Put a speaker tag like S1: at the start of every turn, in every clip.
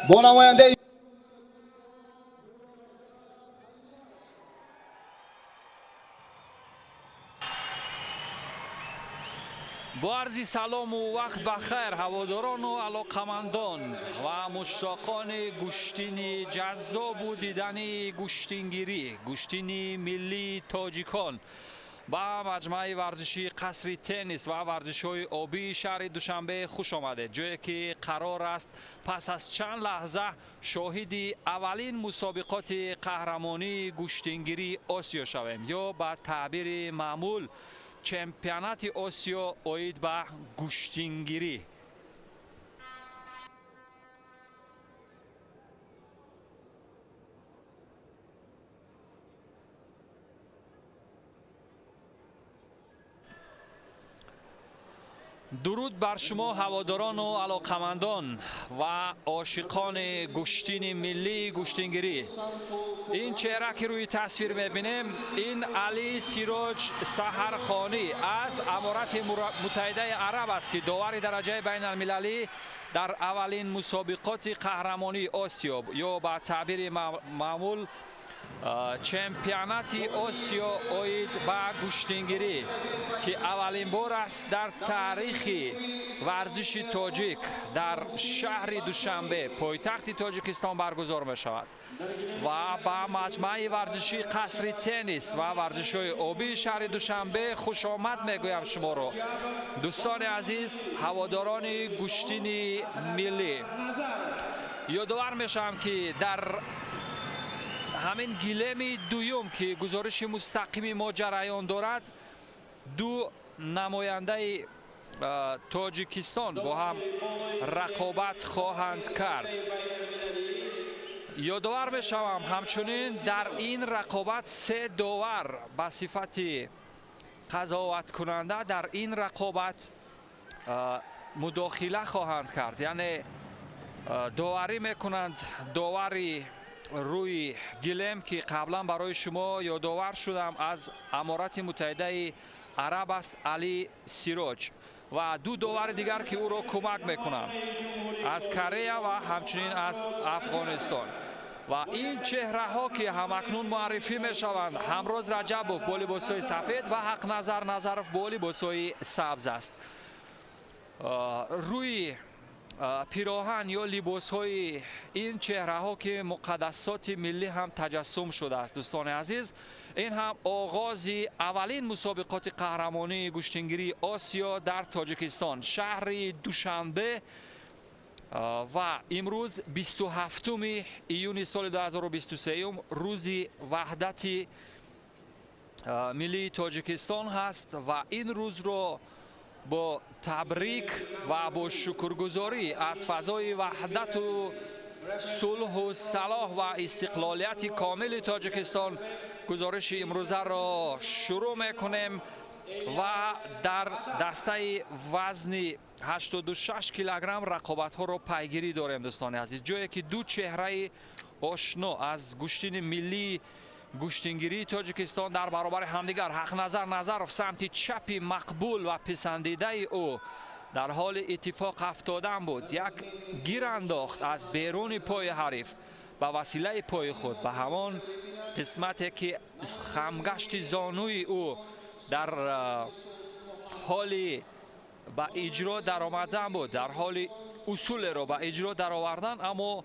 S1: Бо намояндаи
S2: Бо арзи салому вақт ба хайр, ҳаводорону алоқамандон ва муштоқони гӯштини ҷаззобу дидани гӯштингирӣ, гӯштини миллии тоҷикон, ба маҷмӯаи варзишии қасри теннис ва варзишҳои обии шаҳри Душанбе хуш омадед, ҷое ки қарор аст пас аз чанд лаҳза шоҳиди аввалин мусобиқоти қаҳрамонии гӯштингирии Осиё шавем, ё ба таъбири маъмул чемпионати Осиё оид ба гӯштингирӣ. Дуруд бар шумо, ҳаводорону алоқамандон ва ошиқони гӯштини миллии гӯштингирӣ. Ин чеҳра, ки рӯи тасвир мебинем, ин Али Сироҷ Саҳархонӣ аз Аморати Муттаҳидаи Араб аст, ки довари дараҷаи байналмилалӣ дар аввалин мусобиқоти қаҳрамонии Осиё, ё ба таъбири маъмул чемпионати Осиё оид ба гӯштингирӣ, ки аввалин бор аст дар таърихи варзиши тоҷик дар шаҳри Душанбе, пойтахти Тоҷикистон, баргузор мешавад, ва ба маҷмӯаи варзишии қасри теннис ва варзишҳои обии шаҳри Душанбе хушомад мегӯям шуморо, дӯстони азиз, ҳаводорони гӯштини миллӣ. Ёдовар мешавам, ки дар ҳамин гилеми дуюм, ки гузориши мустақими мо ҷараён дорад, ду намояндаи Тоҷикистон бо ҳам рақобат хоҳанд кард. Ёдовар мешавам, ҳамчунин дар ин рақобат се довар ба сифати қазоваткунанда дар ин рақобат мудохила хоҳанд кард, яъне доварӣ мекунанд. Довари рӯи гилем, ки қаблан барои шумо ёдовар шудам, аз Аморати Муттаҳидаи Араб аст, Али Сироҷ, ва ду довари дигар, ки ӯро кӯмак мекунанд, аз Корея ва ҳамчунин аз Афғонистон. Ва ин чеҳраҳо, ки ҳамакнун муаррифӣ мешаванд, Ҳамроз Раҷабов бо либосҳои сафед ва Ҳақназар Назаров бо либосҳои сабз аст. Рӯи пироҳан ё либосҳои ин чеҳраҳо, ки муқаддасоти миллӣ ҳам таҷассум шудааст, дӯстони азиз, ин ҳам оғози аввалин мусобиқоти қаҳрамонии гӯштингирии Осиё дар Тоҷикистон, шаҳри Душанбе, ва имрӯз 27 июни соли 2023, рӯзи ваҳдати миллии Тоҷикистон ҳаст, ва ин рӯзро бо табрик ва бо шукргузорӣ аз фазои ваҳдату сулҳу салоҳ ва истиқлолияти комили Тоҷикистон гузориши имрӯзаро шурӯъ мекунем. Ва дар дастаи вазни 86 килограмм рақобатҳоро пайгирӣ дорем, дӯстони азиз, ҷое ки ду чеҳраи ошно аз гӯштини миллии гӯштингирии Тоҷикистон дар баробари ҳамдигар. Ҳақназар Назаров самти чапи мақбул ва писандидаи ӯ дар ҳоли иттифоқ афтодан буд, як гир андохт аз беруни пои ҳариф ба василаи пои худ ба ҳамон қисмате, ки хамгашти зонуи ӯ дар ҳоли ба иҷро даромадан буд, дар ҳоли усулеро ба иҷро даровардан, аммо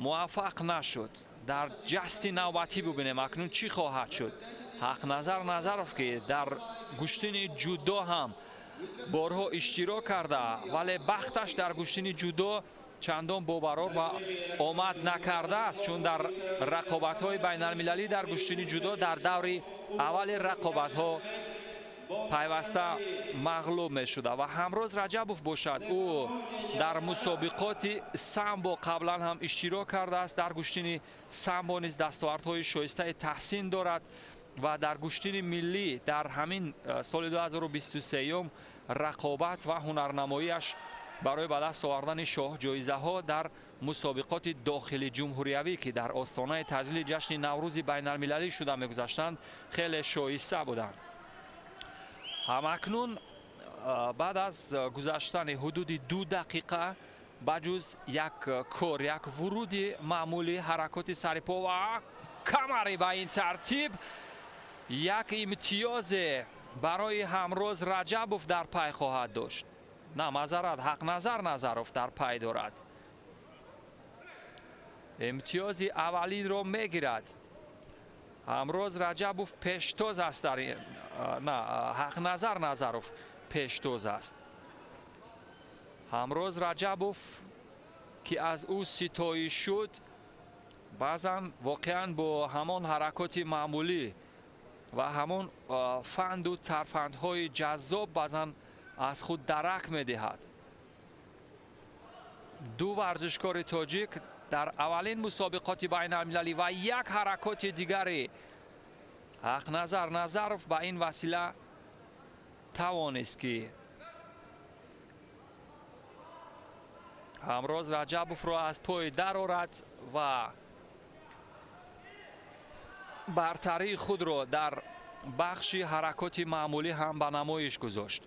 S2: муваффақ нашуд. Дар ҷасти навбатӣ бубинем акнун чӣ хоҳад шуд. Ҳақназар Назаров, ки дар гӯштини ҷудо ҳам борҳо иштирок карда, вале бахташ дар гӯштини ҷудо чандон бобарор ва омад накардааст, чун дар рақобатҳои байналмилалӣ дар гӯштини ҷудо дар даври аввали рақобатҳо пайваста мағлуб мешуда. Ва Ҳамроз Раҷабов бошад, ӯ дар мусобиқоти самбо қаблан ҳам иштирок кардааст, дар гӯштини самбо низ дастовардҳои шоистаи таҳсин дорад ва дар гӯштини миллӣ дар ҳамин соли 2023 рақобат ва ҳунарнамоиаш барои ба даст овардани шоҳҷоизаҳо дар мусобиқоти дохили ҷумҳуриявӣ, ки дар остонаи таҷлили ҷашни Наврӯзи байналмилалӣ шуда мегузаштанд, хеле шоиста буданд. Ҳамакнун баъд аз гузаштани ҳудуди 2 дақиқа ба ҷуз як кор, як вуруди маъмули, ҳаракоти сарипо ва камари. Ба ин тартиб як имтиёзе барои Ҳамроз Раҷабов дар пай хоҳад дошт. На, маъзарат, Ҳақназар Назаров дар пай дорад, имтиёзи аввалинро мегирад. Ҳамроз Раҷабов пештоз аст дар, на, Ҳақназар Назаров пештоз аст. Ҳамроз Раҷабов, ки аз ӯ ситоиш шуд, баъзан воқеан бо ҳамон ҳаракоти маъмулӣ ва ҳамон фанду тарфандҳои ҷаззоб баъзан аз худ дарак медиҳад. Ду варзишкори тоҷик дар аввалин мусобиқоти байналмилалӣ ва як ҳаракоти дигари Ҳақназар Назаров ба ин васила тавонист, ки Ҳамроз Раҷабовро аз пой дарорад ва бартарии худро дар бахши ҳаракоти маъмулӣ ҳам ба намоиш гузошт.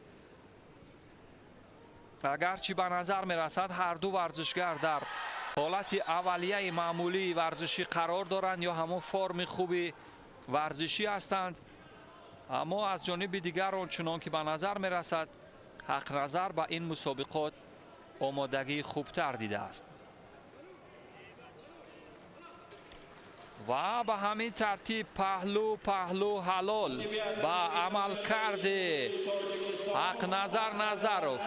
S2: Агарчи ба назар мерасад, ҳар ду варзишгар дар ҳолати аввалияи маъмулии варзишӣ қарор доранд ё ҳамон форми хуби варзишӣ ҳастанд, аммо аз ҷониби дигар, он чунон ки ба назар мерасад, Ҳақназар ба ин мусобиқот омодагии хубтар дидааст. Ва ба ҳамин тартиб паҳлӯ, паҳлӯ, ҳалол ба амалкарди Ҳақназар Назаров.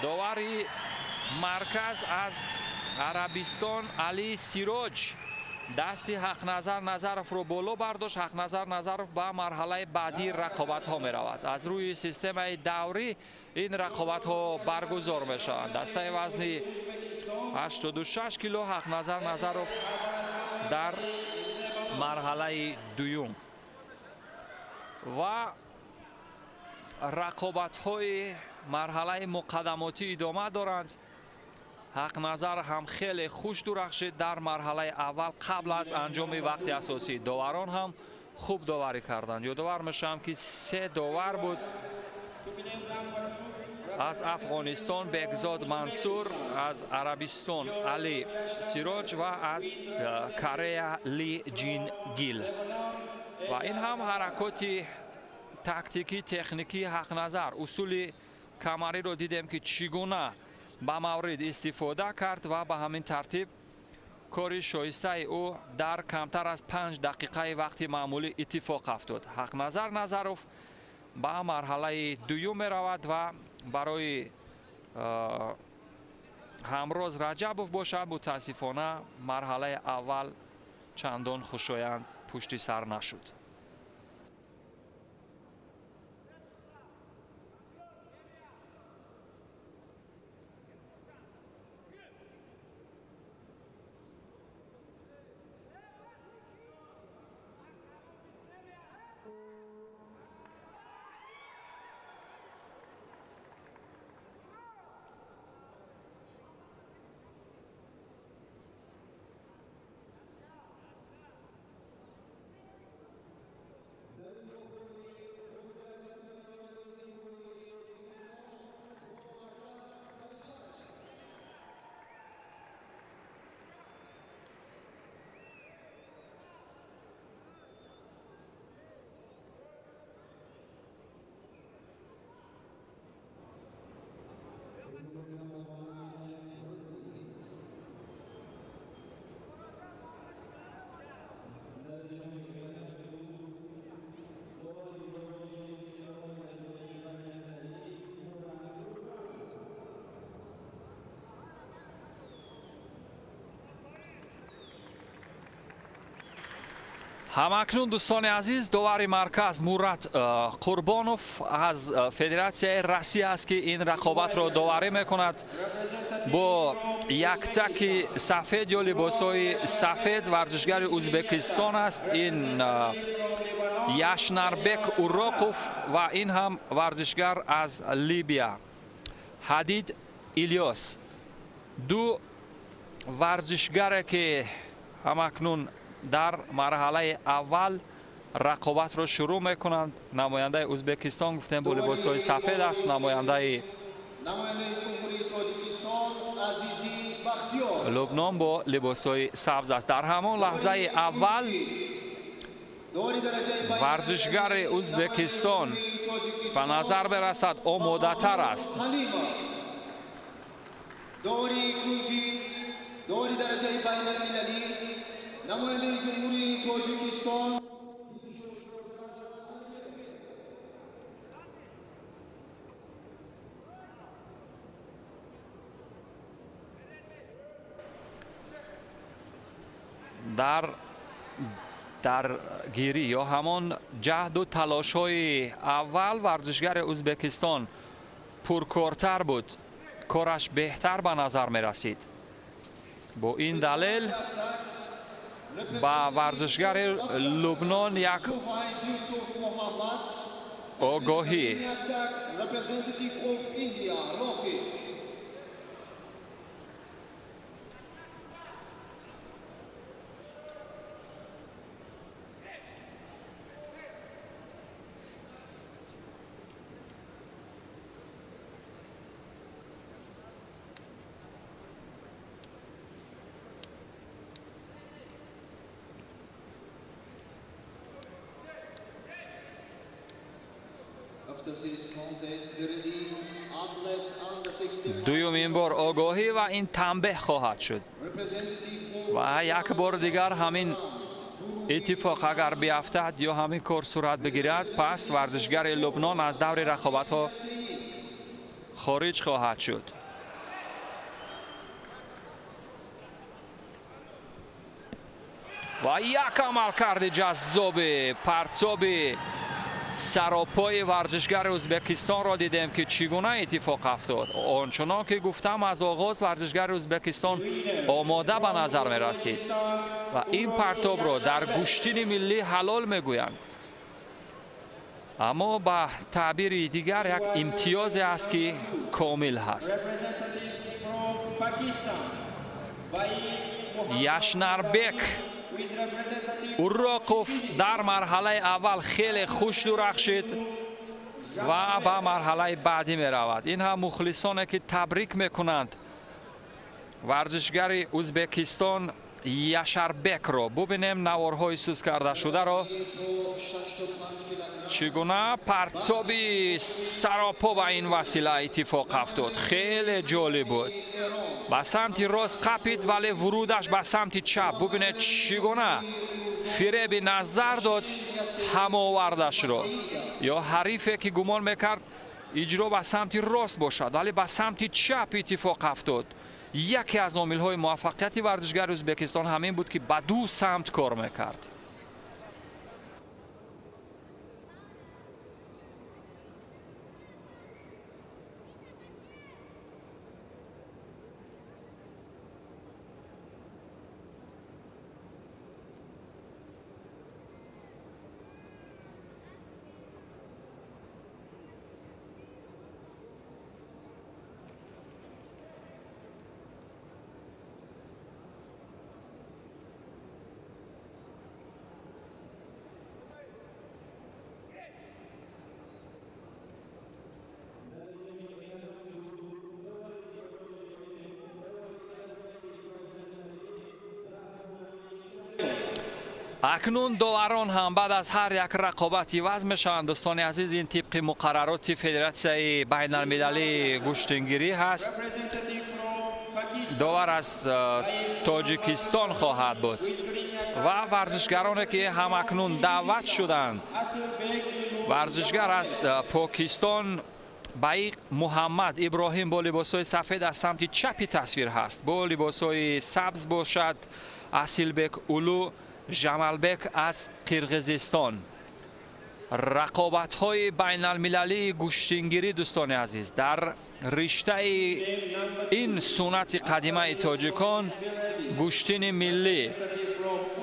S2: Довари марказ аз Арабистон Али Сироҷ дасти Ҳақназар Назаровро боло бардошт. Ҳақназар Назаров ба марҳалаи баъдии рақобатҳо меравад. Аз рӯи системаи даврӣ ин рақобатҳо баргузор мешаванд. Дастаи вазни 86 кило, Ҳақназар Назаров дар марҳалаи дуюм ва рақобатҳои марҳалаи муқаддамотӣ идома доранд. Ҳақназар ҳам хеле хуш дурахшид дар марҳалаи аввал қабл аз анҷоми вақти асосӣ. Доварон ҳам хуб доварӣ карданд. Ёдовар мешавам, ки се довар буд: аз Афғонистон Бекзод Мансур, аз Арабистон Али Сироҷ ва аз Корея Ли Ҷин Гил. Ва ин ҳам ҳаракоти тактикӣ, техникии Ҳақназар. Усули камариро дидем, ки чӣ гуна ба маврид истифода кард ва ба ҳамин тартиб кори шоистаи ӯ дар камтар аз 5 дақиқаи вақти маъмулӣ иттифоқ афтод. Ҳақназар Назаров ба марҳалаи дуюм меравад ва барои Ҳамроз Раҷабов бошад, мутаассифона, марҳалаи аввал чандон хушоянд пушти сар нашуд. Ҳамакнун, дӯстони азиз, довари марказ Мурат Қурбонов аз Федератсияи Россия аст, ки ин рақобатро доварӣ мекунад. Бо яктаки сафед ё либосҳои сафед варзишгари Ӯзбекистон аст, ин Яшнарбек Уроқов, ва ин ҳам варзишгар аз Либия Ҳадид Илёс. Ду варзишгаре, ки ҳамакнун дар марҳалаи аввал рақобатро шурӯъ мекунанд. Намояндаи Ӯзбекистон, гуфтем, бо либосҳои сафед аст, намояндаи
S1: Намояндаи Ҷумҳурии Тоҷикистон
S2: Лубнон бо либосҳои сабз аст. Дар ҳамон лаҳзаи аввал варзишгари Ӯзбекистон ба назар мерасад омодатар аст. Дар даргирӣ ё ҳамон ҷаҳду талошҳои аввал варзишгари Ӯзбекистон пуркортар буд, кораш беҳтар ба назар мерасид. Бо ин далел ба варзишгари Лубнон як огоҳӣ. Дуюмин бор огоҳӣ ва ин танбеҳ хоҳад шуд ва як бор дигар ҳамин иттифоқ агар биафтад ё ҳамин кор сурат бигирад, пас варзишгари Лубнон аз даври рақобатҳо хориҷ хоҳад шуд. Ва як амалкарди ҷаззоби партоби саропои варзишгари Ӯзбекистонро дидем ки чӣ гуна иттифоқ афтод. Ончунон ки гуфтам, аз оғоз варзишгари Ӯзбекистон омода ба назар мерасид ва ин партобро дар гӯштини миллӣ ҳалол мегӯянд. Аммо ба таъбири дигар як имтиёзе аст ки комил ҳаст. Яшнарбек Уроқов дар марҳалаи аввал хеле хуш дурахшид ва ба марҳалаи баъдӣ меравад. Ин ҳам мухлисоне ки табрик мекунанд варзишгари Ӯзбекистон Яшарбекро. Бубинем наворҳои сӯз карда шударо, чӣ гуна партоби саропо ба ин васила иттифоқ афтод. Хеле ҷолиб буд. Ба самти рост қапид, вале вурудаш ба самти чап. Бубинед чӣ гуна фиреби назар дод ҳамовардашро ё ҳарифе ки гумон мекард иҷро ба самти рост бошад, вале ба самти чап иттифоқ афтод. Яке аз омилҳои муваффақияти варзишгари Ӯзбекистон ҳамин буд ки ба ду самт кор мекард. Акнун доварон ҳам баъд аз ҳар як рақобат иваз мешаванд. Дӯстони азиз, ин тибқи муқаррароти Федератсияи байналмилалии гӯштингирӣ ҳаст. Довар аз Тоҷикистон хоҳад буд ва варзишгароне ки ҳамакнун даъват шуданд, варзишгар аз Покистон Баиқ Муҳаммад Иброҳим бо либосҳои сафед аз самти чапи тасвир ҳаст, бо либосҳои сабз бошад Асилбек Улу Жамалбек аз Қирғизистон. Рақобатҳои байналмилалии гӯштингирӣ, дӯстони азиз, дар риштаи ин суннати қадимаи тоҷикон гӯштини миллӣ.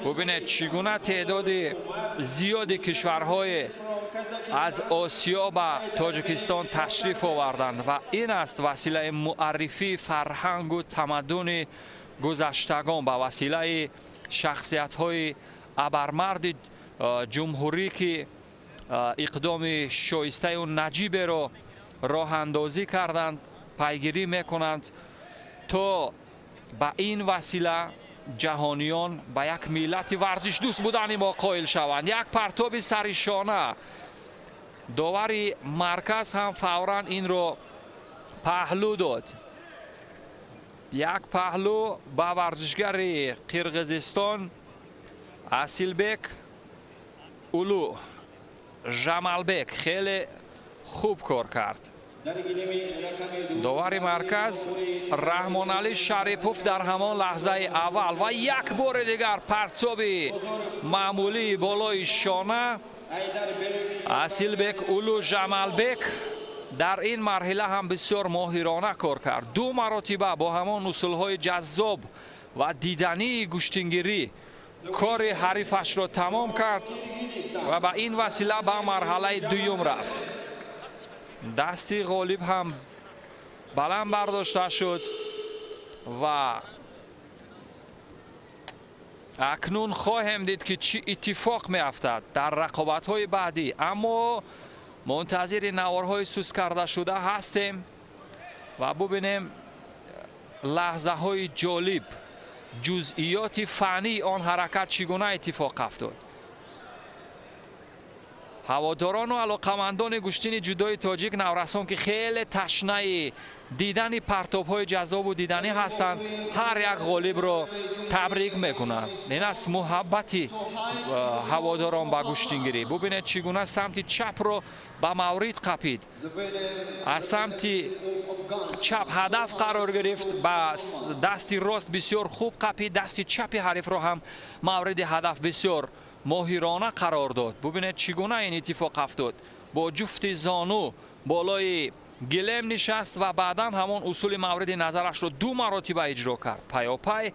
S2: Бубинед чӣ гуна теъдоди зиёди кишварҳои аз Осиё ба Тоҷикистон ташриф оварданд ва ин аст василаи муаррифии фарҳангу тамаддуни гузаштагон ба василаи шахсиятҳои абармарди ҷумҳурӣ ки иқдоми шоистаю наҷиберо роҳандозӣ карданд, пайгирӣ мекунанд то Ба ин васила ҷаҳониён ба як миллати варзишдӯст будани мо қоил шаванд. Як партоби сари шона. Довари марказ ҳам фавран инро паҳлӯ дод. Як паҳлӯ ба варзишгари Қирғизистон Асилбек Улу Жамалбек хеле хуб кор кард. Довари марказ Раҳмоналӣ Шарипов дар ҳамон лаҳзаи аввал ва як бори дигар партоби маъмулии болои шона Асилбек Улу Жамалбек дар ин марҳила ҳам бисёр моҳирона кор кард. Ду маротиба бо ҳамон усулҳои ҷаззоб ва дидании гӯштингирӣ кори ҳарифашро тамом кард ва ба ин васила ба марҳалаи дуюм рафт. Дасти ғолиб ҳам баланд бардошта шуд ва акнун хоҳем дид, ки чӣ иттифоқ меафтад дар рақобатҳои баъдӣ. Аммо мунтазири наворҳои сус карда шуда ҳастем ва бубинем лаҳзаҳои ҷолиб, ҷузъиёти фаннии он ҳаракат чӣ гуна иттифоқ афтод. Ҳаводорону алоқамандони гӯштини ҷудои тоҷик наврасон, ки хеле ташнаи дидани партобҳои ҷаззобу диданӣ ҳастанд, ҳар як ғолибро табрик мекунанд. Ин аст муҳаббати ҳаводорон ба гӯштингирӣ. Бубинед, чӣ гуна самти чапро ба маврид қапид. Аз самти чап ҳадаф қарор гирифт, ба дасти рост бисёр хуб қапид, дасти чапи ҳарифро ҳам мавриди ҳадаф бисёр моҳирона қарор дод. Бубинед, чӣ гуна ин иттифоқ афтод. Бо ҷуфти зону болои гилем нишаст ва баъдан ҳамон усули мавриди назарашро ду маротиба иҷро кард. Пайопай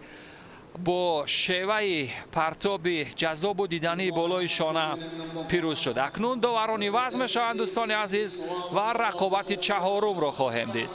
S2: бо шеваи партоби ҷаззобу дидании болои шона пирӯз шуд. Акнун доварон иваз мешаванд, дӯстони азиз, ва рақобати чаҳорумро хоҳем дид.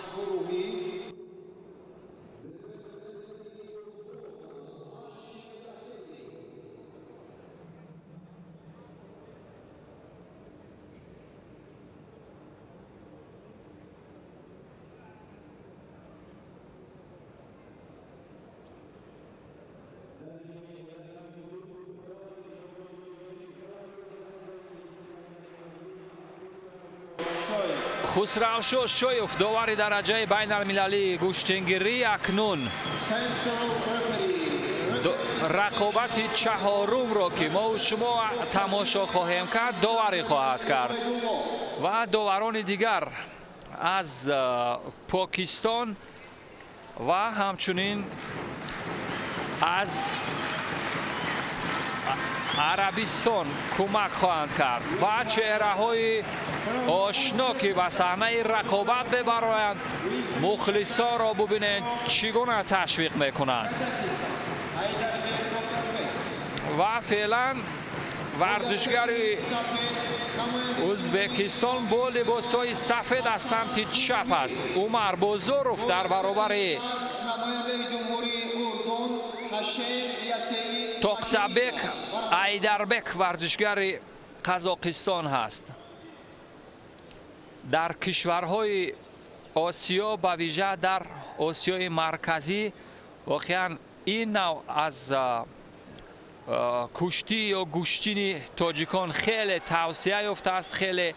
S2: Хусравшо Шоев, довари дараҷаи байналмилалии гӯштингирӣ, акнун рақобати чаҳорумро, ки мо шумо тамошо хоҳем кард, доварӣ хоҳад кард ва доварони дигар аз Покистон ва ҳамчунин аз Арабистон кӯмак хоҳанд кард ва чеҳраҳои ошно, ки ба саҳнаи рақобат бебароянд, мухлисонро бубинед, чӣ гуна ташвиқ мекунанд. Ва феълан варзишгари Ӯзбекистон бо либосҳои сафед аз самти чап аст. Умар Бозоров дар баробари Тоқтабек Айдарбек, варзишгари Қазоқистон ҳаст. Дар кишварҳои Осиё, ба вижа дар Осиёи Марказӣ, воқеан ин нав аз куштӣ ё гӯштини тоҷикон хеле тавсия ёфтааст, хеле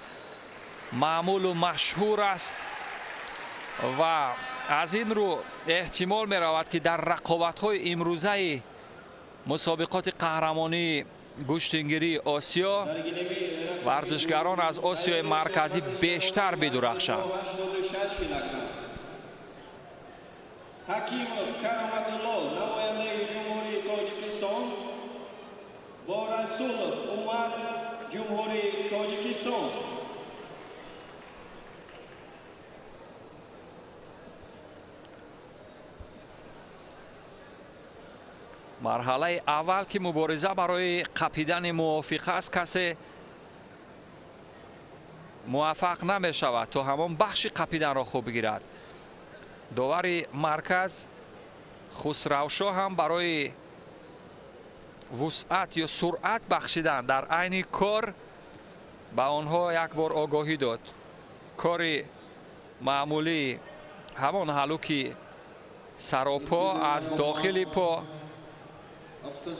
S2: маъмулу машҳур аст ва аз ин рӯ эҳтимол меравад, ки дар рақобатҳои имрӯзаи мусобиқоти қаҳрамонии гӯштингирии Осиё варзишгарон аз Осиёи Марказӣ бештар бидурахшанд.
S1: Ҳакимов Кароматулло, намояндаи Ҷумҳурии Тоҷикистон, бо Расулов Умар, Ҷумҳурии Тоҷикистон.
S2: Марҳалаи аввал, ки мубориза барои қапидани мувофиқа аст, касе муваффақ намешавад то ҳамон бахши қапиданро хуб бигирад. Довари марказ Хусравшо ҳам барои вусъат ё суръат бахшидан дар айни кор ба онҳо як бор огоҳӣ дод. Кори маъмулии ҳамон ҳалуки Саропо аз дохили по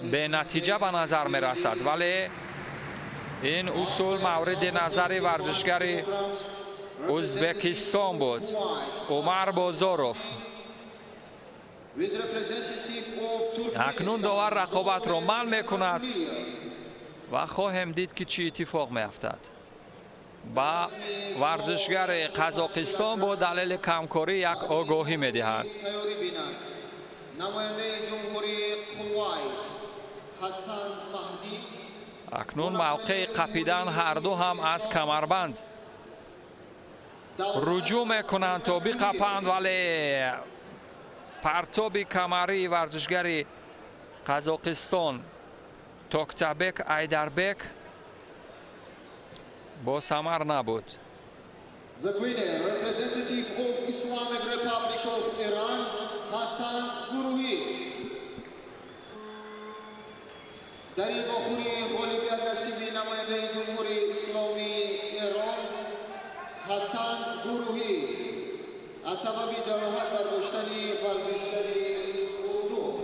S2: бенатиҷа ба назар мерасад, вале ин усул мавриди назари варзишгари Ӯзбекистон буд, Умар Бозоров. Акнун довар рақобатро манъ мекунад ва хоҳем дид, ки чӣ иттифоқ меафтад. Ба варзишгари Қазоқистон бо далели камкорӣ як огоҳӣ медиҳад. Акнун мавқеи қапидан ҳарду ҳам аз камарбанд руҷӯъ мекунанд то биқапанд, вале партоби камарии варзишгари Қазоқистон Токтабек Айдарбек бо самар набуд.
S1: The winner, representative of Islamic Republic of Iran, Hassan Guruhi. Дар ин вохӯрӣ ғолибият насиби намояндаи Ҷумҳурии Исломии Эрон Ҳасан Гуруҳӣ аз сабаби ҷароҳат бардоштани варзишгари урдун.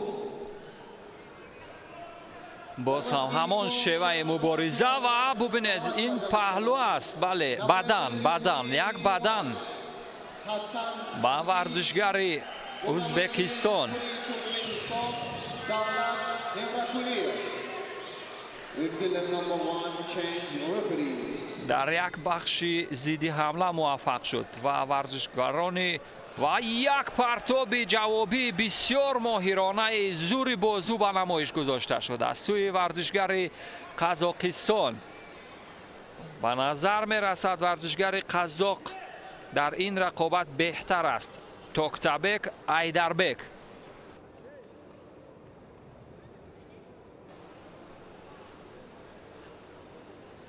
S2: Боз ҳам ҳамон шеваи мубориза ва бубинед, ин паҳлӯ аст. Бале, бадан, бадан, як бадан ба варзишгари Ӯзбекистон. Дар як бахши зидди ҳамла муваффақ шуд ва варзишгарони ва як партоби ҷавобии бисёр моҳиронаи зури бозу ба намоиш гузошта шуд аз сӯи варзишгари Қазоқистон. Ба назар мерасад, варзишгари қазоқ дар ин рақобат беҳтар аст, Токтабек Айдарбек.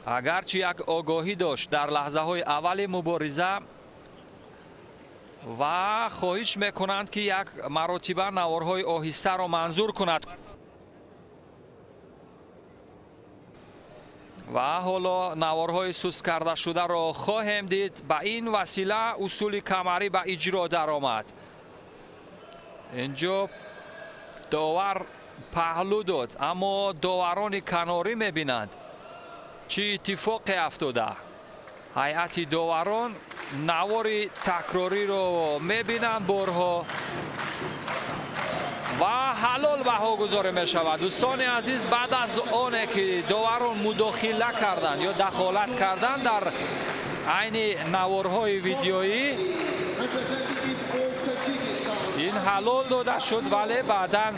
S2: Агарчи як огоҳӣ дошт дар лаҳзаҳои аввали мубориза ва хоҳиш мекунанд, ки як маротиба наворҳои оҳистаро манзур кунад. Ва ҳоло наворҳои суст кардашударо хоҳем дид. Ба ин васила усули камарӣ ба иҷро даромад. Инҷо довар паҳлӯ дод, аммо доварони канорӣ мебинанд, чӣ иттифоқе афтода. Ҳайати доварон навори такрориро мебинанд борҳо ва ҳалол баҳогузорӣ мешавад. Дӯстони азиз, баъд аз оне ки доварон мудохила карданд ё дахолат карданд дар айни наворҳои видеоӣ, ин ҳалол дода шуд, вале баъдан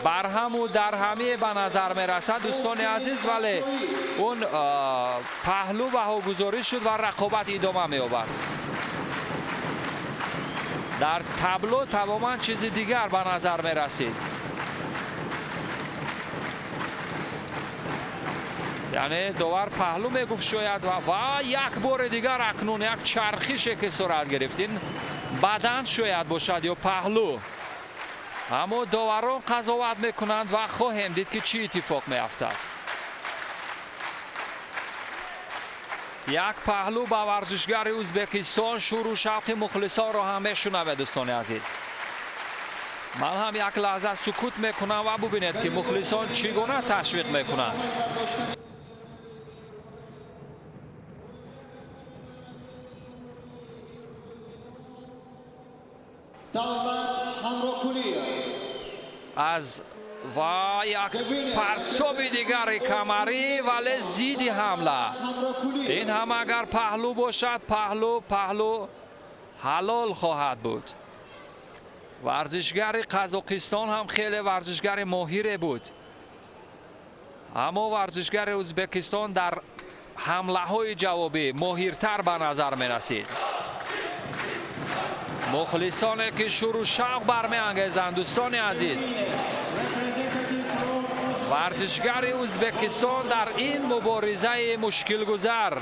S2: барҳаму дарҳамие ба назар мерасад, дӯстони азиз, вале он паҳлӯ баҳогузорӣ шуд ва рақобат идома меёбад. Дар табло тамоман чизи дигар ба назар мерасид, яъне довар паҳлӯ мегуфт шояд. Ва як бори дигар акнун як чархише ки сурат гирифт, ин бадан шояд бошад ё паҳлӯ, аммо доварон қазоват мекунанд ва хоҳем дид, ки чӣ иттифоқ меафтад. Як паҳлӯ ба варзишгари Ӯзбекистон, шӯру шавқи мухлисонро ҳам мешунавед, дӯстони азиз. Ман ҳам як лаҳза сукут мекунам ва бубинед, ки мухлисон чӣ гуна ташвиқ мекунанд. Аз ва як партоби дигари камарӣ, вале зидди ҳамла. Ин ҳам агар паҳлӯ бошад, паҳлӯ, паҳлӯ ҳалол хоҳад буд. Варзишгари Қазоқистон ҳам хеле варзишгари моҳире буд, аммо варзишгари Ӯзбекистон дар ҳамлаҳои ҷавобӣ моҳиртар ба назар мерасид. Мухлисоне ки шӯру шавқ бармеангезанд, дӯстони азиз, варзишгари Ӯзбекистон дар ин муборизаи мушкилгузар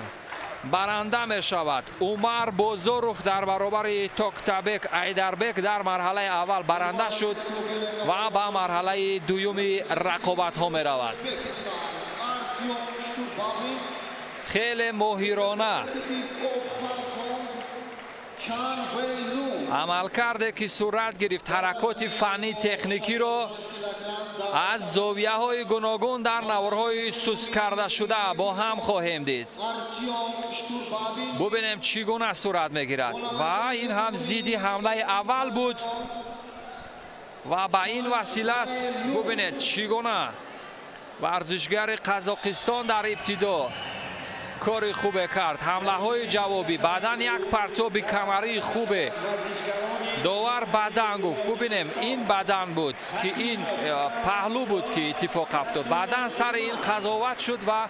S2: баранда мешавад. Умар Бозоров дар баробари Токтабек Айдарбек дар марҳалаи аввал баранда шуд ва ба марҳалаи дуюми рақобатҳо меравад. Хеле моҳирона амалкарде ки сурат гирифт, ҳаракоти фанни техникиро аз зовияҳои гуногун дар наворҳои сус карда шуда бо ҳам хоҳем дид. Бубинем чӣ гуна сурат мегирад. Ва ин ҳам зидди ҳамлаи аввал буд ва ба ин васила бубинед чӣ гуна варзишгари Қазоқистон дар ибтидо кори хубе кард. Ҳамлаҳои ҷавобӣ, баъдан як партоби камарии хубе довар бадан гуфт. Бубинем, ин бадан буд ки ин паҳлӯ буд ки иттифоқ афтод. Баъдан сари ин қазоват шуд ва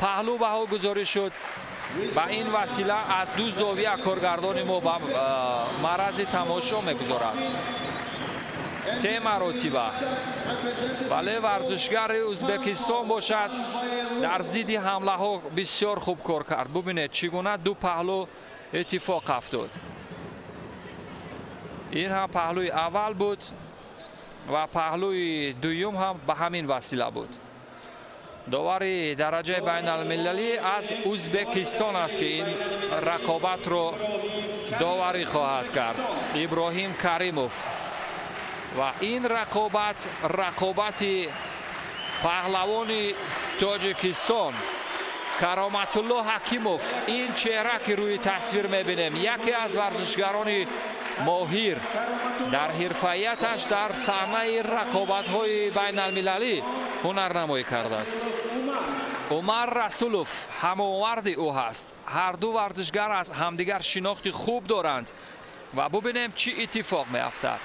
S2: паҳлӯ баҳогузорӣ шуд. Ба ин васила аз ду зовия коргардони мо ба маърази тамошо мегузорад. Се маротиба. Бале, варзишгари Ӯзбекистон бошад дар зидди ҳамлаҳо бисёр хуб кор кард. Бубинед чӣ гуна ду паҳлӯ иттифоқ афтод. Ин ҳам паҳлӯи аввал буд ва паҳлӯи дуюм ҳам ба ҳамин васила буд. Довари дараҷаи байналмилалӣ аз Ӯзбекистон аст ки ин рақобатро доварӣ хоҳад кард. Иброҳим Каримов. Ва ин рақобат рақобати паҳлавони Тоҷикистон Кароматулло Ҳакимов. Ин чеҳра ки рӯи тасвир мебинем, яке аз варзишгарони моҳир дар ҳирфаияташ дар саҳнаи рақобатҳои байналмилалӣ ҳунарнамоӣ кардааст. Умар Расулов ҳамоварди ӯ ҳаст. Ҳар ду варзишгар аз ҳамдигар шинохти хуб доранд ва бубинем чӣ иттифоқ меафтад.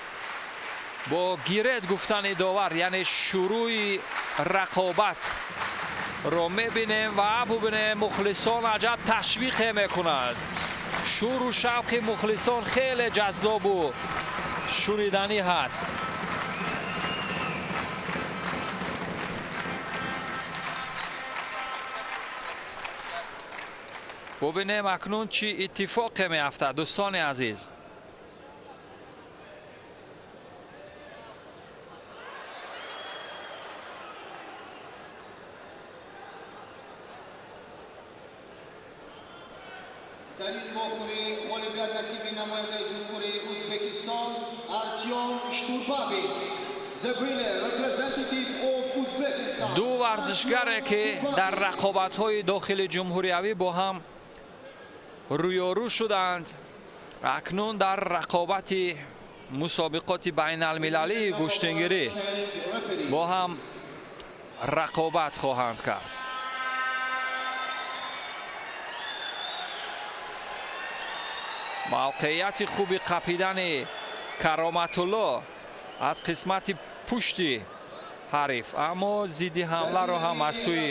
S2: Бо гирет гуфтани довар, яъне шурӯи рақобат ро мебинем ва бубинем мухлисон аҷаб ташвиқе мекунад. Шуру шавқи мухлисон хеле ҷаззобу шуниданӣ ҳаст. Бубинем акнун чӣ иттифоқе меафтад, дӯстони азиз.
S1: در این واخوری غالبیت نصیب نماینده جمهوری ازبکستان Артем Штурбабин, the winner, representative of Uzbekistan.
S2: Ду варзишгаре ки дар рақобатҳои дохили ҷумҳуриявӣ бо ҳам рӯёрӯ шуданд, акнун дар рақобати мусобиқоти байналмилалии гӯштингирӣ бо ҳам рақобат хоҳанд кард. Мавқеияти хуби қапидани Кароматулло аз қисмати пушти ҳариф, аммо зидди ҳамларо ҳам аз сӯи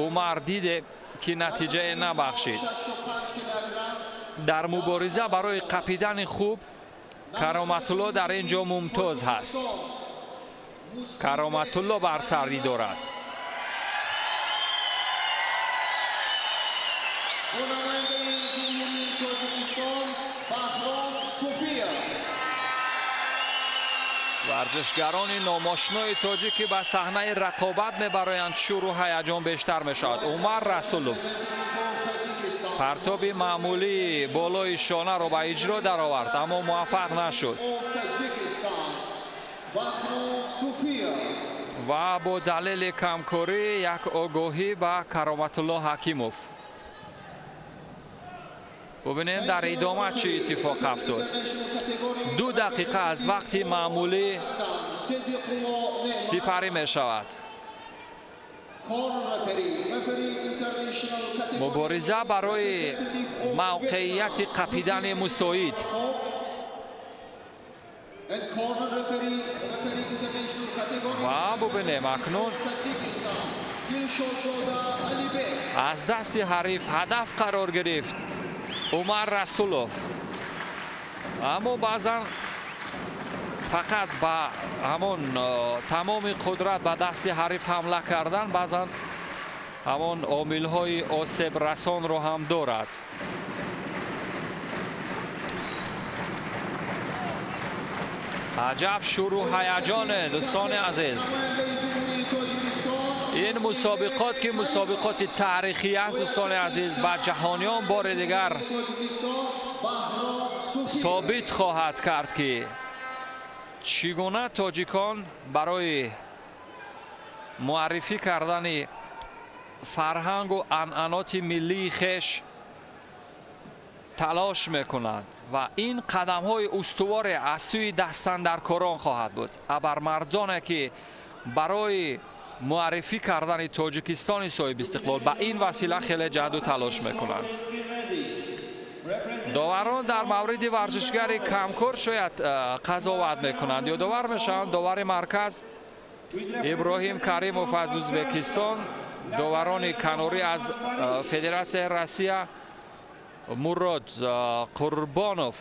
S2: Умар диде ки натиҷае набахшид. Дар мубориза барои қапидани хуб Кароматулло дар ин ҷо мумтоз ҳаст. Кароматулло бартарӣ дорад. Варзишгарони номошинои тоҷик ки ба саҳнаи рақобат мебароянд, шӯру ҳаяҷон бештар мешавад. Умар Расулов партоби маъмулии болои шонаро ба иҷро даровард, аммо муваффақ нашуд ва бо далели камкорӣ як огоҳӣ ба Кароматулло Ҳакимов. Бубинем дар идома чӣ иттифоқ афтод. 2 дақиқа аз вақти маъмулӣ сипарӣ мешавад. Мубориза барои мавқеияти қапидани мусоид. Ва бубинем акнун аз дасти ҳариф ҳадаф қарор гирифт Умар Расулов. Аммо баъзан фақат ба ҳамон тамоми қудрат ба дасти ҳариф ҳамла кардан баъзан ҳамон омилҳои осебрасонро ҳам дорад. Аҷаб шурӯ ҳаяҷоне, дӯстони азиз. Ин мусобиқот ки мусобиқоти таърихӣ аст, дӯстони азиз, ба ҷаҳониён бори дигар собит хоҳад кард, ки чӣ гуна тоҷикон барои муаррифӣ кардани фарҳангу анъаноти миллии хеш талош мекунанд ва ин қадамҳои устуворе аз сӯи дастандаркорон хоҳад буд. Абармардоне ки барои муаррифӣ кардани Тоҷикистони соҳибистиқлол ба ин васила хеле ҷаҳду талош мекунанд. Доварон дар мавриди варзишгари камкор шояд қазоват мекунанд. Ёдовар мешаванд, довари марказ Иброҳим Каримов аз Ӯзбекистон, доварони канорӣ аз Федератсияи Россия Мурод Қурбонов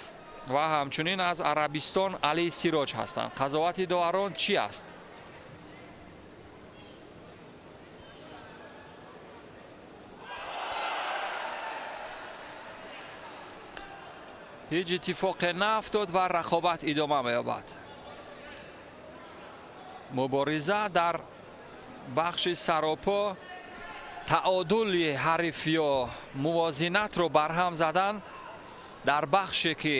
S2: ва ҳамчунин аз Арабистон Али Сироҷ ҳастанд. Қазовати доварон чӣ аст? Ҳеҷ иттифоқе нафтод ва рақобат идома меёбад. Мубориза дар бахши саропо, таъодули ҳариф ё мувозинатро барҳам задан дар бахше ки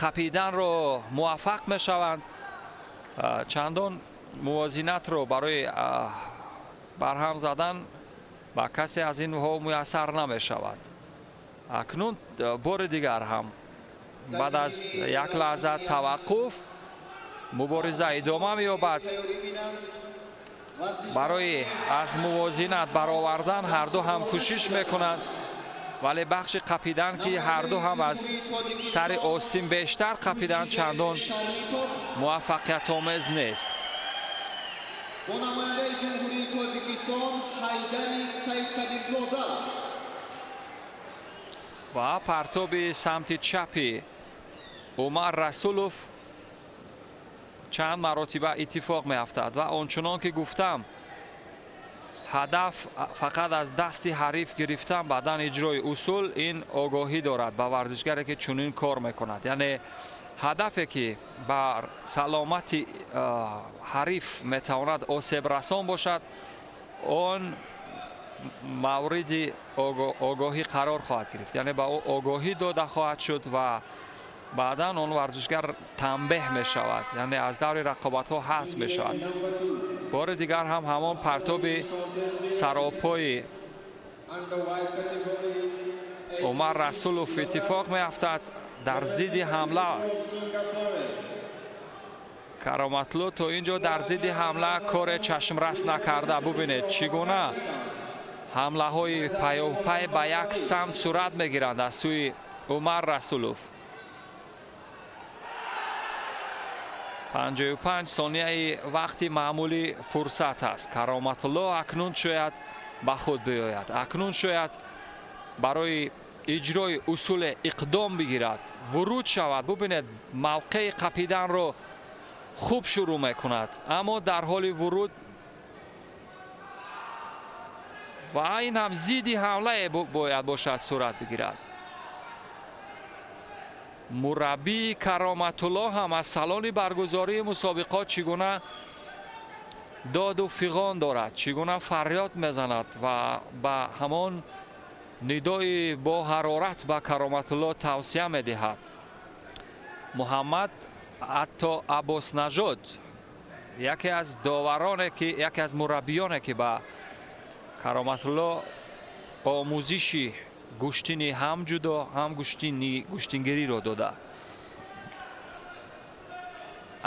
S2: қапиданро муваффақ мешаванд, чандон мувозинатро барои барҳам задан ба касе аз инҳо муяссар намешавад. Акнун бори дигар ҳам баъд аз як лаҳза таваққуф мубориза идома меёбад. Барои аз мувозинат баровардан ҳарду ҳам кӯшиш мекунанд, вале бахши қапидан ки ҳарду ҳам аз сари остин бештар қапидан чандон муваффақиятомез нест.
S1: Бо намояндаи Ҷумҳурии Тоҷикистон Ҳайдари Саидқадирзода.
S2: Ва партоби самти чапи Умар Расулов чанд маротиба иттифоқ меафтад ва ончунон ки гуфтам, ҳадаф фақат аз дасти ҳариф гирифтан, баъдан иҷрои усул, ин огоҳӣ дорад ба варзишгаре ки чунин кор мекунад. Яъне ҳадафе ки бар саломати ҳариф метавонад осебрасон бошад, он мавриди огоҳӣ қарор хоҳад гирифт, яъне ба ӯ огоҳӣ дода хоҳад шуд ва баъдан он варзишгар танбеҳ мешавад, яъне аз даври рақобатҳо ҳазф мешавад. Бори дигар ҳам ҳамон партоби саропои Умар Расулов иттифоқ меафтад дар зидди ҳамла. Кароматлу то ин ҷо дар зидди ҳамла коре чашмрас накарда. Бубинед, чӣ гуна ҳамлаҳои пайопай ба як самт сурат мегиранд аз сӯи Умар Расулов. 55 сонияи вақти маъмулӣ фурсат аст. Кароматулло акнун шояд ба худ биёяд, акнун шояд барои иҷрои усуле иқдом бигирад, вуруд шавад. Бубинед, мавқеи қапиданро хуб шурӯъ мекунад, аммо дар ҳоли вуруд ва ин ҳам зидди ҳамлае бояд бошад сурат бигирад. Мураббии Кароматулло ҳам аз салони баргузории мусобиқот чӣ гуна доду фиғон дорад, чӣ гуна фарёд мезанад ва ба ҳамон нидои бо ҳарорат ба Кароматулло тавсия медиҳад. Муҳаммад Атто Аббоснажод, яке аз довароне ки, яке аз мураббиёне ки ба Кароматулло омӯзиши гӯштини ҳам ҷудо ҳам гӯштингириро дода.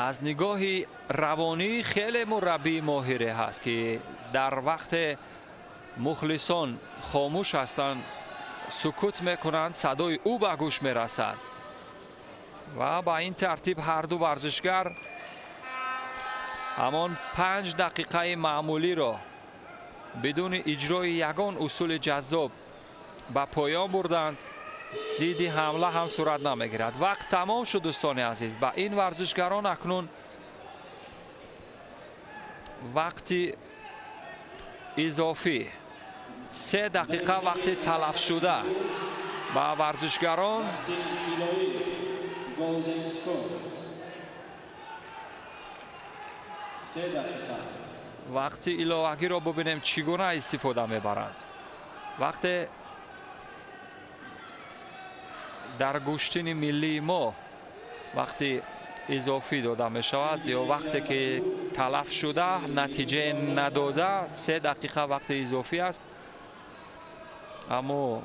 S2: Аз нигоҳи равонӣ хеле мураббии моҳире ҳаст, ки дар вақте мухлисон хомӯш ҳастанд, сукут мекунанд, садои ӯ ба гӯш мерасад ва ба ин тартиб ҳарду варзишгар ҳамон 5 дақиқаи маъмулиро бидуни иҷрои ягон усули ҷаззоб ба поён бурданд. Зидди ҳамла ҳам сурат намегирад. Вақт тамом шуд, дӯстони азиз. Ба ин варзишгарон акнун вақти изофӣ, 3 дақиқа вақти талафшуда ба варзишгарон.
S1: Golden score. 3 дақиқа.
S2: Вақти иловагиро бубинем, чӣ гуна истифода мебаранд. Вақте дар гӯштини миллии мо вақти изофӣ дода мешавад ё вақте ки талаф шуда натиҷае надода, 3 дақиқа вақти изофӣ аст, аммо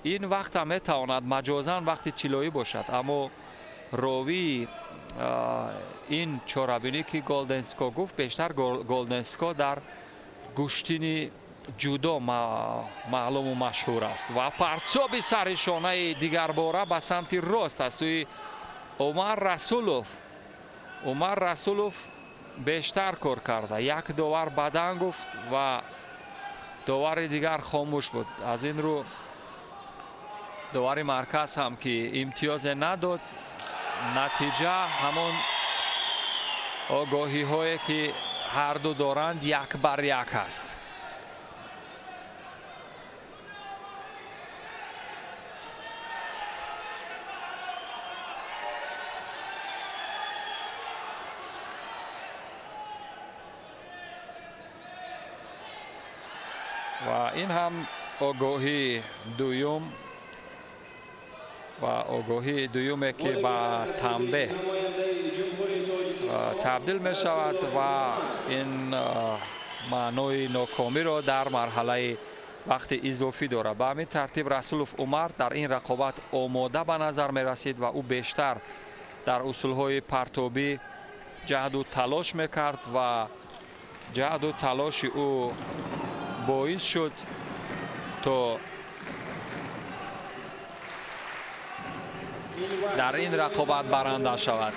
S2: ин вақт ҳам метавонад маҷозан вақти тиллоӣ бошад. Аммо ровии ин чорабинӣ ки Голден Ско гуфт, бештар Голден Ско дар гӯштини ҷудо маълуму машҳур аст. Ва партоби сари шонаи дигарбора ба самти рост аз сӯи Умар Расулов. Умар Расулов бештар кор карда. Як довар бадан гуфт ва довари дигар хомӯш буд. Аз ин рӯ довари марказ ҳам ки имтиёзе надод, натиҷа ҳамон огоҳиҳое ки ҳарду доранд 1-1 аст. Ва ин ҳам огоҳии дуюм ва огоҳии дуюме ки ба танбеҳ табдил мешавад ва ин маънои нокомиро дар марҳалаи вақти изофӣ дорад. Ба ҳамин тартиб Расулов Умар дар ин рақобат омода ба назар мерасид ва ӯ бештар дар усулҳои партобӣ ҷаҳду талош мекард ва ҷаҳду талоши ӯ боис шуд то дар ин рақобат баранда шавад.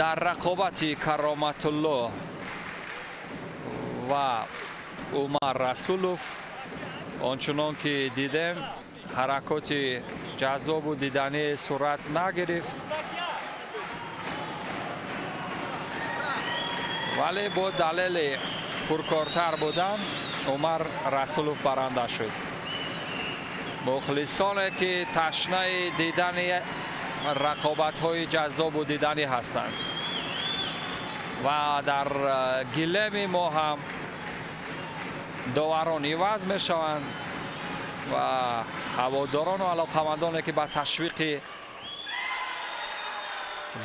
S2: Дар рақобати Кароматулло ва Умар Расулов ончунон ки дидем, ҳаракоти ҷаззобу диданӣ сурат нагирифт, вале бо далели пуркортар будан Умар Расулов баранда шуд. Мухлисоне ки ташнаи дидани рақобатҳои ҷаззобу диданӣ ҳастанд ва дар гилеми мо ҳам доварон иваз мешаванд ва ҳаводорону алоқамандоне ки ба ташвиқи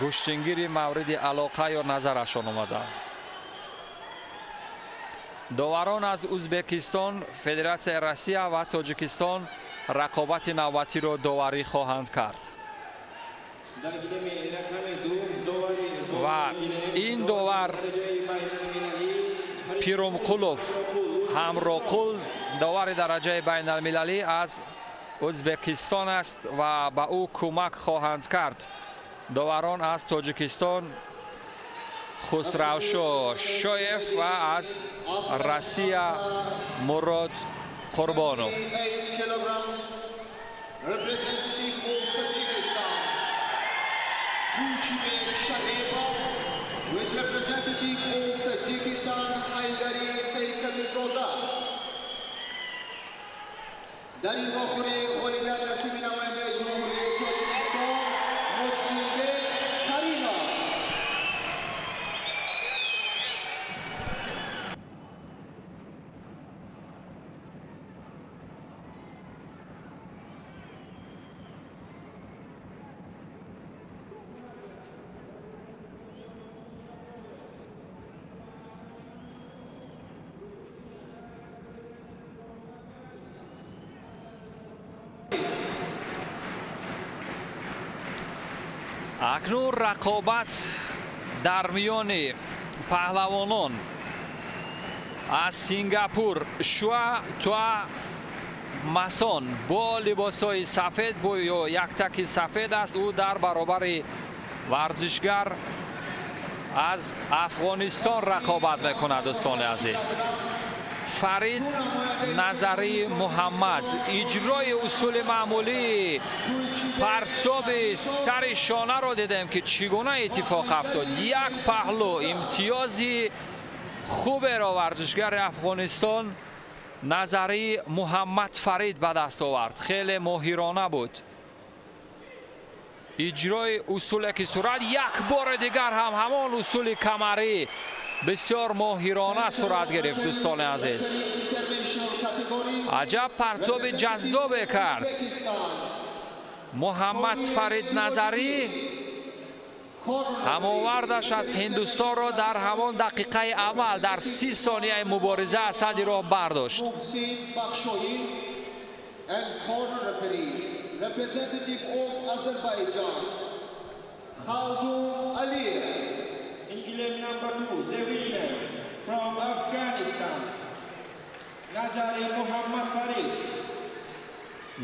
S2: гӯштингири мавриди алоқа ё назарашон омаданд. Доварон аз Узбекистон, Федератсияи Россия ва Тоҷикистон рақобати навбатиро доварӣ хоҳанд кард. Ва ин довар Пирумқулов Ҳамроқул, довари дараҷаи байналмилалӣ аз Узбекистон аст ва ба ӯ кӯмак хоҳанд кард доварон аз Тоҷикистон Хусравшо Шоев ва аз Россия Мурод Қурбонов.
S1: Дар ин вохӯрӣ ғолибият насиби намояндаи Ҷумҳурии Тоҷикистон Муслимбек Каримов.
S2: Акнун рақобат дар миёни паҳлавонон аз Сингапур Шуа Туа Масон бо либосҳои сафед, бо ё яктаки сафед аст. Ӯ дар баробари варзишгар аз Афғонистон рақобат мекунад. Дӯстони азиз, Фарид Назарӣ Муҳаммад иҷрои усули маъмулии партоби сари шонаро дидем ки чӣ гуна иттифоқ афтод. Як паҳлӯ имтиёзи хуберо варзишгари Афғонистон Назарӣ Муҳаммад Фарид ба даст овард. Хеле моҳирона буд иҷрои усуле ки сурат. Як бори дигар ҳам ҳамон усули камарӣ бисёр моҳирона сурат гирифт. Дӯстони азиз, аҷаб партоби ҷаззобе кард Муҳаммад Фарид Назарӣ. Ҳамовардаш аз Ҳиндустонро дар ҳамон дақиқаи аввал дар 30 сонияи мубориза аз сади роҳ бардошт.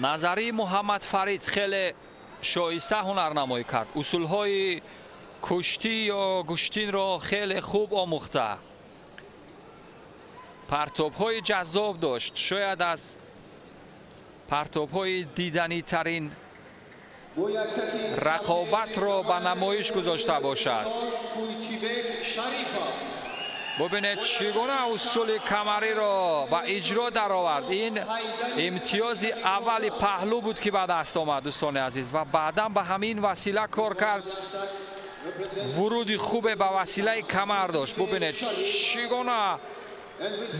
S2: Назарӣ Муҳаммад Фарид хеле шоиста ҳунарнамоӣ кард. Усулҳои куштӣ ё гӯштинро хеле хуб омӯхта, партобҳои ҷаззоб дошт. Шояд аз партобҳои диданитарин рақобатро ба намоиш гузошта бошад. Бубинед, чӣ гуна усули камариро ба иҷро даровард. Ин имтиёзи аввали паҳлӯ буд, ки ба даст омад, дӯстони азиз, ва баъдан ба ҳамин васила кор кард. Вуруди хубе ба василаи камар дошт. Бубинед, чӣ гуна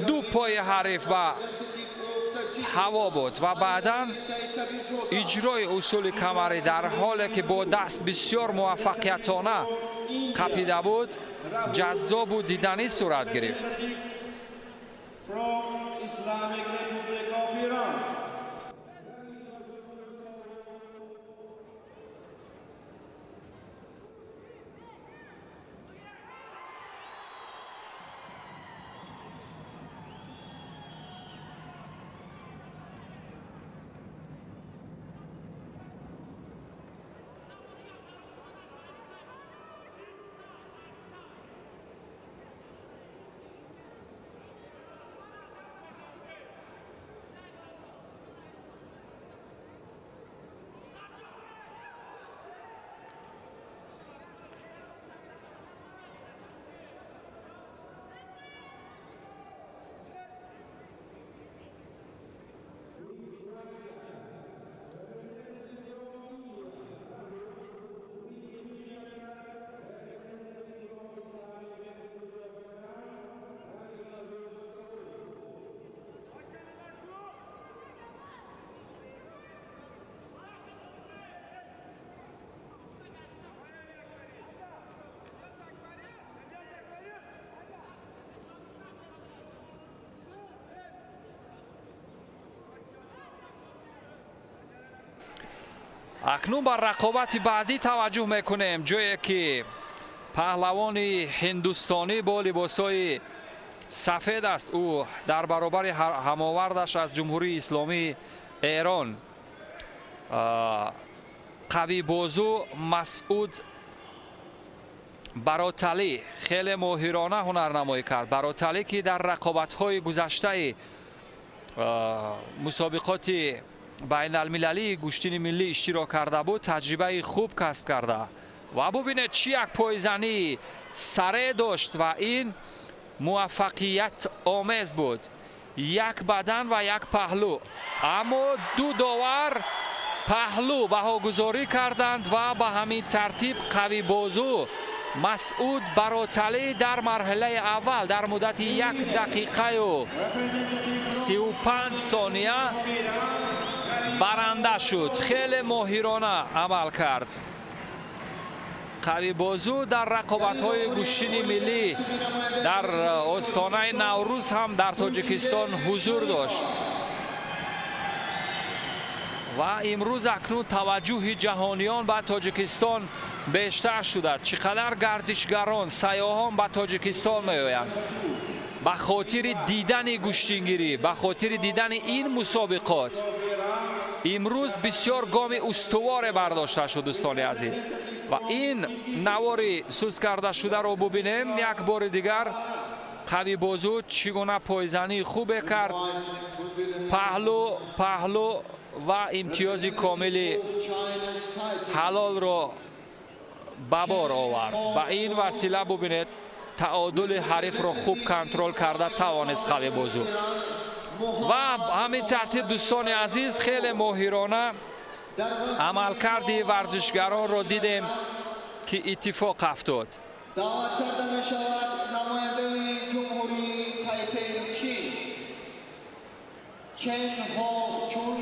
S2: ду пои ҳариф ба ҳаво буд ва баъдан иҷрои усули камарӣ дар ҳоле ки бо даст бисёр муваффақиятона қапида буд, ҷаззобу диданӣ сурат гирифт. Акнун ба рақобати баъдӣ таваҷҷӯҳ мекунем, ҷое ки паҳлавони ҳиндустонӣ бо либосҳои сафед аст. Ӯ дар баробари ҳамовардаш аз Ҷумҳурии Исломии Эрон қавибозу Масъуд Бароталӣ хеле моҳирона ҳунарнамоӣ кард. Бароталӣ, ки дар рақобатҳои гузаштаи мусобиқоти байналмилалии гӯштини миллӣ иштирок карда буд, таҷрибаи хуб касб карда. Ва бубинед, чӣ як пойзании саре дошт ва ин муваффақият омез буд. Як бадан ва як паҳлӯ, аммо ду довар паҳлӯ баҳогузорӣ карданд ва ба ҳамин тартиб қавибозу Масъуд Бароталӣ дар марҳилаи аввал дар муддати 1 дақиқаю 35 сония баранда шуд. Хеле моҳирона амал кард. Қавибозу дар рақобатҳои гӯштини миллӣ дар остонаи Наврӯз ҳам дар Тоҷикистон ҳузур дошт ва имрӯз акнун таваҷҷӯҳи ҷаҳониён ба Тоҷикистон бештар шудааст. Чӣ қадар гардишгарон, сайёҳон ба Тоҷикистон меоянд ба хотири дидани гӯштингирӣ, ба хотири дидани ин мусобиқот. Имрӯз бисёр гоми устуворе бардошта шуд, дӯстони азиз. Ва ин навори сус карда шударо бубинем як бори дигар. Қавибозу чӣ гуна пойзании хубе кард, паҳлӯ паҳлӯ ва имтиёзи комили ҳалолро ба бор овард. Ба ин васила бубинед, таодули ҳарифро хуб контрол карда тавонист қавибозу. Ва ҳамин тартиб, дӯстони азиз, хеле моҳирона амалкарди варзишгаронро дидем, ки иттифоқ афтод.
S1: Даъват карда мешавад намояндаи ҷумҳурии Тайпеи Чин Чен Ҳо Чун.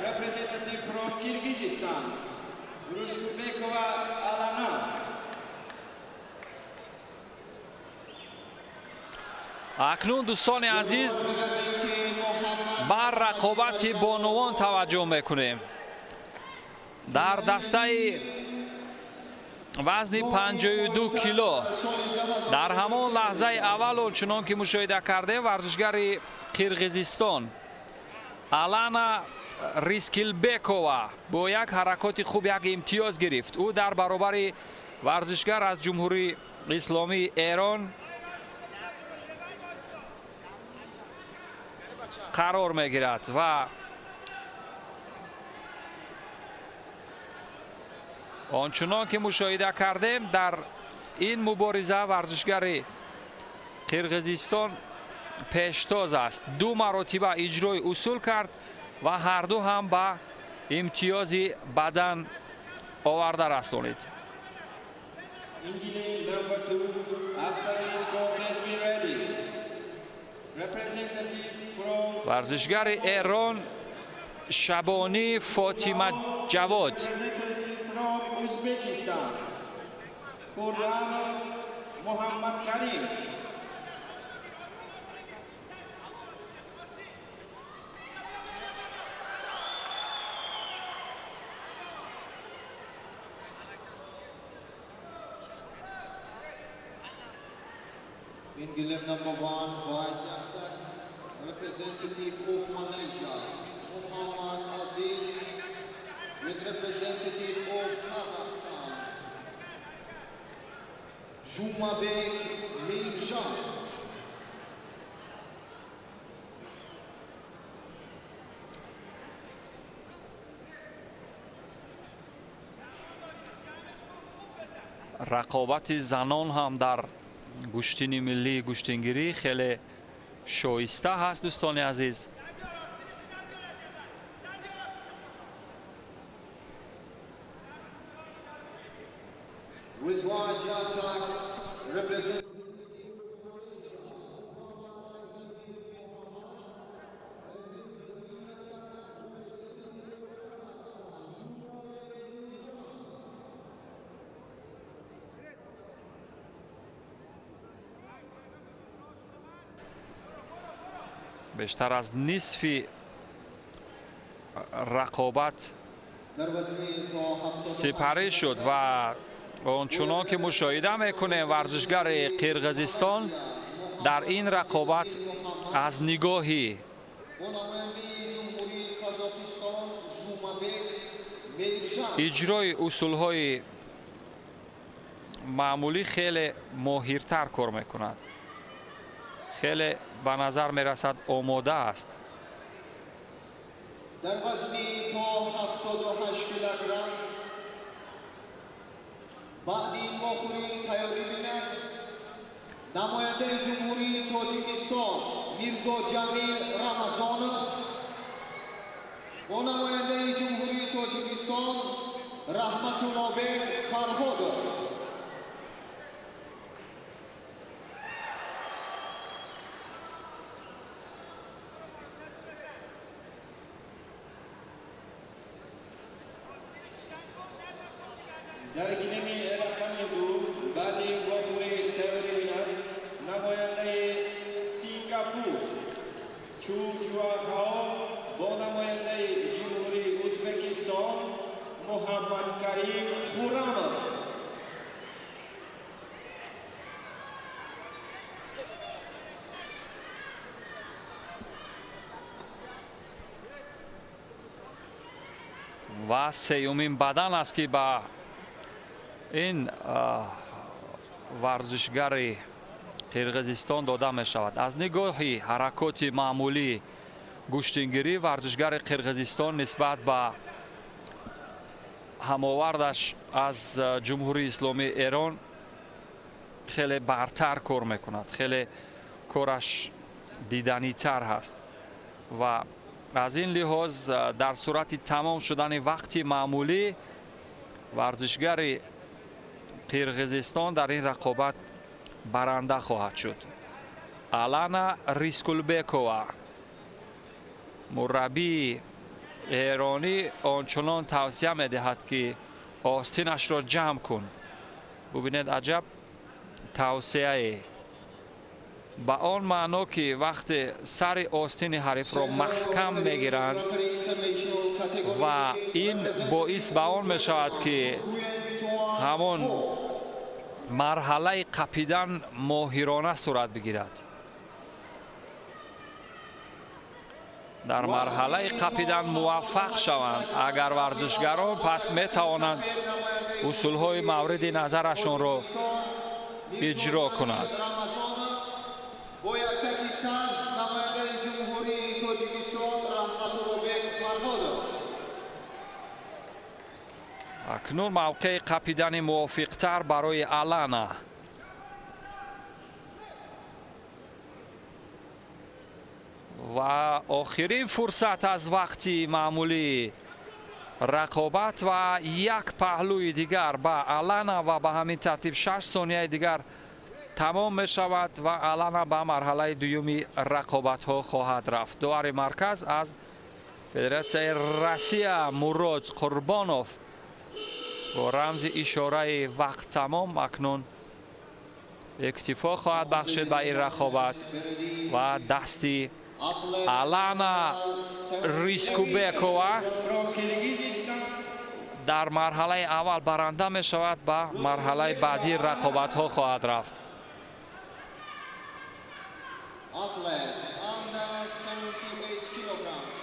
S3: Representative from Kyrgyzstan, Ruskelbekova Alana.
S2: Акнун, дӯстони азиз, бар рақобати бонувон таваҷҷӯҳ мекунем. Дар дастаи вазни 52 кило дар ҳамон лаҳзаи аввал, чунон ки мушоҳида кардем, варзишгари Қирғизистон Алана Рискилбекова бо як ҳаракоти хуб як имтиёз гирифт. Ӯ дар баробари варзишгар аз Ҷумҳурии Исломии Эрон қарор мегирад ва ончунон ки мушоҳида кардем, дар ин мубориза варзишгари Қирғизистон пештоз аст. Ду маротиба иҷрои усул кард ва ҳарду ҳам ба имтиёзи бадан оварда расонид. Варзишгари Эрон Шабонӣ Фотима Ҷавод.
S1: In Gilim number 1, White Yaftak, representative of Malaysia, Muhammad Aziz, with representative of Kazakhstan, Jumabek Mirjan.
S2: Рақобати занон ҳам дар гӯштини миллии гӯштингирӣ хеле шоиста ҳаст, дӯстони азиз. Бештар аз нисфи рақобат сипарӣ шуд ва ончунон ки мушоҳида мекунем, варзишгари Қирғизистон дар ин рақобат аз нигоҳи иҷрои усулҳои маъмулӣ хеле моҳиртар кор мекунад, хеле ба назар мерасад омода аст.
S1: Дар вазни то 78 килограмм баъди ин вохӯрӣ тайёрӣ бинад намояндаи Ҷумҳурии Тоҷикистон Мирзо Ҷамил Рамазонов бо намояндаи Ҷумҳурии Тоҷикистон Раҳматуллобек Фарҳодов.
S3: Дар гилеми рақами 2 баъди вохӯрӣ тайёрӣ бинад намояндаи Сингапур Чу Чуахао бо намояндаи Ҷумҳурии Ӯзбекистон Муҳаммадкарим Хурамов.
S2: Ва сеюмин бадан аст, ки ба ин варзишгари Қирғизистон дода мешавад. Аз нигоҳи ҳаракоти маъмулии гӯштингирӣ варзишгари Қирғизистон нисбат ба ҳамовардаш аз Ҷумҳурии Исломии Эрон хеле бартар кор мекунад, хеле кораш диданитар ҳаст ва аз ин лиҳоз дар сурати тамом шудани вақти маъмулӣ варзишгари Қирғизистон дар ин рақобат баранда хоҳад шуд. Алана Рискулбекова, мураббии эронӣ, ончунон тавсия медиҳад, ки остинашро ҷамъ кун. Бубинед, аҷаб тавсияе, ба он маъно ки вақте сари остини ҳарифро маҳкам мегиранд ва ин боис ба он мешавад, ки ҳамон марҳалаи қапидан моҳирона сурат бигирад. Дар марҳалаи қапидан муваффақ шаванд агар варзишгарон, пас метавонанд усулҳои мавриди назарашонро иҷро кунанд.
S1: Бо яктаки сабз намояндаи Ҷумҳурии Тоҷикистон Раҳматуллобек Фарҳодов.
S2: Акнун мавқеи қапидани мувофиқтар барои Алана. Ва охирин фурсат аз вақти маъмулии рақобат ва як паҳлӯи дигар ба Алана ва ба ҳамин тартиб 6 сонияи дигар тамом мешавад ва Алана ба марҳалаи дуюми рақобатҳо хоҳад рафт. Довари марказ аз Федератсияи Россия Мурод Қурбонов бо рамзи ишораи вақт тамом акнун иктифо хоҳад бахшид ба ин рақобат ва дасти Алана Рискулбекова дар марҳалаи аввал баранда мешавад, ба марҳалаи баъдии рақобатҳо хоҳад рафт.
S1: Athletes under 78 kilograms.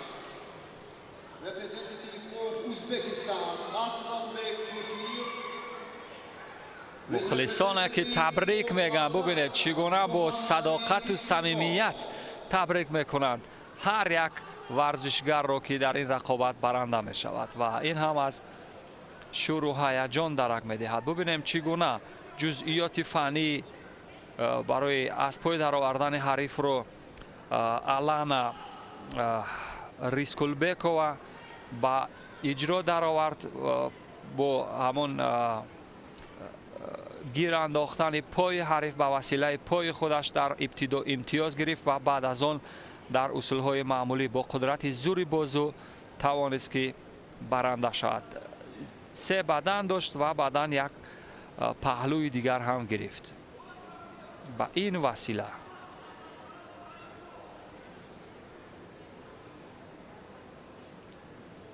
S1: Representative of Uzbekistan, Aslanbek Tojiyev.
S2: Мухлисоне ки табрик мегӯянд, бубинед чӣ гуна бо садоқату самимият табрик мекунанд ҳар як варзишгарро, ки дар ин рақобат баранда мешавад ва ин ҳам аз шӯру ҳаяҷон дарак медиҳад. Бубинем чӣ гуна ҷузъиёти фаннӣ барои аз пой даровардани ҳарифро Алана Рискулбекова ба иҷро даровард бо ҳамон гир андохтани пои ҳариф ба василаи пои худаш дар ибтидо имтиёз гирифт ва баъд аз он дар усулҳои маъмулӣ бо қудрати зури бозу тавонист, ки баранда шавад. 3 бадан дошт ва баъдан як паҳлӯи дигар ҳам гирифт ба ин васила.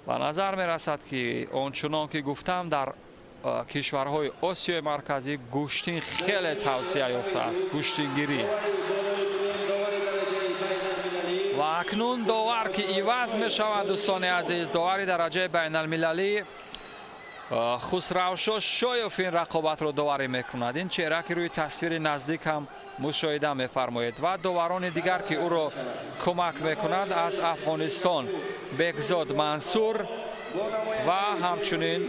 S2: Ба назар мерасад, ки ончунон ки гуфтам, дар кишварҳои Осиёи Марказӣ гӯштин хеле тавсия ёфтааст, гӯштингирӣ. Ва акнун довар ки иваз мешавад, дӯстони азиз, довари дараҷаи байналмилалӣ Хусравшо Шоев ин рақобатро доварӣ мекунад. Ин чеҳра ки рӯи тасвири наздик ҳам мушоҳида мефармоед ва доварони дигар ки ӯро кӯмак мекунад аз Афғонистон Бекзод Мансур ва ҳамчунин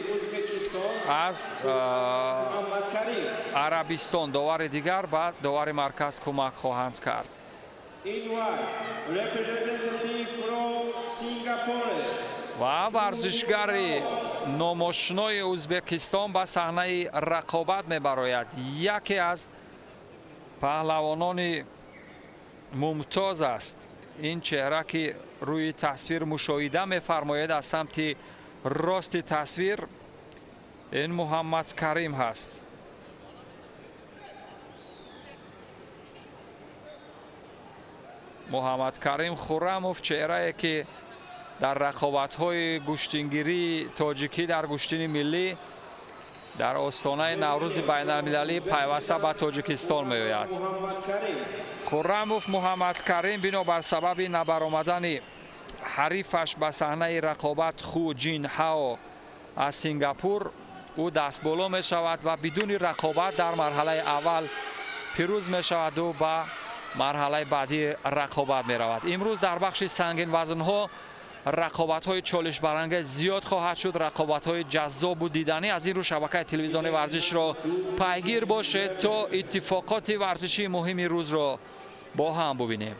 S2: аз Арабистон довари дигар ба довари марказ кӯмак хоҳанд кард. Ва варзишгари номошинои Ӯзбекистон ба саҳнаи рақобат мебарояд. Яке аз паҳлавонони мумтоз аст. Ин чеҳра ки рӯи тасвир мушоҳида мефармоед аз самти рости тасвир ин Муҳаммад Карим ҳаст. Муҳаммад Карим Хуррамов чеҳрае ки дар рақобатҳои гӯштингирии тоҷикӣ дар гӯштини миллӣ дар остонаи Наврӯзи байналмилалӣ пайваста ба Тоҷикистон меояд. Хуррамов Муҳаммад Карим бинобар сабаби набаромадани ҳарифаш ба саҳнаи рақобат Ху Ҷин Ҳао аз Сингапур ӯ дастболо мешавад ва бидуни рақобат дар марҳалаи аввал пирӯз мешаваду ба марҳалаи баъдии рақобат меравад. Имрӯз дар бахши сангинвазнҳо рақобатҳои чолишбарангез зиёд хоҳад шуд, рақобатҳои ҷаззобу диданӣ. Аз ин рӯ шабакаи телевизиони варзишро пайгир бошед то иттифоқоти варзишии муҳими рӯзро бо ҳам бубинем.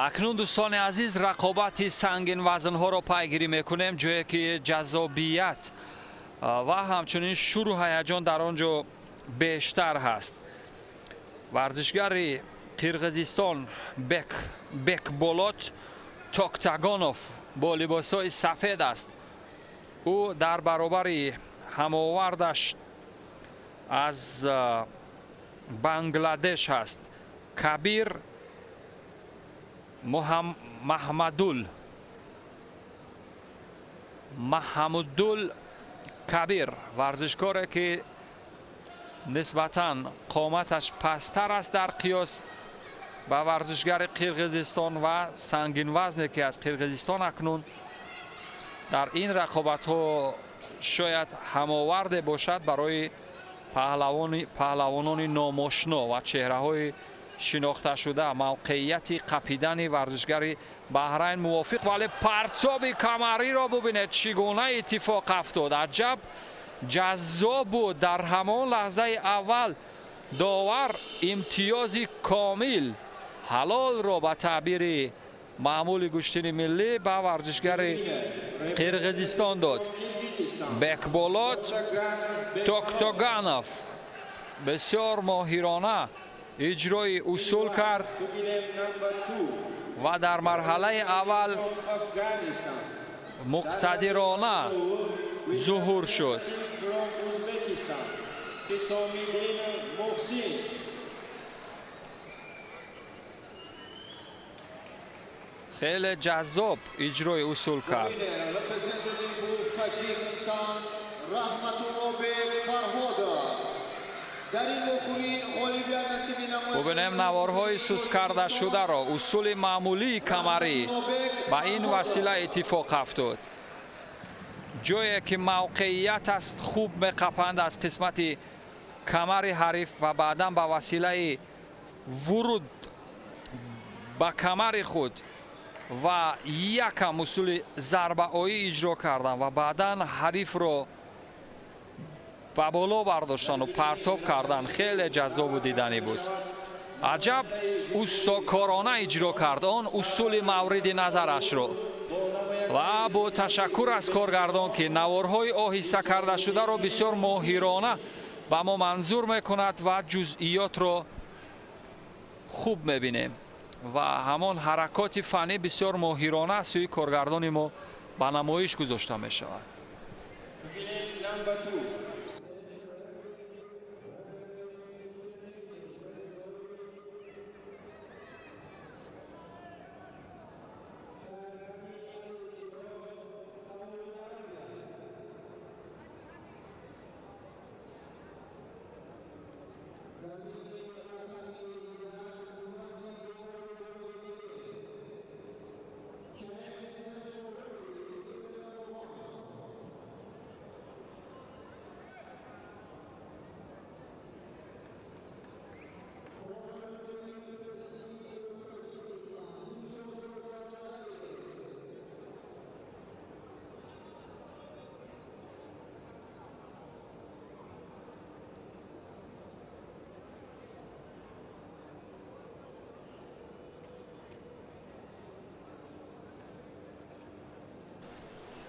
S2: Акнун дӯстони азиз рақобати сангинвазнҳоро пайгирӣ мекунем, ҷое ки ҷаззобият ва ҳамчунин шӯру ҳаяҷон дар он ҷо бештар ҳаст. Варзишгари Қирғизистон Бекболот Токтагонов бо либосҳои сафед аст. Ӯ дар баробари ҳамовардаш аз Бангладеш ҳаст, Кабир Маҳмудул Кабир, варзишкоре ки нисбатан қоматаш пасттар аст дар қиёс ба варзишгари Қирғизистон ва сангинвазне ки аз Қирғизистон акнун дар ин рақобатҳо шояд ҳамоварде бошад барои паҳлавонони номошно ва чеҳраҳои шинохташуда. Мавқеияти қапидани варзишгари Баҳрайн мувофиқ, вале партоби камариро бубинед чӣ гуна иттифоқ афтод. Аҷаб ҷаззоб буд. Дар ҳамон лаҳзаи аввал довар имтиёзи комил ҳалолро ба таъбири маъмули гӯштини миллӣ ба варзишгари Қирғизистон дод. Бекболот Токтоганов бисёр моҳирона иҷрои усул кард ва дар марҳалаи аввал муқтадирона зуҳур шуд. Хеле ҷаззоб иҷрои усул кард. Бубинем наворҳои сус карда шударо. Усули маъмулии камарӣ ба ин васила иттифоқ афтод. Ҷое ки мавқеият аст хуб меқапанд аз қисмати камари ҳариф ва баъдан ба василаи вуруд ба камари худ ва якам усули зарбаоӣ иҷро кардан ва баъдан ҳарифро ба боло бардоштан ва партоб кардан хеле ҷаззобу диданӣ буд. Аҷаб устокорона иҷро кард он усули мавриди назарашро. Ва бо ташаккур аз коргардон, ки наворҳои оҳиста карда шударо бисёр моҳирона ба мо манзур мекунад ва ҷузъиётро хуб мебинем ва ҳамон ҳаракоти фаннӣ бисёр моҳирона аз сӯи коргардони мо ба намоиш гузошта мешавад.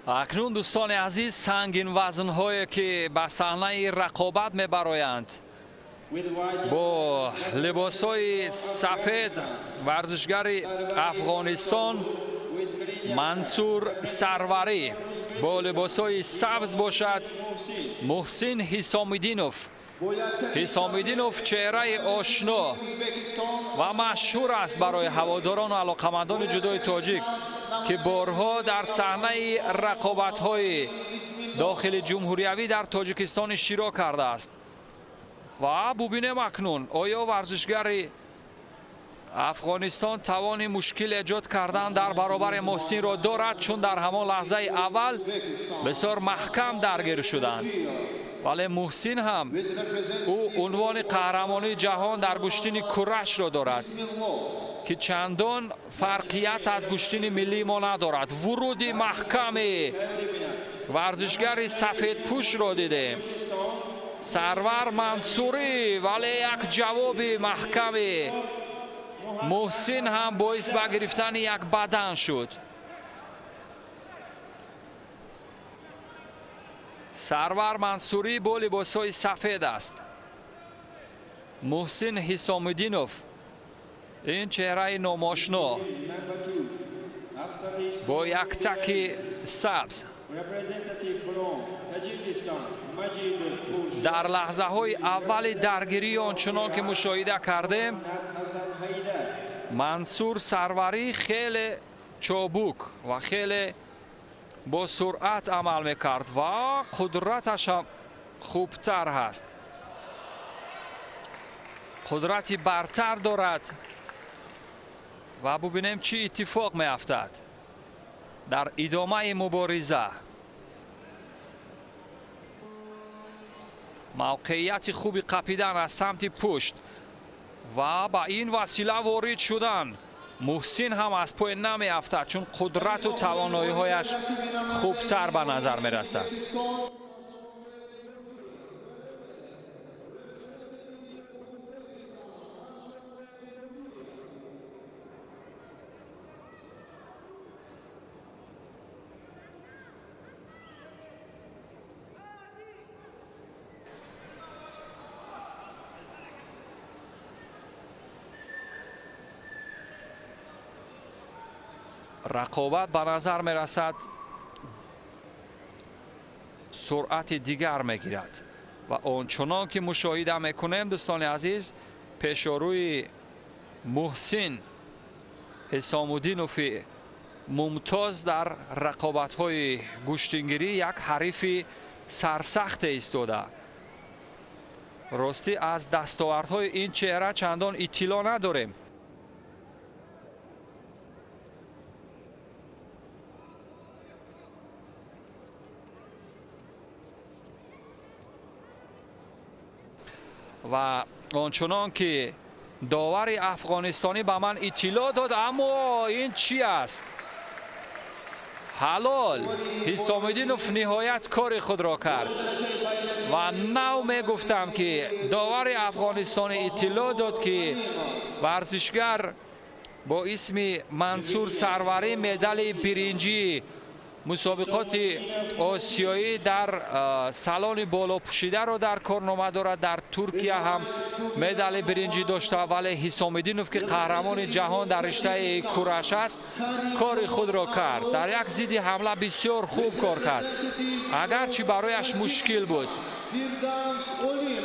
S2: Акнун дӯстони азиз, сангин вазнҳое ки ба саҳнаи рақобат мебароянд бо либосҳои сафед варзишгари Афғонистон Мансур Сарварӣ, бо либосҳои сабз бошад Муҳсин Ҳисомиддинов. Ҳисомиддинов чеҳраи ошно ва машҳур аст барои ҳаводорон ва алоқамандони ҷудои тоҷик, ки борҳо дар саҳнаи рақобатҳои дохили ҷумҳуриявӣ дар Тоҷикистон иштирок кардааст. Ва бубинем акнун оё варзишгари Афғонистон тавони мушкил эҷод кардан дар баробари Муҳсинро дорад, чун дар ҳамон лаҳзаи аввал бисёр маҳкам даргир шуданд. Вале Муҳсин ҳам ӯ унвони қаҳрамонии ҷаҳон дар гӯштини курашро дорад, ки чандон фарқият аз гӯштини миллии мо надорад. Вуруди маҳками варзишгари сафедпӯшро дидем, Сарвар Мансурӣ, вале як ҷавоби маҳками Муҳсин ҳам боис ба гирифтани як бадан шуд. Сарвар Мансурӣ бо либосҳои сафед аст. Муҳсин Ҳисомиддинов, ин чеҳраи номошно бо як таки сабз. Дар лаҳзаҳои аввали даргирии он чунон ки мушоҳида кардем, Мансур Сарварӣ хеле чобук ва хеле бо суръат амал мекард ва қудраташ ҳам хубтар ҳаст. Қудрати бартар дорад ва бубинем чӣ иттифоқ меафтад дар идомаи мубориза. Мавқеияти хуби қапидан аз самти пушт ва ба ин васила ворид шудан. Муҳсин ҳам аз пой намеафтад, чун қудрату тавоноиҳояш хубтар ба назар мерасад. Рақобат ба назар мерасад суръати дигар мегирад ва ончунон ки мушоҳида мекунем, дӯстони азиз, пешорӯи Муҳсин Ҳисомуддинови мумтоз дар рақобатҳои гӯштингирӣ як ҳарифи сарсахте истода. Ростӣ аз дастовардҳои ин чеҳра чандон иттилоъ надорем. Ва ончунон ки довари афғонистонӣ ба ман иттилоъ дод, аммо ин чӣ аст? Ҳалол Ҳисомиддинов ниҳоят кори худро кард ва нав мегуфтам ки довари афғонистонӣ иттилоъ дод ки варзишгар бо исми Мансур Сарварӣ медали биринҷии мусобиқоти осиёӣ дар салони болопӯшидаро дар корнома дорад. Дар Туркия ҳам медали биринҷӣ дошта, вале Ҳисомиддинов ки қаҳрамони ҷаҳон дар риштаи кураш аст, кори худро кард. Дар як зидди ҳамла бисёр хуб кор кард, агарчи барояш мушкил буд,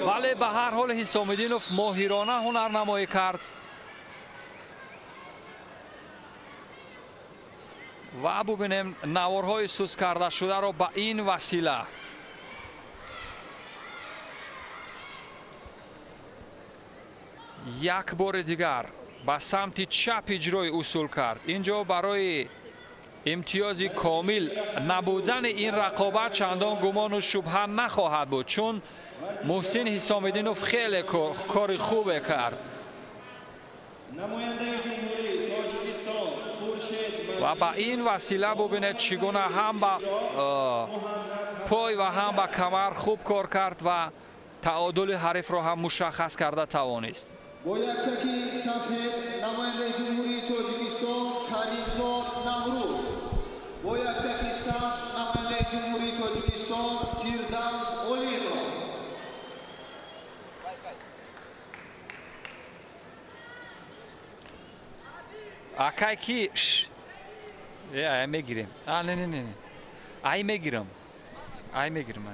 S2: вале ба ҳар ҳол Ҳисомиддинов моҳирона ҳунарнамоӣ кард ва бубинем наворҳои сус карда шударо ба ин васила. Як бори дигар ба самти чап иҷрои усул кард. Инҷо барои имтиёзи комил набудани ин рақобат чандон гумону шубҳа нахоҳад буд, чун Муҳсин Ҳисомиддинов хеле кори хубе кард. Ва ба ин васила бубинед чӣ гуна ҳам ба пой ва ҳам ба камар хуб кор кард ва таодули ҳарифро ҳам мушаххас карда тавонист.
S1: Бо як таки сафед намояндаи Ҷумҳурии Тоҷикистон Каримзод Наврӯз, бо як таки сабз намояндаи Ҷумҳурии Тоҷикистон Фирдавс Олимов.
S2: Акай ки ай мегирем. А не не не не. Ай мегирам. Ай мегирам.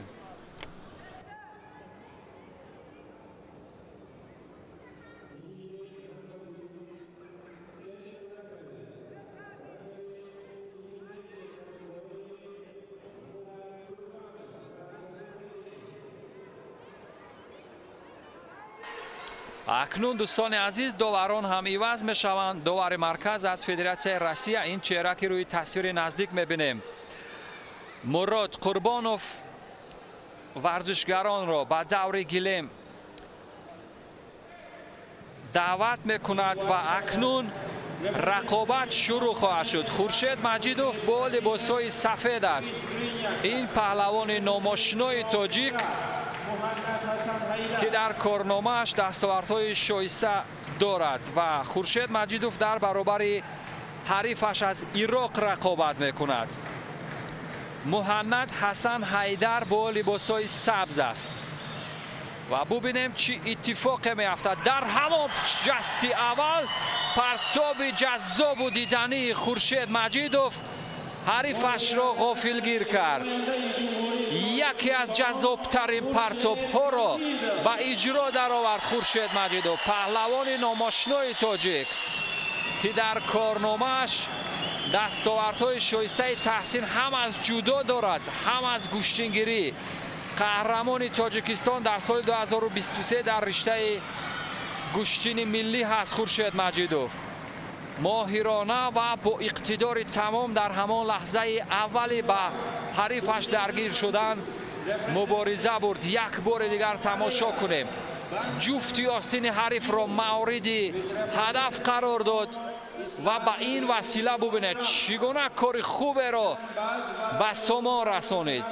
S2: Акнун дӯстони азиз, доварон ҳам иваз мешаванд. Довари марказ аз Федератсияи Россия, ин чеҳра ки рӯи тасвири наздик мебинем, Мурод Қурбонов варзишгаронро ба даври гилем даъват мекунад ва акнун рақобат шурӯъ хоҳад шуд. Хуршед Маҷидов бо либосҳои сафед аст. Ин паҳлавони номошинои тоҷик ки дар корномааш дастовардҳои шоиста дорад ва Хуршед Маҷидов дар баробари ҳарифаш аз Ироқ рақобат мекунад. Муҳаннад Ҳасан Ҳайдар бо либосҳои сабз аст ва бубинем чӣ иттифоқе меафтад. Дар ҳамон ҷасти аввал партоби ҷаззобу дидании Хуршед Маҷидов ҳарифашро ғофилгир кард. Яке аз ҷаззобтарин партобҳоро ба иҷро даровард Хуршед Маҷидов, паҳлавони номошинои тоҷик ки дар корномааш дастовардҳои шоистаи таҳсин ҳам аз ҷудо дорад, ҳам аз гӯштингирӣ. Қаҳрамони Тоҷикистон дар соли 2023 дар риштаи гӯштини миллӣ ҳаст Хуршед Маҷидов. Моҳирона ва бо иқтидори тамом дар ҳамон лаҳзаи аввали ба ҳарифаш даргир шудан мубориза бурд. Як бори дигар тамошо кунем. Ҷуфти остини ҳарифро мавриди ҳадаф қарор дод ва ба ин васила бубинед чӣ гуна кори хуберо ба сомон расонид.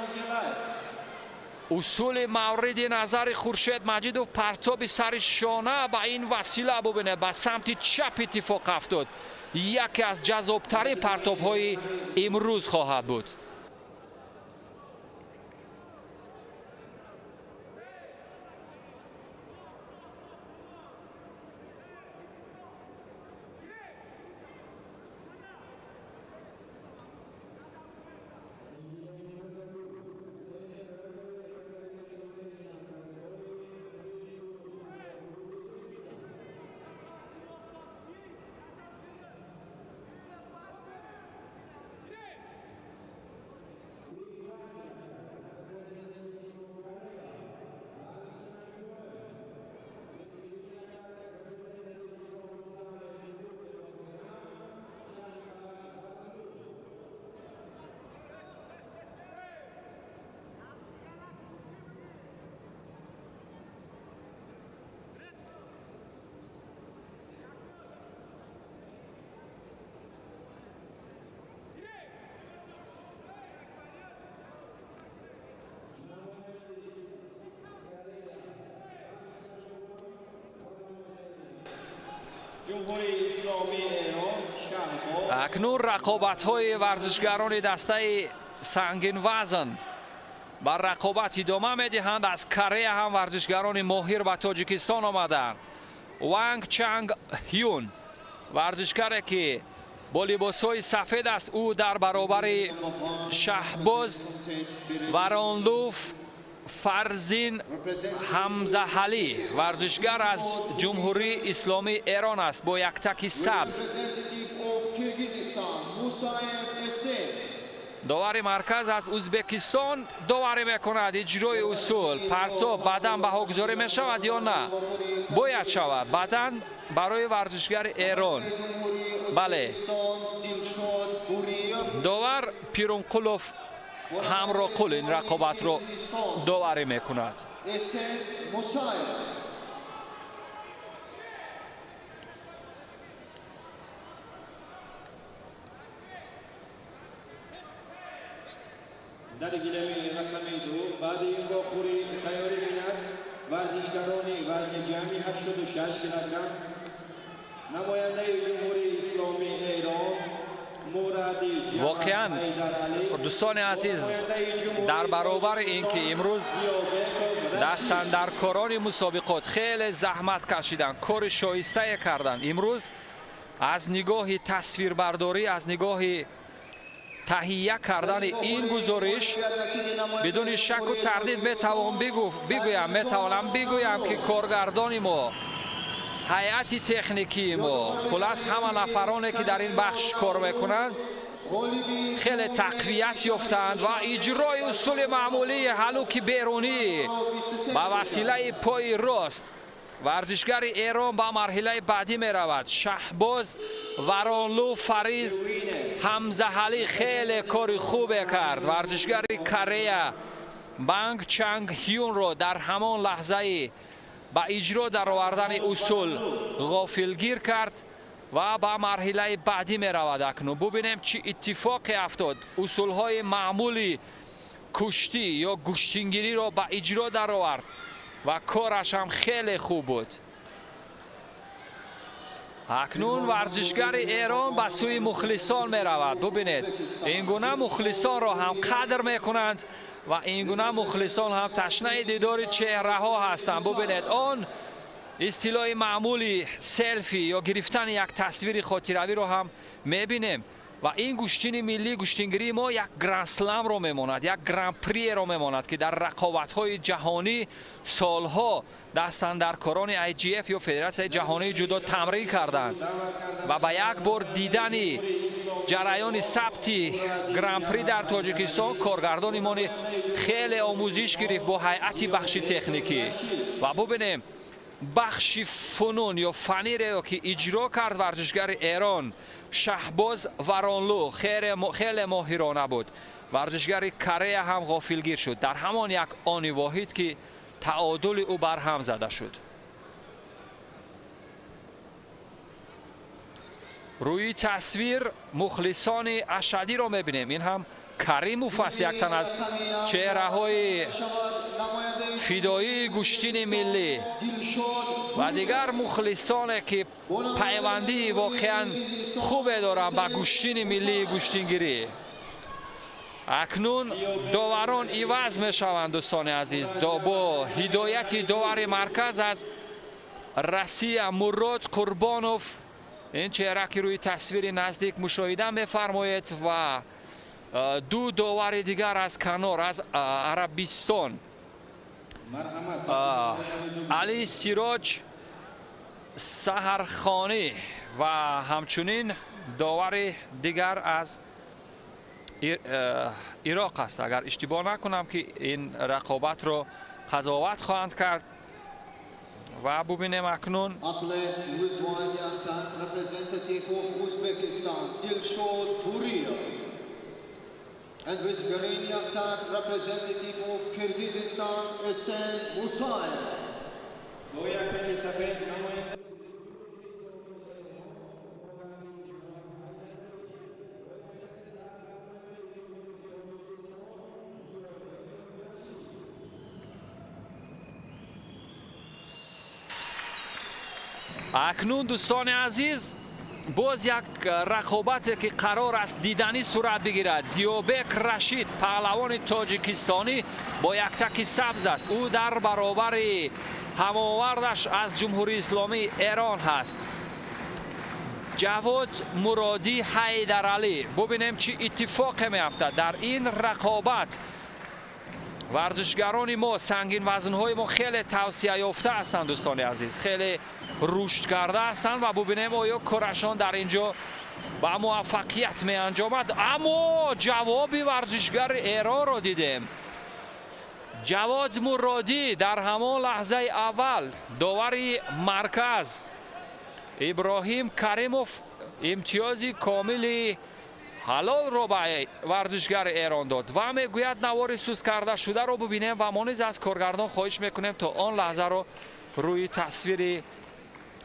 S2: Усули мавриди назари Хуршед Маҷидов партоби сари шона ба ин васила бубинед ба самти чап иттифоқ афтод. Яке аз ҷаззобтарин партобҳои имрӯз хоҳад буд. Акнун рақобатҳои варзишгарони дастаи сангинвазн ба рақобат идома медиҳанд. Аз Корея ҳам варзишгарони моҳир ба Тоҷикистон омаданд. Ванг Чанг Ҳюн, варзишгаре ки бо либосҳои сафед аст, ӯ дар баробари Шаҳбоз Варонлуф Фарзин Ҳамзаҳалӣ, варзишгар аз Ҷумҳурии Исломии Эрон аст бо яктаки сабз. Довари марказ аз Ӯзбекистон доварӣ мекунад иҷрои усул. Партоб баъдан баҳогузорӣ мешавад ё на? Бояд шавад. Баъдан барои варзишгари Эрон. Бале. Довар Пирунқулов Ҳамроқул ин рақобатро доварӣ мекунад.
S3: Дар гилеми рақами 2 баъди ин вохӯрӣ тайёрӣ бинад варзишгарони вазни ҷамъи 86 килограмм намояндаи Ҷумҳурии Исломии Эрон.
S2: Воқеан, дӯстони азиз, дар баробари ин ки имрӯз дастандаркорони мусобиқот хеле заҳмат кашиданд, кори шоистае карданд, имрӯз аз нигоҳи тасвирбардорӣ, аз нигоҳи таҳия кардани ин гузориш бидуни шаку тардид метавонам бигӯям ки коргардони мо, ҳайати техникии мо, хулас ҳама нафароне ки дар ин бахш кор мекунанд, хеле тақвият ёфтанд ва иҷрои усули маъмулии ҳалуки берунӣ ба василаи пои рост варзишгари Эрон ба марҳилаи баъдӣ меравад. Шаҳбоз Варонлу Фариз Ҳамзаҳалӣ хеле кори хубе кард. Варзишгари Корея Банг Чанг Ҳюнро дар ҳамон лаҳзаи ба иҷро даровардани усул ғофилгир кард ва ба марҳилаи баъдӣ меравад. Акнун бубинем чӣ иттифоқе афтод. Усулҳои маъмули куштӣ ё гӯштингириро ба иҷро даровард ва кораш ҳам хеле хуб буд. Акнун варзишгари Эрон ба сӯи мухлисон меравад. Бубинед, ин гуна мухлисонро ҳам қадр мекунанд ва ин гуна мухлисон ҳам ташнаи дидори чеҳраҳо ҳастанд. Бубинед, он истилоҳи маъмули селфи ё гирифтани як тасвири хотиравиро ҳам мебинем. Ва ин гӯштини миллӣ, гӯштингирии мо як гранд-сламро мемонад, як гран-приеро мемонад, ки дар рақобатҳои ҷаҳонӣ солҳо дастандаркорони IGF ё Федератсияи ҷаҳонии ҷудо тамрин карданд ва ба як бор дидани ҷараёни сабти гран-при дар Тоҷикистон коргардони мо хеле омӯзиш гирифт бо ҳайати бахши техникӣ. Ва бубинем бахши фунун ё фаниреро ки иҷро кард варзишгари Эрон Шаҳбоз Варонлу хеле моҳирона буд. Варзишгари Корея ҳам ғофилгир шуд дар ҳамон як они воҳид ки таодули ӯ барҳам зада шуд. Рӯи тасвир мухлисони ашадиро мебинем. Ин ҳам Каримов аст, як тан аз чеҳраҳои фидоии гӯштини миллӣ ва дигар мухлисоне ки пайвандии воқеан хубе доранд ба гӯштини миллии гӯштингирӣ. Акнун доварон иваз мешаванд, дӯстони азиз, бо ҳидояти довари марказ аз Россия Мурод Қурбонов. Ин чеҳра ки рӯи тасвири наздик мушоҳида мефармоед ва ду довари дигар аз канор, аз Арабистон, Али Сироҷ Саҳархонӣ ва ҳамчунин довари дигар аз Ироқ аст. Агар иштибоҳ накунам ки ин рақобатро қазоват хоҳанд кард. Ва бубинем акнун
S1: And with green yaktan, representative of Kyrgyzstan, Esen Musaev.
S2: Акнун дӯстони азиз, боз як рақобате ки қарор аст диданӣ сурат бигирад. Зиёбек Рашид, паҳлавони тоҷикистонӣ бо яктаки сабз аст. Ӯ дар баробари ҳамовардаш аз Ҷумҳурии Исломии Эрон ҳаст. Ҷавод Муродӣ Ҳайдаралӣ. Бубинем чӣ иттифоқе меафтад дар ин рақобат. Варзишгарони мо, сангинвазнҳои мо хеле тавсияёфта ҳастанд дӯстони азиз, хеле рушд карда ҳастанд ва бубинем оё корашон дар ин ҷо ба муваффақият меанҷомад. Аммо ҷавоби варзишгари Эронро дидем. Ҷавод Муродӣ дар ҳамон лаҳзаи аввал довари марказ Иброҳим Каримов имтиёзи комили ҳалолро ба варзишгари Эрон дод ва мегӯяд навори сус карда шударо бубинем ва мо низ аз коргардон хоҳиш мекунем то он лаҳзаро рӯи тасвири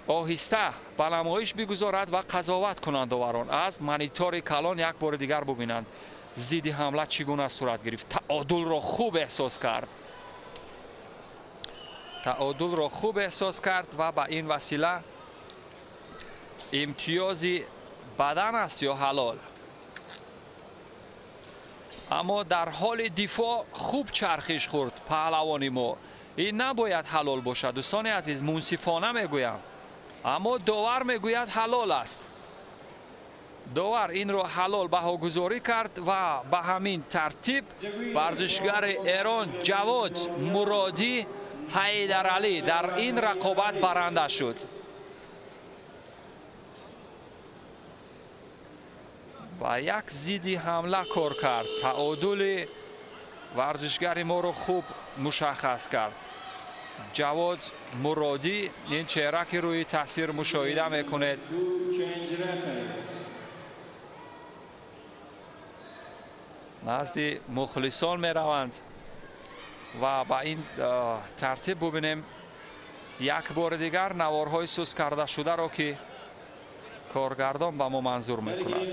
S2: оҳиста ба намоиш бигузорад ва қазоват кунанд доварон. Аз монитори калон як бори дигар бубинанд зидди ҳамла чӣ гуна сурат гирифт. Таодулро хуб эҳсос кард, таодулро хуб эҳсос кард ва ба ин васила имтиёзи бадан аст ё ҳалол. Аммо дар ҳоли дифоъ хуб чархиш хӯрд паҳлавони мо. Ин набояд ҳалол бошад дӯстони азиз, мунсифона мегӯям, аммо довар мегӯяд ҳалол аст. Довар инро ҳалол баҳогузорӣ кард ва ба ҳамин тартиб варзишгари Эрон Ҷавод Муродӣ Ҳайдаралӣ дар ин рақобат баранда шуд. Ба як зидди ҳамла кор кард, таодули варзишгари моро хуб мушаххас кард. Ҷавод Муродӣ, ин чеҳра ки рӯи тасвир мушоҳида мекунед, назди мухлисон мераванд ва ба ин тартиб бубинем як бори дигар наворҳои сус карда шударо ки коргардон ба мо манзур мекунад.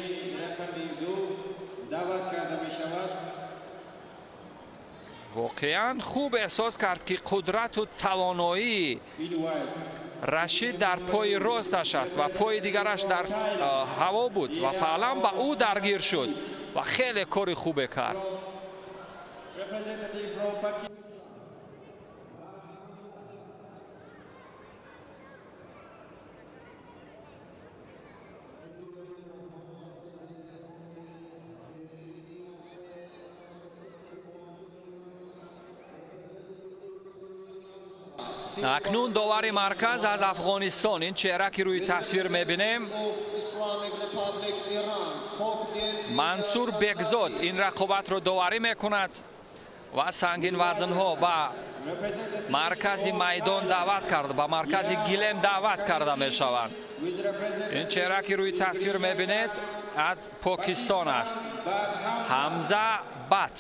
S2: Воқеан хуб эҳсос кард ки қудрату тавоноии Рашид дар пои росташ аст ва пои дигараш дар ҳаво буд ва фаълан ба ӯ даргир шуд ва хеле кори хубе кард. Акнун довари марказ аз Афғонистон, ин чеҳра ки рӯи тасвир мебинем, Мансур Бекзод ин рақобатро доварӣ мекунад ва сангинвазнҳо ба маркази майдон даъват кард, ба маркази гилем даъват карда мешаванд. Ин чеҳра ки рӯи тасвир мебинед аз Покистон аст. Ҳамза Бат,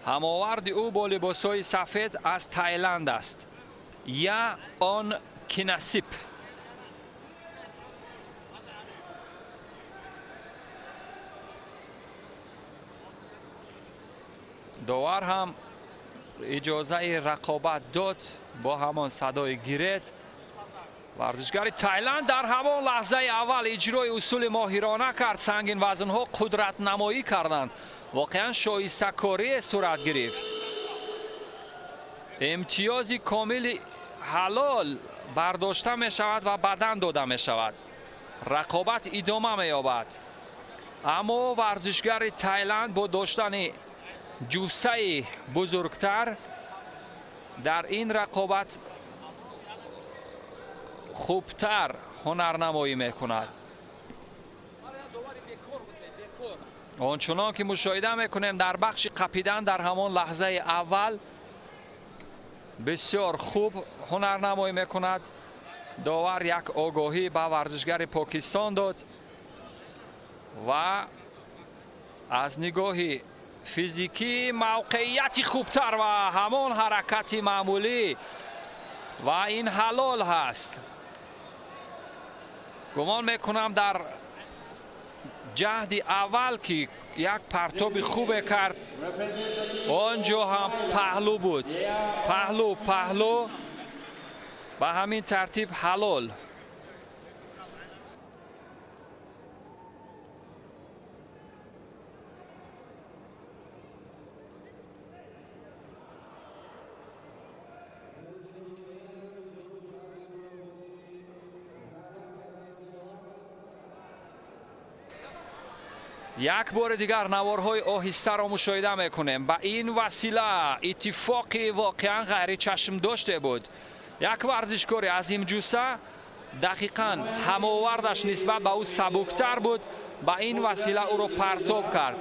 S2: ҳамоварди ӯ бо либосҳои сафед аз Тайланд аст. Я он Кинасип. Довар ҳам иҷозаи рақобат дод бо ҳамон садои гирет. Варзишгари Тайланд дар ҳамон лаҳзаи аввал иҷрои усули моҳирона кард. Сангинвазнҳо қудратнамоӣ карданд. Воқеан шоистакорие сурат гирифт. Имтиёзи комили ҳалол бардошта мешавад ва бадан дода мешавад. Рақобат идома меёбад. Аммо варзишгари Тайланд бо доштани ҷуссаи бузургтар дар ин рақобат хубтар ҳунарнамоӣ мекунад. Ончунон ки мушоҳида мекунем дар бахши қапидан дар ҳамон лаҳзаи аввал бисёр хуб ҳунарнамоӣ мекунад. Довар як огоҳӣ ба варзишгари Покистон дод ва аз нигоҳи физикӣ мавқеияти хубтар ва ҳамон ҳаракати маъмулӣ ва ин ҳалол ҳаст. Гумон мекунам дар ҷаҳди аввал ки як партоби хубе кард, он ҷо ҳам паҳлӯ буд. Паҳлӯ, паҳлӯ, ба ҳамин тартиб ҳалол. Як бори дигар наворҳои оҳистаро мушоҳида мекунем. Ба ин васила иттифоқи воқеан ғайричашмдоште буд. Як варзишкори азимҷуса дақиқан ҳамовардаш нисбат ба ӯ сабуктар буд, ба ин васила ӯро партоб кард.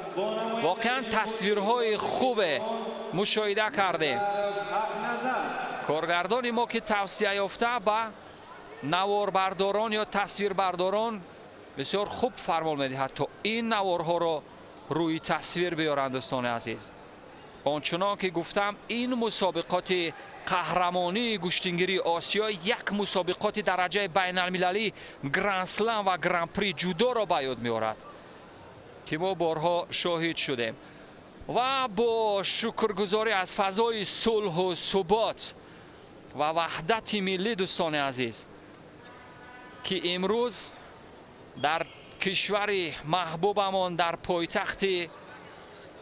S2: Воқеан тасвирҳои хубе мушоҳида кардем. Коргардони мо ки тавсия ёфта ба наворбардорон ё тасвирбардорон бисёр хуб фармон медиҳад, то ин наворҳоро рӯи тасвир биёранд. Дӯстони азиз, ончунон ки гуфтам, ин мусобиқоти қаҳрамонии гӯштингирии Осиё як мусобиқоти дараҷаи байналмилалӣ гранд-слам ва гран-при ҷудоро ба ёд меорад, ки мо борҳо шоҳид шудем. Ва бо шукргузорӣ аз фазои сулҳу субот ва ваҳдати миллӣ, дӯстони азиз, ки имрӯз дар кишвари маҳбубамон, дар пойтахти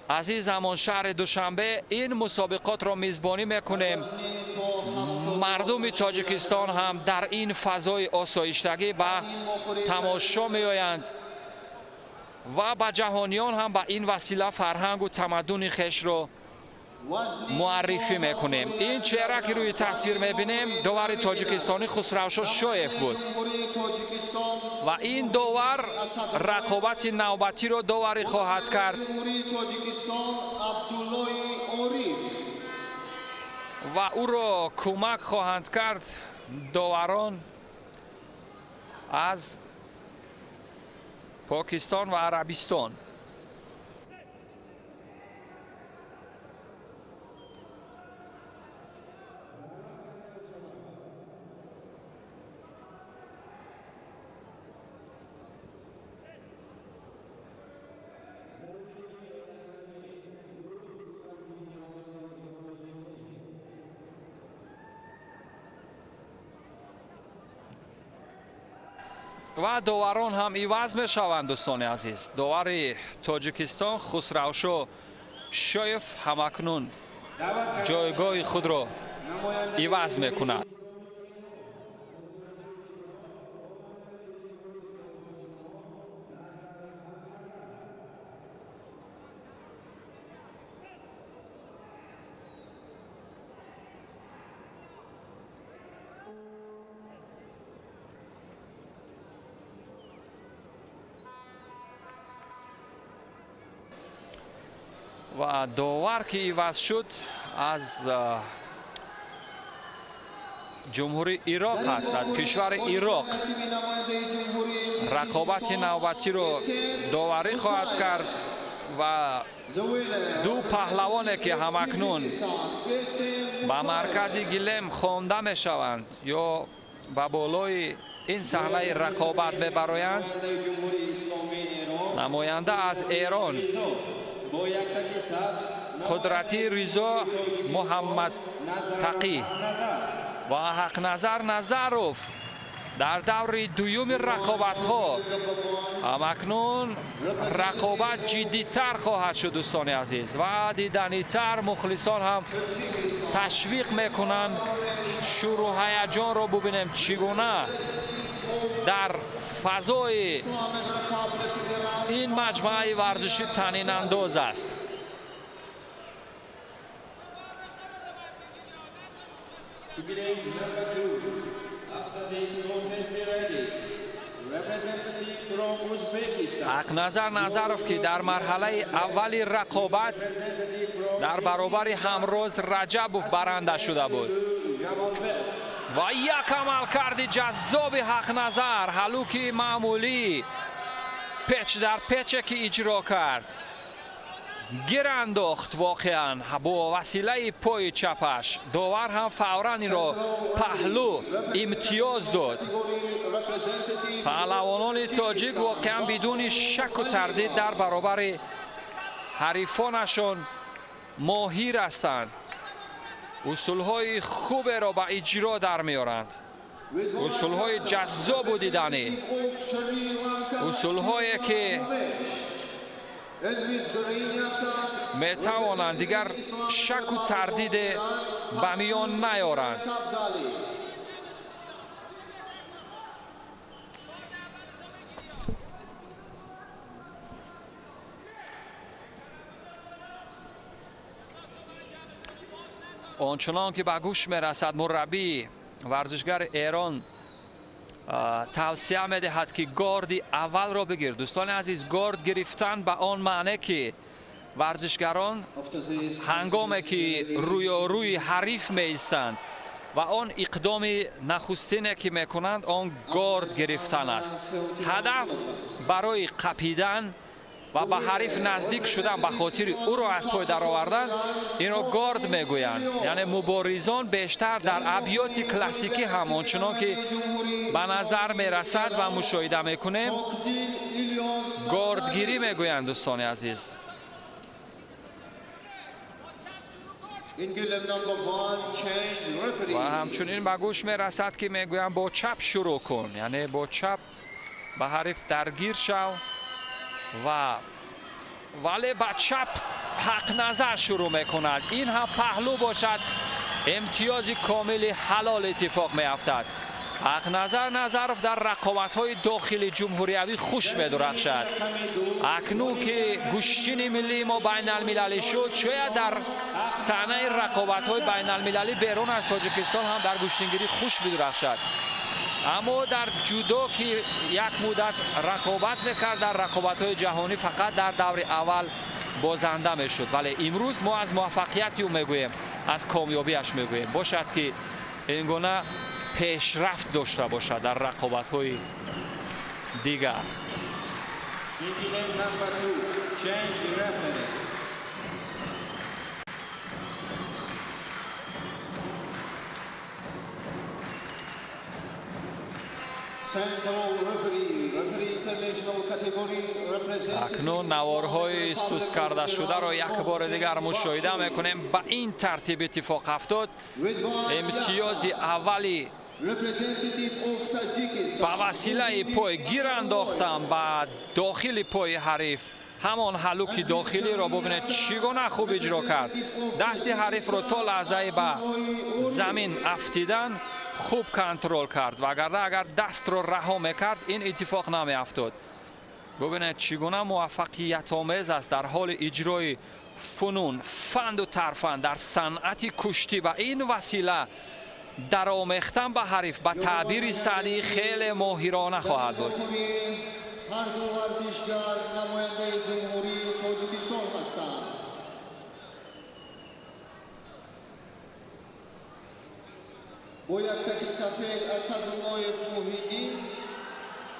S2: азизамон шаҳри Душанбе ин мусобиқотро мизбонӣ мекунем. Мардуми Тоҷикистон ҳам дар ин фазои осоиштагӣ ба тамошо меоянд ва ба ҷаҳониён ҳам ба ин васила фарҳангу тамаддуни хешро муаррифӣ мекунем. Ин чеҳра, ки рӯи тасвир мебинем, довари тоҷикистонӣ Хусравшо Шоев буд ва ин довар рақобати навбатиро доварӣ хоҳад кард ва ӯро кӯмак хоҳанд кард доварон аз Покистон ва Арабистон. Ва доварон ҳам иваз мешаванд, дӯстони азиз. Довари Тоҷикистон Хусравшо Шоев ҳамакнун ҷойгоҳи худро иваз мекунад. Ва довар ки иваз шуд аз ҷумҳурии Ироқ аст, аз кишвари Ироқ. Рақобати навбатиро доварӣ хоҳад кард ва ду паҳлавоне ки ҳамакнун ба маркази гилем хонда мешаванд ё ба болои ин саҳнаи рақобат мебароянд, намоянда аз Эрон Қудрати Ризо Муҳаммад Тақӣ ва Ҳақназар Назаров дар даври дуюми рақобатҳо. Ҳамакнун рақобат ҷиддитар хоҳад шуд, дӯстони азиз, ва диданитар. Мухлисон ҳам ташвиқ мекунанд. Шӯру ҳаяҷонро бубинем, чӣ гуна дар фазои ин маҷмӯаи варзишӣ танинандоз аст. Ҳақназар Назаров, ки дар марҳалаи аввали рақобат дар баробари Ҳамроз Раҷабов баранда шуда буд ва як амалкарди ҷаззоби Ҳақназар, ҳалуки маъмулӣ печ дар пече ки иҷро кард, гир андохт воқеан бо василаи пои чапаш. Довар ҳам фавран инро паҳлӯ имтиёз дод. Паҳлавонони тоҷик воқеан бидуни шаку тардид дар баробари ҳарифонашон моҳир ҳастанд. Усулҳои хуберо ба иҷро дар меоранд, усулҳои ҷаззобу диданӣ, усулҳое ки метавонанд дигар шаку тардиде ба миён наёранд. Ончунон ки ба гӯш мерасад, мураббии варзишгари Эрон тавсия медиҳад, ки горди аввалро бигир. Дӯстони азиз, горд гирифтан ба он маъне, ки варзишгарон ҳангоме ки рӯёрӯи ҳариф меистанд ва он иқдоми нахустине ки мекунанд, он горд гирифтан аст. Ҳадаф барои қапидан ва ба ҳариф наздик шудан, ба хотири ӯро аз пой даровардан, инро горд мегӯянд. Яъне муборизон бештар дар абёти классикӣ ҳам, ончунон ки ба назар мерасад ва мушоҳида мекунем, гордгирӣ мегӯянд, дӯстони азиз. Ва ҳамчунин ба гӯш мерасад, ки мегӯянд бо чап шурӯъ кун, яъне бо чап ба ҳариф даргир шав, ва вале ба чап ҳақназар шурӯъ мекунад. Ин ҳам паҳлӯ бошад, имтиёзи комили ҳалол иттифоқ меафтад. Ҳақназар Назаров дар рақобатҳои дохили ҷумҳуриявӣ хуш медурахшад. Акнун ки гӯштини миллии мо байналмилалӣ шуд, шояд дар саҳнаи рақобатҳои байналмилалӣ берун аз Тоҷикистон ҳам дар гӯштингирӣ хуш бидурахшад. Аммо дар ҷудо, ки як муддат рақобат мекард, дар рақобатҳои ҷаҳонӣ фақат дар даври аввал бозанда мешуд. Вале имрӯз мо аз муваффақияти ӯ мегӯем, аз комёбиаш мегӯем. Бошад, ки ин гуна пешрафт дошта бошад дар рақобатҳои дигар. Акнун наворҳои сус карда шударо як бори дигар мушоҳида мекунем. Ба ин тартиб иттифоқ афтод. Имтиёзи аввали ба василаи пой гир андохтан ба дохили пои ҳариф, ҳамон ҳалуки дохилиро бубинед чӣ гуна хуб иҷро кард. Дасти ҳарифро то лаҳзаи ба замин афтидан хуб контрол кард, вагарна агар дастро раҳо мекард, ин иттифоқ намеафтод. Бубинед чӣ гуна муваффақиятомез аст дар ҳоли иҷрои фунун, фанду тарфанд дар санъати куштӣ. Ба ин васила даромехтан ба ҳариф ба таъбири Саъдӣ хеле моҳирона хоҳад буд.
S1: Ҳар ду варзишгар намояндаи Ҷумҳурии Тоҷикистон ҳастанд. Бо яктаки сафед Асадуллоев Муҳиддин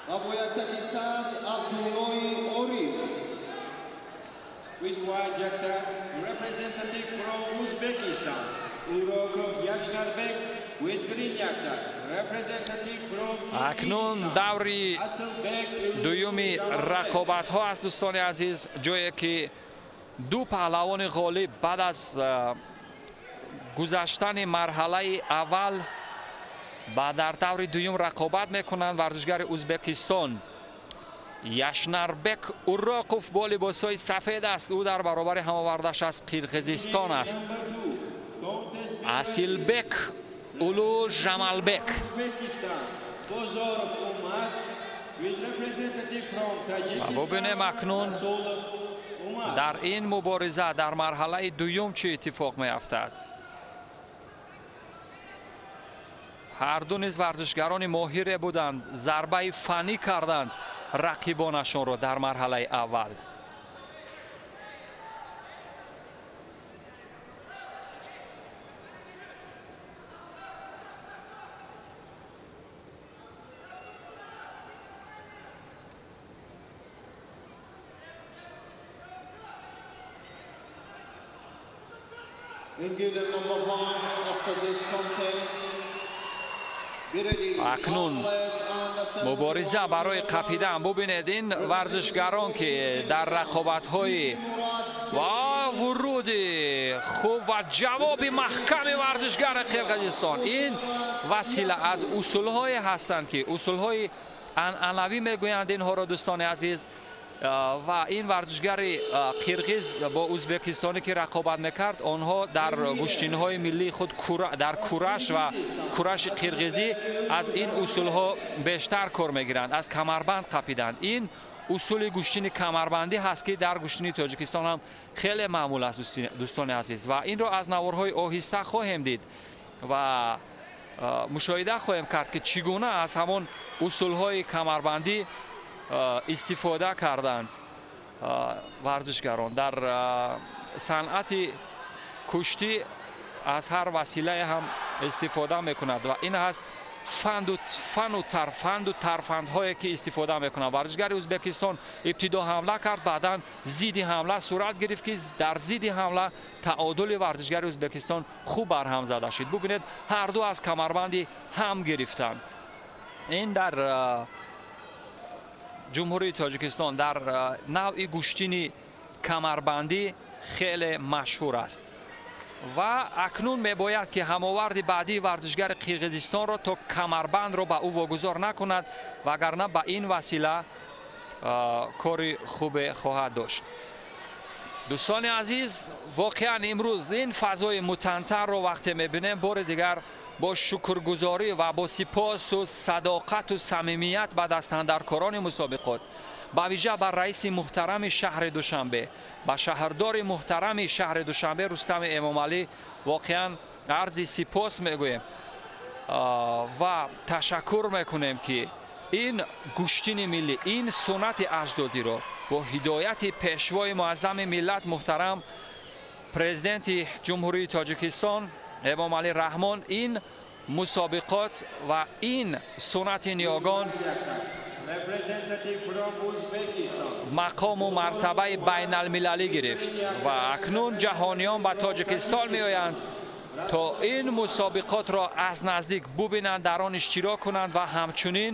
S1: ва бо яктаки сабз Абдуллои Ориф.
S3: With white yakta, representative from Uzbekistan, Urokov Yashnarbek. With green yakta, representative from
S2: Акнун даври дуюми рақобатҳо аст, дӯстони азиз, ҷое ки ду паҳлавони ғолиб баъд аз гузаштани марҳалаи аввал ба дар даври дуюм рақобат мекунанд. Варзишгари Узбекистон Яшнарбек Уроков бо либосҳои сафед аст. Ӯ дар баробари ҳамовардаш аз Қирғизистон аст, Асилбек Улу Жамалбек. Ва бубинем акнун дар ин мубориза дар марҳалаи дуюм чӣ иттифоқ меафтад. Ҳар ду низ варзишгарони моҳире буданд, зарбаи фаннӣ карданд рақибонашонро дар марҳалаи аввал. Акнун мубориза барои қапидан. Бубинед ин варзишгарон, ки дар рақобатҳои ва вуруди хуб ва ҷавоби маҳками варзишгари Қирғизистон. Ин васила аз усулҳое ҳастанд, ки усулҳои анъанавӣ мегӯянд инҳоро, дӯстони азиз. Ва ин варзишгари қирғиз бо узбекистонӣ ки рақобат мекард, онҳо дар гӯштинҳои миллии худ дар кураш ва кураши қирғизӣ аз ин усулҳо бештар кор мегиранд, аз камарбанд қапиданд. Ин усули гӯштини камарбандӣ ҳаст, ки дар гӯштини Тоҷикистон ҳам хеле маъмул аст, дӯстони азиз, ва инро аз наворҳои оҳиста хоҳем дид ва мушоҳида хоҳем кард, ки чӣ гуна аз ҳамон усулҳои камарбандӣ истифода карданд варзишгарон. Дар санъати куштӣ аз ҳар василае ҳам истифода мекунад ва ин ҳаст фану тарфанду тарфандҳое ки истифода мекунанд. Варзишгари Ӯзбекистон ибтидо ҳамла кард, баъдан зидди ҳамла сурат гирифт, ки дар зидди ҳамла таодули варзишгари Ӯзбекистон хуб барҳам зада шуд. Бубинед, ҳар ду аз камарбанди ҳам гирифтанд. Ин дар Ҷумҳурии Тоҷикистон дар навъи гӯштини камарбандӣ хеле машҳур аст. Ва акнун мебояд, ки ҳамоварди баъдии варзишгари Қирғизистонро то камарбандро ба ӯ вогузор накунад, вагарна ба ин васила кори хубе хоҳад дошт. Дӯстони азиз, воқеан имрӯз ин фазои мутантарро вақте мебинем, бори дигар бо шукргузорӣ ва бо сипосу садоқату самимият ба дастандаркорони мусобиқот, ба вижа ба раиси муҳтарами шаҳри Душанбе, ба шаҳрдори муҳтарами шаҳри Душанбе Рустами Эмомалӣ воқеан арзи сипос мегӯем ва ташаккур мекунем, ки ин гӯштини миллӣ, ин суннати аҷдодиро бо ҳидояти пешвои муаззами миллат муҳтарам президенти Ҷумҳурии Тоҷикистон Эмомалӣ Раҳмон ин мусобиқот ва ин суннати ниёгон мақому мартабаи байналмилалӣ гирифт ва акнун ҷаҳониён ба Тоҷикистон меоянд то ин мусобиқотро аз наздик бубинанд, дар он иштирок кунанд ва ҳамчунин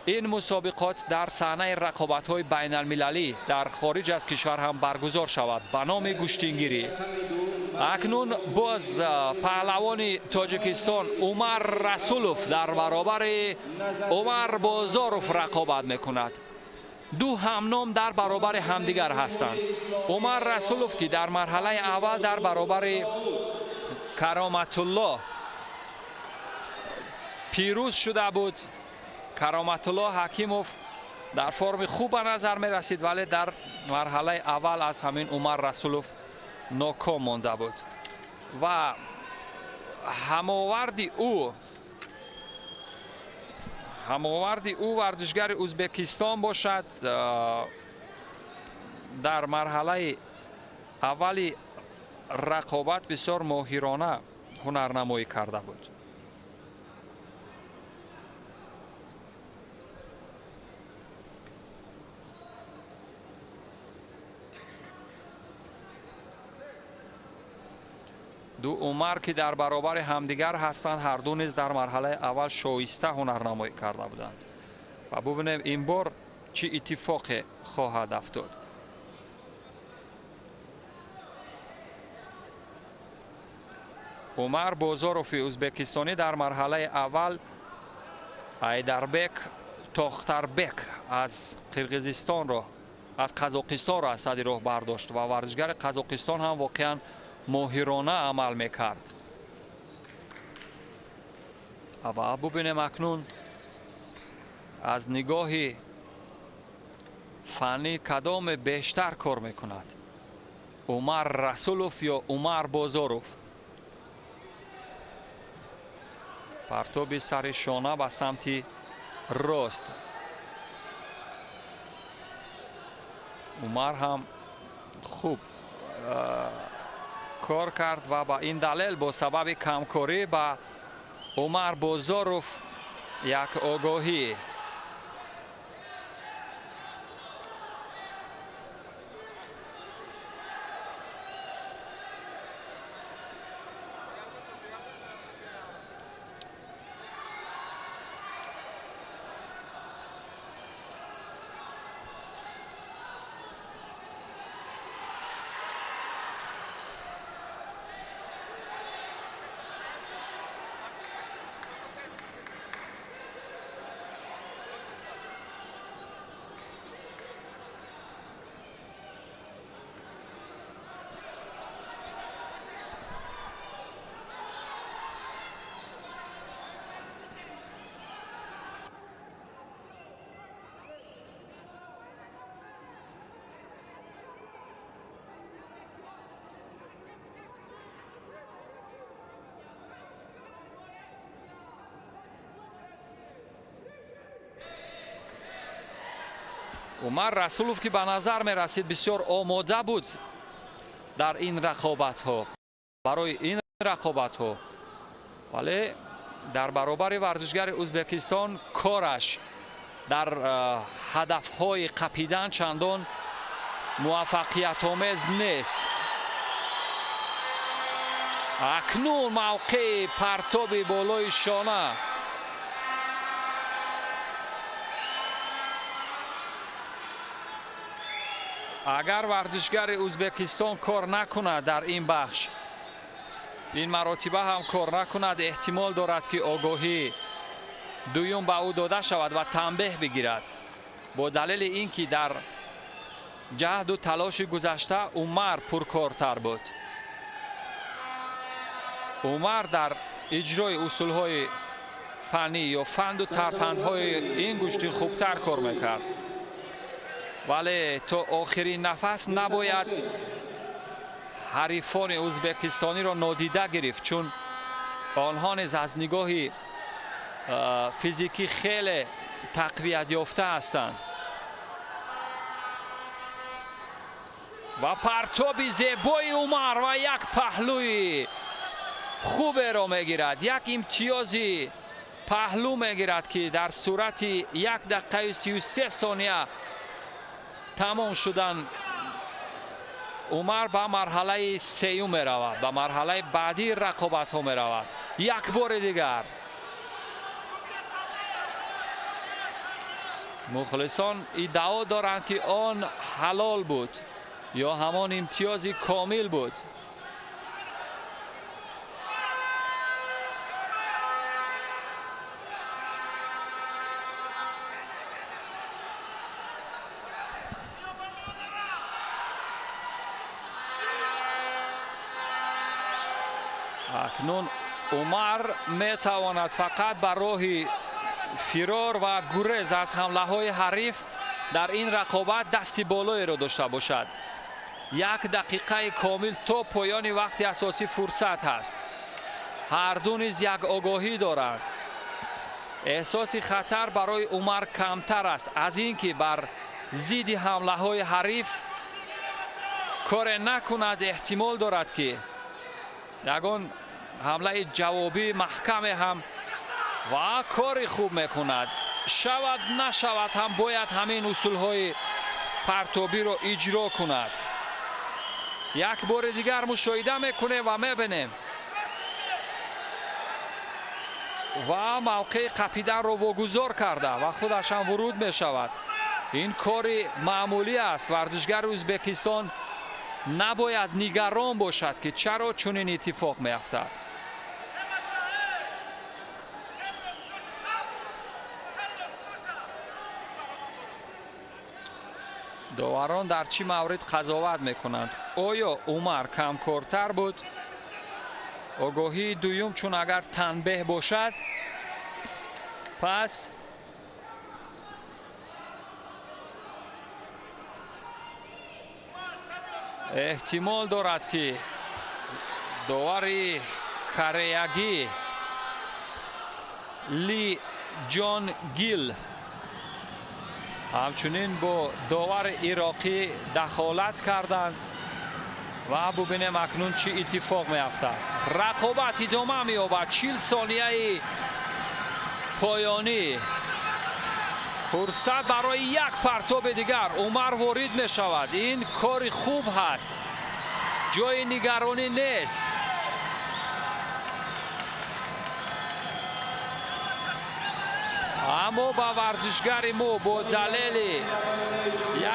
S2: ин мусобиқот дар саҳнаи рақобатҳои байналмилалӣ дар хориҷ аз кишвар ҳам баргузор шавад ба номи гӯштингирӣ. Акнун боз паҳлавони Тоҷикистон Умар Расулов дар баробари Умар Бозоров рақобат мекунад. Ду ҳамном дар баробари ҳамдигар ҳастанд. Умар Расулов, ки дар марҳалаи аввал дар баробари Кароматулло пирӯз шуда буд. Кароматулло Ҳакимов дар форми хуб ба назар мерасид, вале дар марҳалаи аввал аз ҳамин Умар Расулов ноком монда буд ва ҳамоварди ӯ варзишгари Ӯзбекистон бошад. Дар марҳалаи аввали рақобат бисёр моҳирона ҳунарнамоӣ карда буд. Ду Умар, ки дар баробари ҳамдигар ҳастанд, ҳар ду низ дар марҳалаи аввал шоиста ҳунарнамоӣ карда буданд ва бубинем ин бор чӣ иттифоқе хоҳад афтод. Умар Бозорови ӯзбекистонӣ дар марҳалаи аввал Айдарбек Тохтарбек аз Қирғизистонро, аз Қазоқистонро аз сади роҳ бардошт ва варзишгари Қазоқистон ҳам воқеан моҳирона амал мекард. Ва бубинем акнун аз нигоҳи фаннӣ кадоме бештар кор мекунад, Умар Расулов ё Умар Бозоров. Партоби сари шона ба самти рост. Умар ҳам хуб кор кард ва ба ин далел бо сабаби камкорӣ ба Умар Бозоров як огоҳӣ. Умар Расулов ки ба назар мерасид бисёр омода буд дар ин рақобатҳо, барои ин рақобатҳо, вале дар баробари варзишгари Ӯзбекистон кораш дар ҳадафҳои қапидан чандон муваффақиятомез нест. Акнун мавқеи партоби болои шона. Агар варзишгари Ӯзбекистон кор накунад дар ин бахш, ин маротиба ҳам кор накунад, эҳтимол дорад ки огоҳӣ дуюм ба ӯ дода шавад ва танбеҳ бигирад, бо далели ин ки дар ҷаҳду талоши гузашта Умар пуркортар буд. Умар дар иҷрои усулҳои фаннӣ ё фанду тарфандҳои ин гӯштӣ хубтар кор мекард, вале то охирин нафас набояд ҳарифони ӯзбекистониро нодида гирифт, чун онҳо низ аз нигоҳи физикӣ хеле тақвият ёфта ҳастанд. Ва партоби зебои Умар ва як паҳлӯи хуберо мегирад, як имтиёзи паҳлӯ мегирад ки дар сурати 1 дақиқаю 33 сония тамом шудан Умар ба марҳалаи сеюм меравад, ба марҳалаи баъдии рақобатҳо меравад. Як бори дигар мухлисон иддао доранд ки он ҳалол буд ё ҳамон имтиёзи комил буд. Акнун Умар метавонад фақат ба роҳи фирор ва гурез аз ҳамлаҳои ҳариф дар ин рақобат дасти болоеро дошта бошад. 1 дақиқаи комил то поёни вақти асосӣ фурсат ҳаст. Ҳарду низ як огоҳӣ доранд. Эҳсоси хатар барои Умар камтар аст аз ин ки бар зидди ҳамлаҳои ҳариф коре накунад, эҳтимол дорад ки ягон ҳамлаи ҷавобӣ маҳкаме ҳам ва кори хуб мекунад. Шавад нашавад ҳам бояд ҳамин усулҳои партобиро иҷро кунад. Як бори дигар мушоҳида мекунем ва мебинем ва мавқеи қапиданро вогузор карда ва худаш ҳам вуруд мешавад. Ин кори маъмулӣ аст. Варзишгари Ӯзбекистон набояд нигарон бошад ки чаро чунин иттифоқ меафтад. Доварон дар чӣ маврид қазоват мекунанд? Оё Умар камкортар буд? Огоҳии дуюм чун агар танбеҳ бошад, пас эҳтимол дорад ки довари кореягӣ Ли Ҷон Гил ҳамчунин бо довари ироқӣ дахолат карданд ва бубинем акнун чӣ иттифоқ меафтад. Рақобат идома меёбад. 40 сонияи поёнӣ, фурсат барои як партоби дигар. Умар ворид мешавад. Ин кори хуб ҳаст, ҷои нигаронӣ нест. Аммо ба варзишгари мо бо далели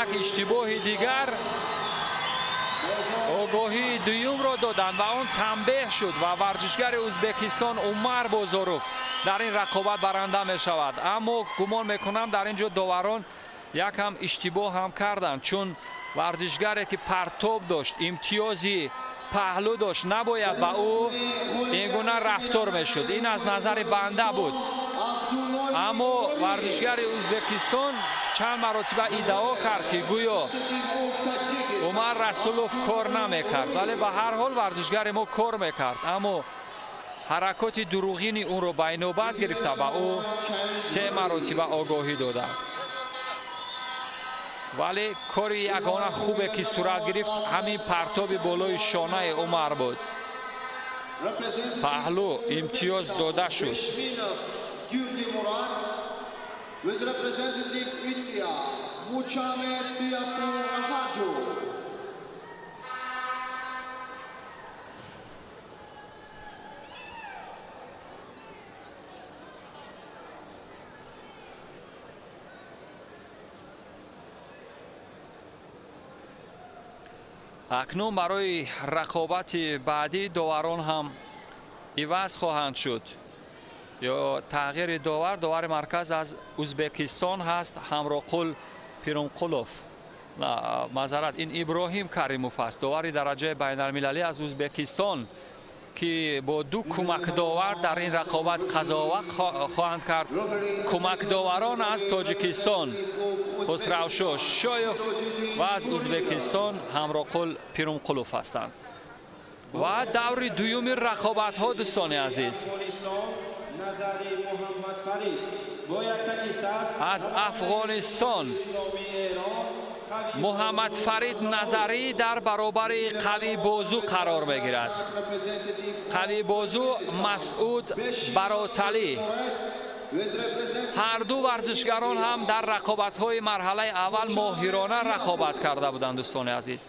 S2: як иштибоҳи дигар огоҳии дуюмро доданд ва он танбеҳ шуд ва варзишгари Ӯзбекистон Умар Бозоров дар ин рақобат баранда мешавад. Аммо гумон мекунам дар ин ҷо доварон якам иштибоҳ ҳам карданд, чун варзишгаре ки партоб дошт, имтиёзи паҳлӯ дошт, набояд ба ӯ ин гуна рафтор мешуд. Ин аз назари банда буд. Аммо варзишгари Ӯзбекистон чанд маротиба иддао кард ки гӯё Умар Расулов кор намекард, вале ба ҳар ҳол варзишгари мо кор мекард, аммо ҳаракоти дурӯғини ӯро ба инобат гирифта ба ӯ 3 маротиба огоҳӣ доданд. Вале кори ягона хубе ки сурат гирифт ҳамин партоби болои шонаи Умар буд. Паҳлӯ имтиёз дода шуд. Акнун барои рақобати баъдӣ доварон ҳам иваз хоҳанд шуд. Ё тағйири довар, довари марказ аз Узбекистон ҳаст, Ҳамроқул Пирумқулов. Маъзарат, ин Иброҳим Каримов аст, довари дараҷаи байналмилалӣ аз Узбекистон, ки бо ду кӯмакдовар дар ин рақобат қазоват хоҳанд кард. Кӯмакдоварон аз Тоҷикистон Хусравшо Шоев ва аз Узбекистон Ҳамроқул Пирумқулов ҳастанд. Ва даври дуюми рақобатҳо, дӯстони азиз, аз Афғонистон Муҳаммад Фарид Назарӣ дар баробари Қавӣ Бозу қарор мегирад. Қавӣ Бозу Масъуд Бароталӣ. Ҳар ду варзишгарон ҳам дар рақобатҳои марҳалаи аввал моҳирона рақобат карда буданд, дӯстони азиз.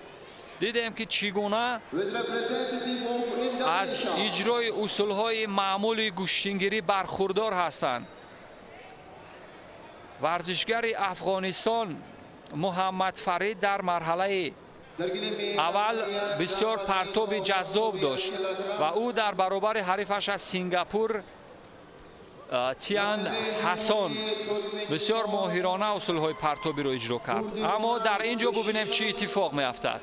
S2: Дидем ки чӣ гуна аз иҷрои усулҳои маъмули гӯштингирӣ бархурдор ҳастанд. Варзишгари Афғонистон Муҳаммад Фарид дар марҳалаи аввал бисёр партоби ҷаззоб дошт ва ӯ дар баробари ҳарифаш аз Сингапур Тиан Ҳасан бисёр моҳирона усулҳои партобиро иҷро кард. Аммо дар ин ҷо бубинем чӣ иттифоқ меафтад.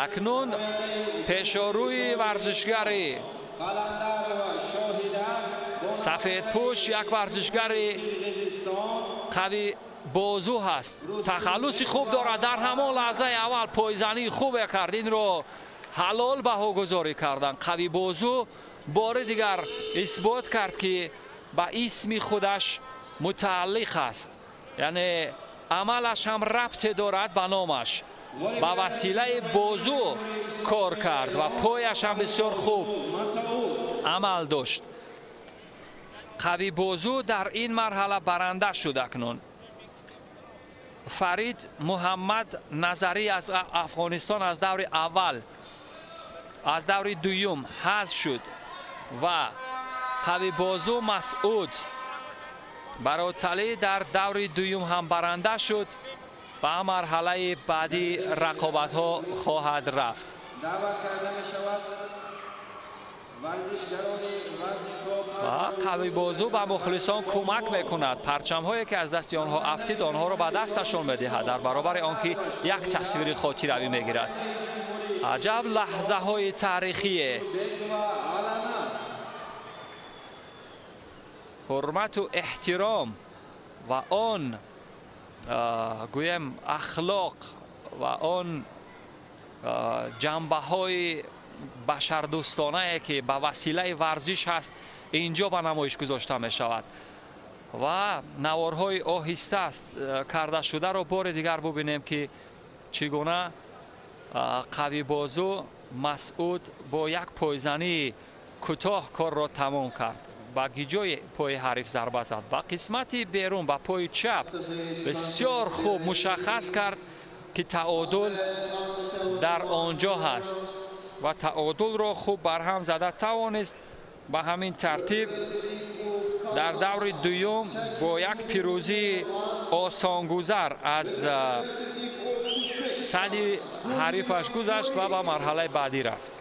S2: Акнун пешорӯи варзишгари сафедпӯш як варзишгари қавӣ бозу ҳаст. Тахаллуси хуб дорад. Дар ҳамон лаҳзаи аввал пойзании хубе кард. Инро ҳалол баҳогузорӣ карданд. Қавӣ бозу бори дигар исбот кард, ки ба исми худаш мутааллиқ аст. Яъне амалаш ҳам рабте дорад ба номаш. Ба василаи бозу кор кард ва пояш ҳам бисёр хуб амал дошт. Қавӣ бозу дар ин марҳала баранда шуд. Акнун Фарид Муҳаммад Назарӣ аз Афғонистон аз даври аввал, аз даври дуюм ҳазф шуд ва Қавӣ бозу Масъуд Бароталӣ дар даври дуюм ҳам баранда шуд. Ба марҳалаи баъдии рақобатҳо хоҳад рафт. Ва Қавӣ бозу ба мухлисон кӯмак мекунад. Парчамҳое ки аз дасти онҳо афтид, онҳоро ба дасташон медиҳад, дар баробари он ки як тасвири хотиравӣ мегирад. Аҷаб лаҳзаҳои таърихие! Ҳурмату эҳтиром ва он гӯем ахлоқ ва он ҷанбаҳои башардӯстонае ки ба василаи варзиш ҳаст, инҷо ба намоиш гузошта мешавад. Ва наворҳои оҳиста карда шударо бори дигар бубинем, ки чӣ гуна Қавӣ бозу Масъуд бо як пойзании кӯтоҳ корро тамом кард. Ба гиҷои пои ҳариф зарба зад, ба қисмати берун, ба пои чап бисёр хуб мушаххас кард, ки таодул дар он ҷо ҳаст ва таодулро хуб барҳам зада тавонист. Ба ҳамин тартиб дар даври дуюм бо як пирӯзии осонгузар аз сади ҳарифаш гузашт ва ба марҳалаи баъдӣ рафт.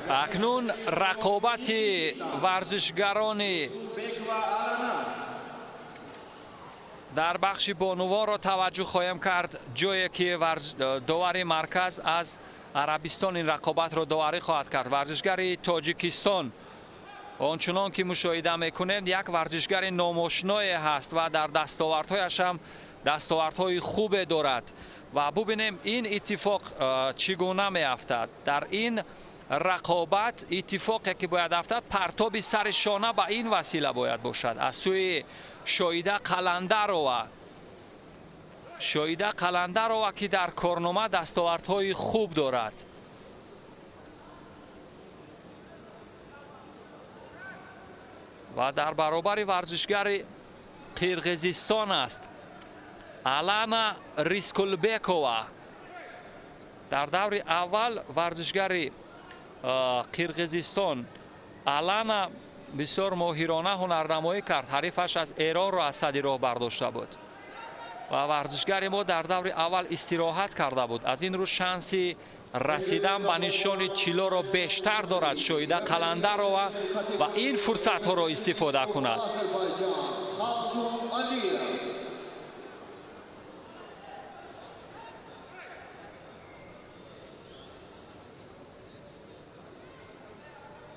S2: Акнун рақобати варзишгарони дар бахши бонувонро таваҷҷӯҳ хоҳем кард, ҷое ки довари марказ аз Арабистон ин рақобатро доварӣ хоҳад кард. Варзишгари Тоҷикистон, ончунон ки мушоҳида мекунем, як варзишгари номошиное ҳаст ва дар дастовардҳояш ҳам дастовардҳои хубе дорад. Ва бубинем ин иттифоқ чӣ гуна меафтад. Дар ин рақобат иттифоқе ки бояд афтад, партоби сари шона ба ин васила бояд бошад аз сӯи Шоида Қаландарова. Шоида Қаландарова ки дар корнома дастовардҳои хуб дорад. Ва дар баробари варзишгари Қирғизистон аст Алана Рискулбекова. Дар даври аввал варзишгари Қирғизистон Алана бисёр моҳирона ҳунарнамоӣ кард. Ҳарифаш аз Эронро аз сади роҳ бардошта буд ва варзишгари мо дар даври аввал истироҳат карда буд. Аз ин рӯ шанси расидан ба нишони тиллоро бештар дорад Шоида Қаландарова ва ин фурсатҳоро истифода кунад.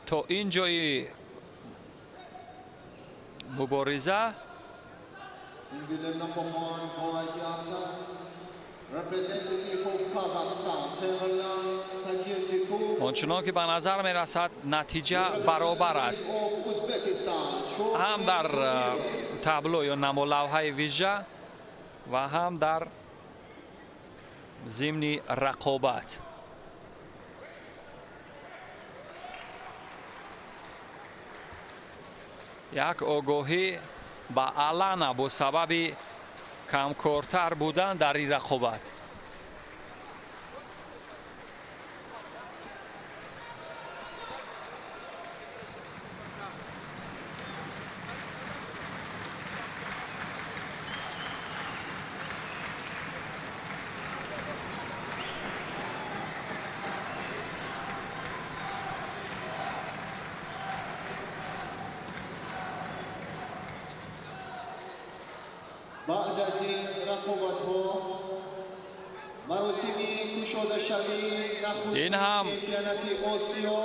S2: То ин ҷои мубориза ончунон ки ба назар мерасад натиҷа баробар аст, ҳам дар табло ё намолавҳаи вижа ва ҳам дар зимни рақобат. Як огоҳӣ ба Алана бо сабаби камкортар будан дар ин рақобат.
S1: Баъд аз ин рақобатҳо маросими кушодашавии
S2: ин ҳам
S1: нахустини Осиё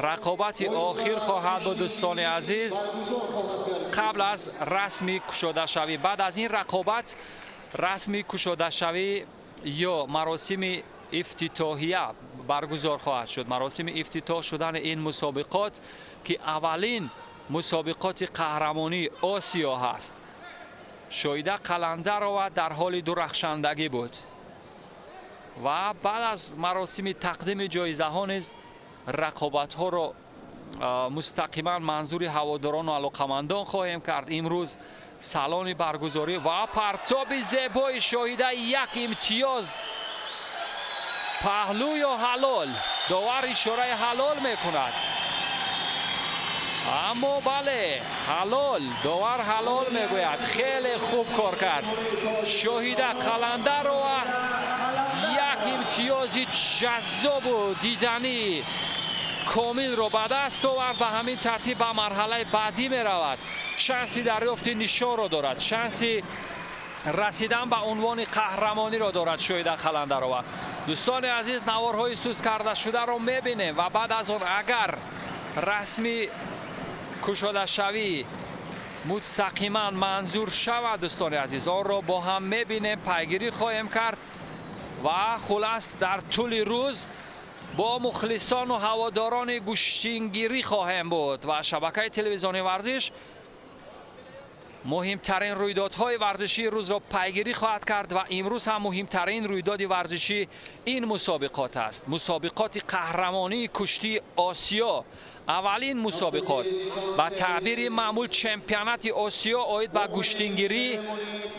S2: рақобати охир хоҳад буд, дӯстони азиз,
S1: баргузор хоҳад гардид.
S2: Қабл аз расми кушодашавӣ. Баъд аз ин рақобат расми кушодашавӣ ё маросими ифтитоҳия баргузор хоҳад шуд. Маросими ифтитоҳ шудани ин мусобиқот ки аввалин мусобиқоти қаҳрамонии Осиё ҳаст. Шоида Қаландарова дар ҳоли дурахшандагӣ буд ва баъд аз маросими тақдими ҷоизаҳо низ рақобатҳоро мустақиман манзури ҳаводорону алоқамандон хоҳем кард. Имрӯз салони баргузорӣ ва партоби зебои Шоҳида, як имтиёз, паҳлӯ ё ҳалол. Довар ишораи ҳалол мекунад, аммо бале, ҳалол, довар ҳалол мегӯяд. Хеле хуб кор кард Шоҳида Қаландарова. Як имтиёзи ҷаззобу диданӣ комилро ба даст овард ва ҳамин тартиб ба марҳалаи баъдӣ меравад. Шанси дарёфти нишонро дорад, шанси расидан ба унвони қаҳрамониро дорад Шоҳида Қаландарова. Дӯстони азиз, наворҳои суст кардашударо мебинем ва баъд аз он агар расми кушодашавӣ мустақиман манзур шавад, дӯстони азиз, онро бо ҳам мебинем, пайгирӣ хоҳем кард ва хулас дар тӯли рӯз бо мухлисону ҳаводорони гӯштингирӣ хоҳем буд ва шабакаи телевизиони варзиш муҳимтарин рӯйдодҳои варзишии рӯзро пайгирӣ хоҳад кард ва имрӯз ҳам муҳимтарин рӯйдоди варзишӣ ин мусобиқот аст. Мусобиқоти қаҳрамонии куштии Осиё, аввалин мусобиқот ба таъбири маъмул чемпионати Осиё оид ба гӯштингирӣ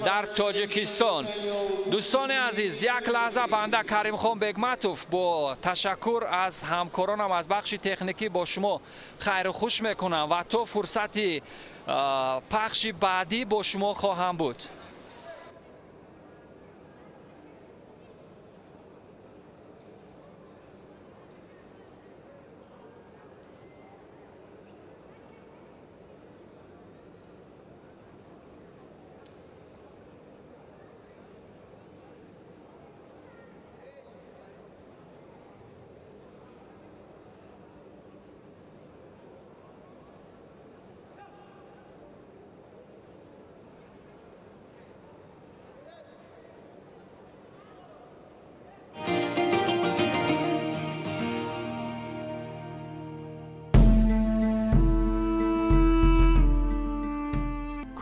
S2: дар Тоҷикистон. Дӯстони азиз, як лаҳза банда Каримхон Бегматов бо ташаккур аз ҳамкоронам аз бахши техникӣ бо шумо хайру хуш мекунам ва то фурсати пахши баъдӣ бо шумо хоҳам буд.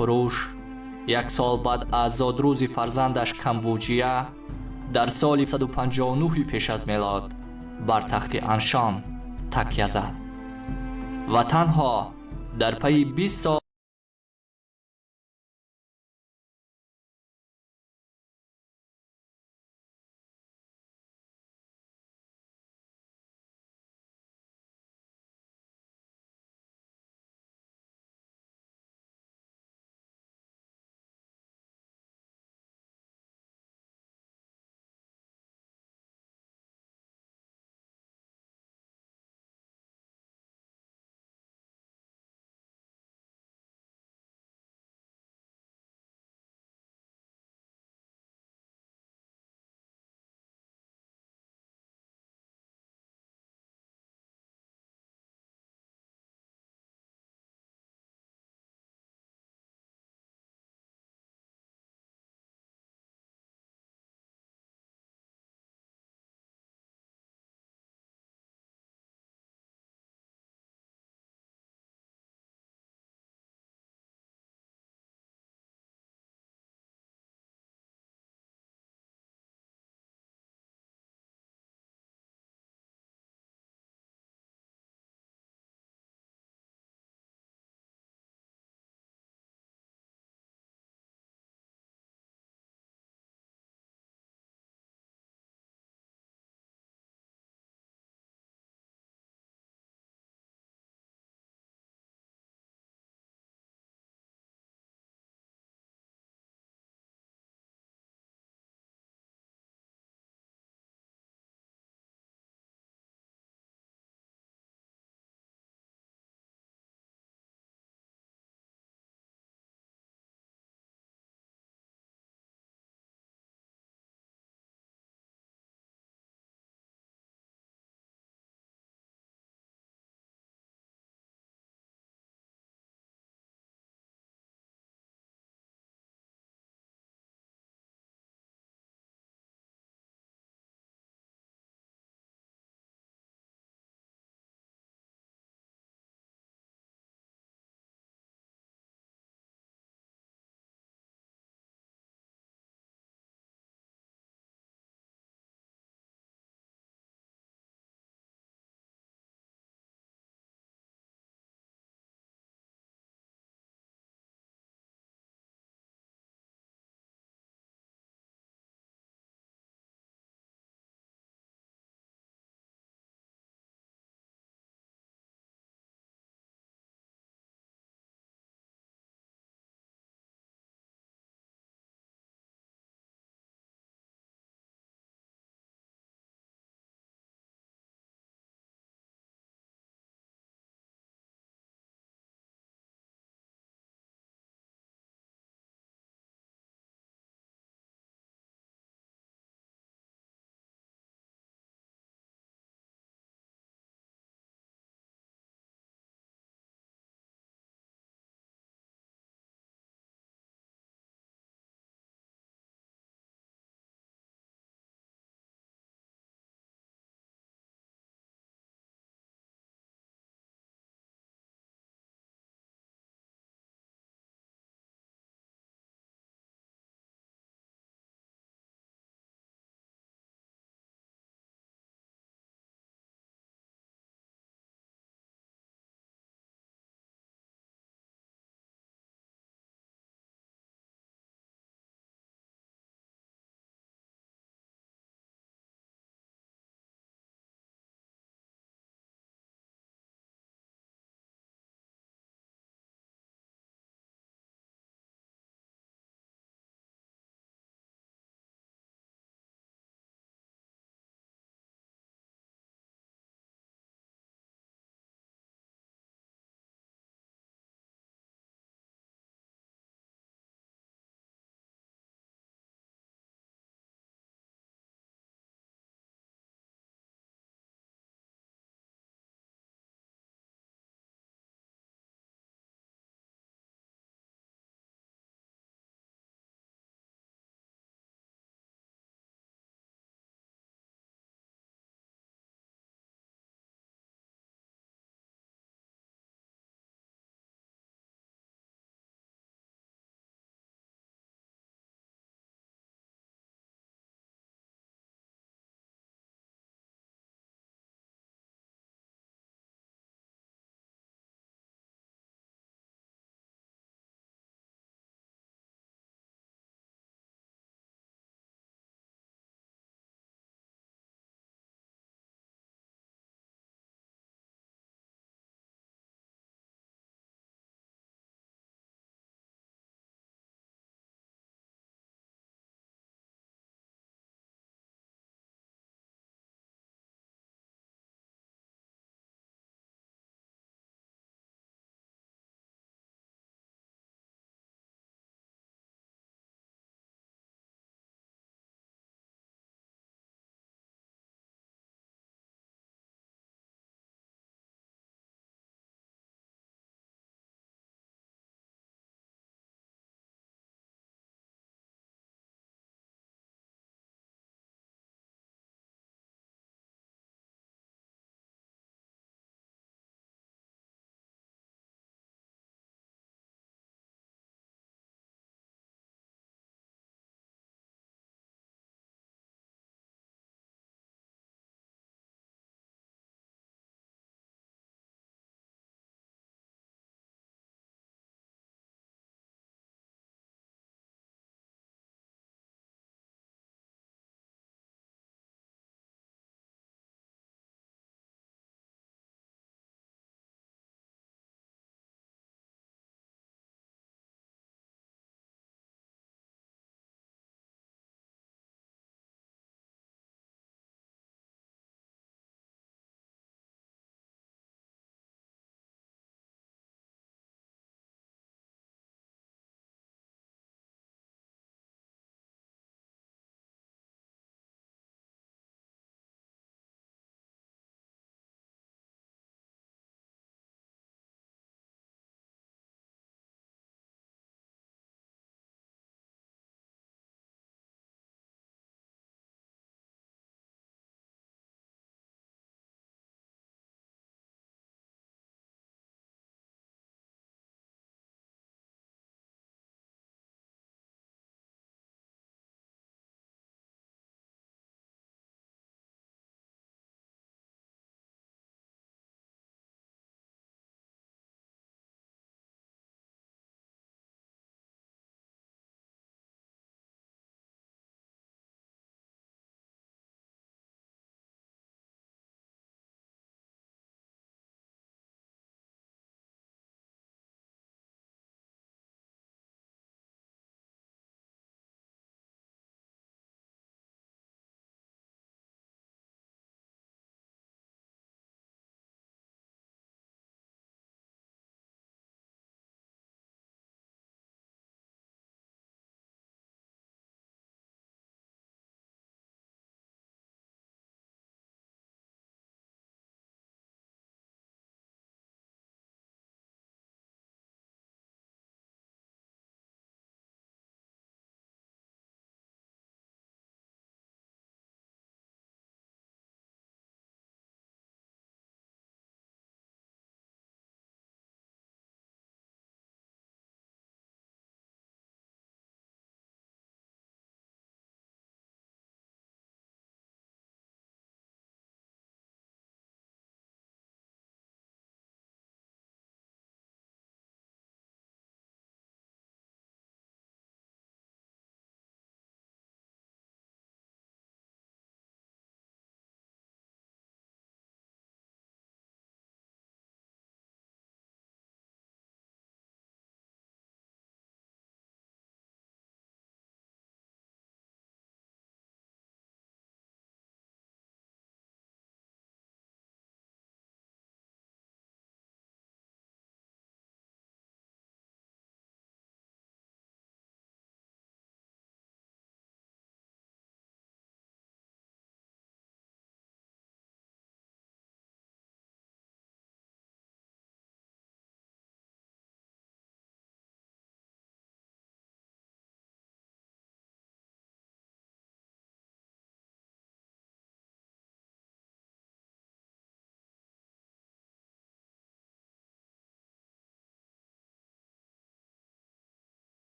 S4: Куруш як сол баъд аз зодрӯзи фарзандаш Камбуҷия дар соли 159 пеш аз мелод бар тахти Аншон такя зад ва танҳо дар пайи 20 сол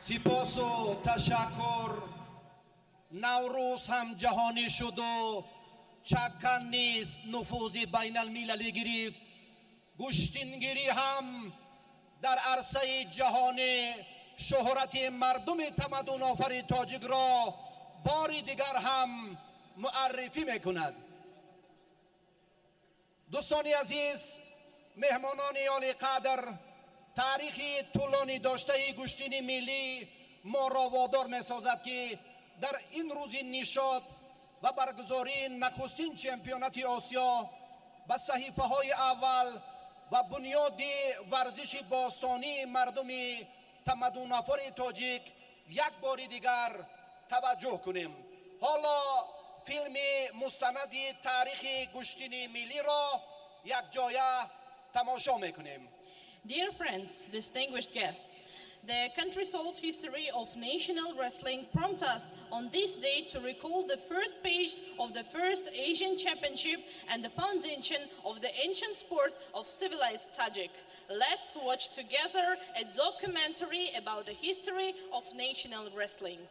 S5: Сипосу ташаккур. Наврӯз ҳам ҷаҳонӣ шуду чаккан низ нуфузи байналмилалӣ гирифт. Гӯштингирӣ ҳам дар арсаи ҷаҳонӣ шӯҳрати мардуми тамаддунофари тоҷикро бори дигар ҳам муаррифӣ мекунад. Дӯстони азиз, меҳмонони олиқадр, таърихи тӯлонӣ доштаи гӯштини миллӣ моро водор месозад, ки дар ин рӯзи нишод ва баргузории нахустин чемпионати Осиё ба саҳифаҳои аввал ва бунёди варзиши бостонии мардуми тамаддунофари тоҷик як бори дигар таваҷҷӯҳ кунем. Ҳоло филми мустанади таърихи гӯштини миллиро якҷоя тамошо мекунем.
S6: Dear friends, distinguished guests, the country's old history of national wrestling prompts us on this day to recall the first page of the first Asian Championship and the foundation of the ancient sport of civilized Tajik. Let's watch together a documentary about the history of national wrestling.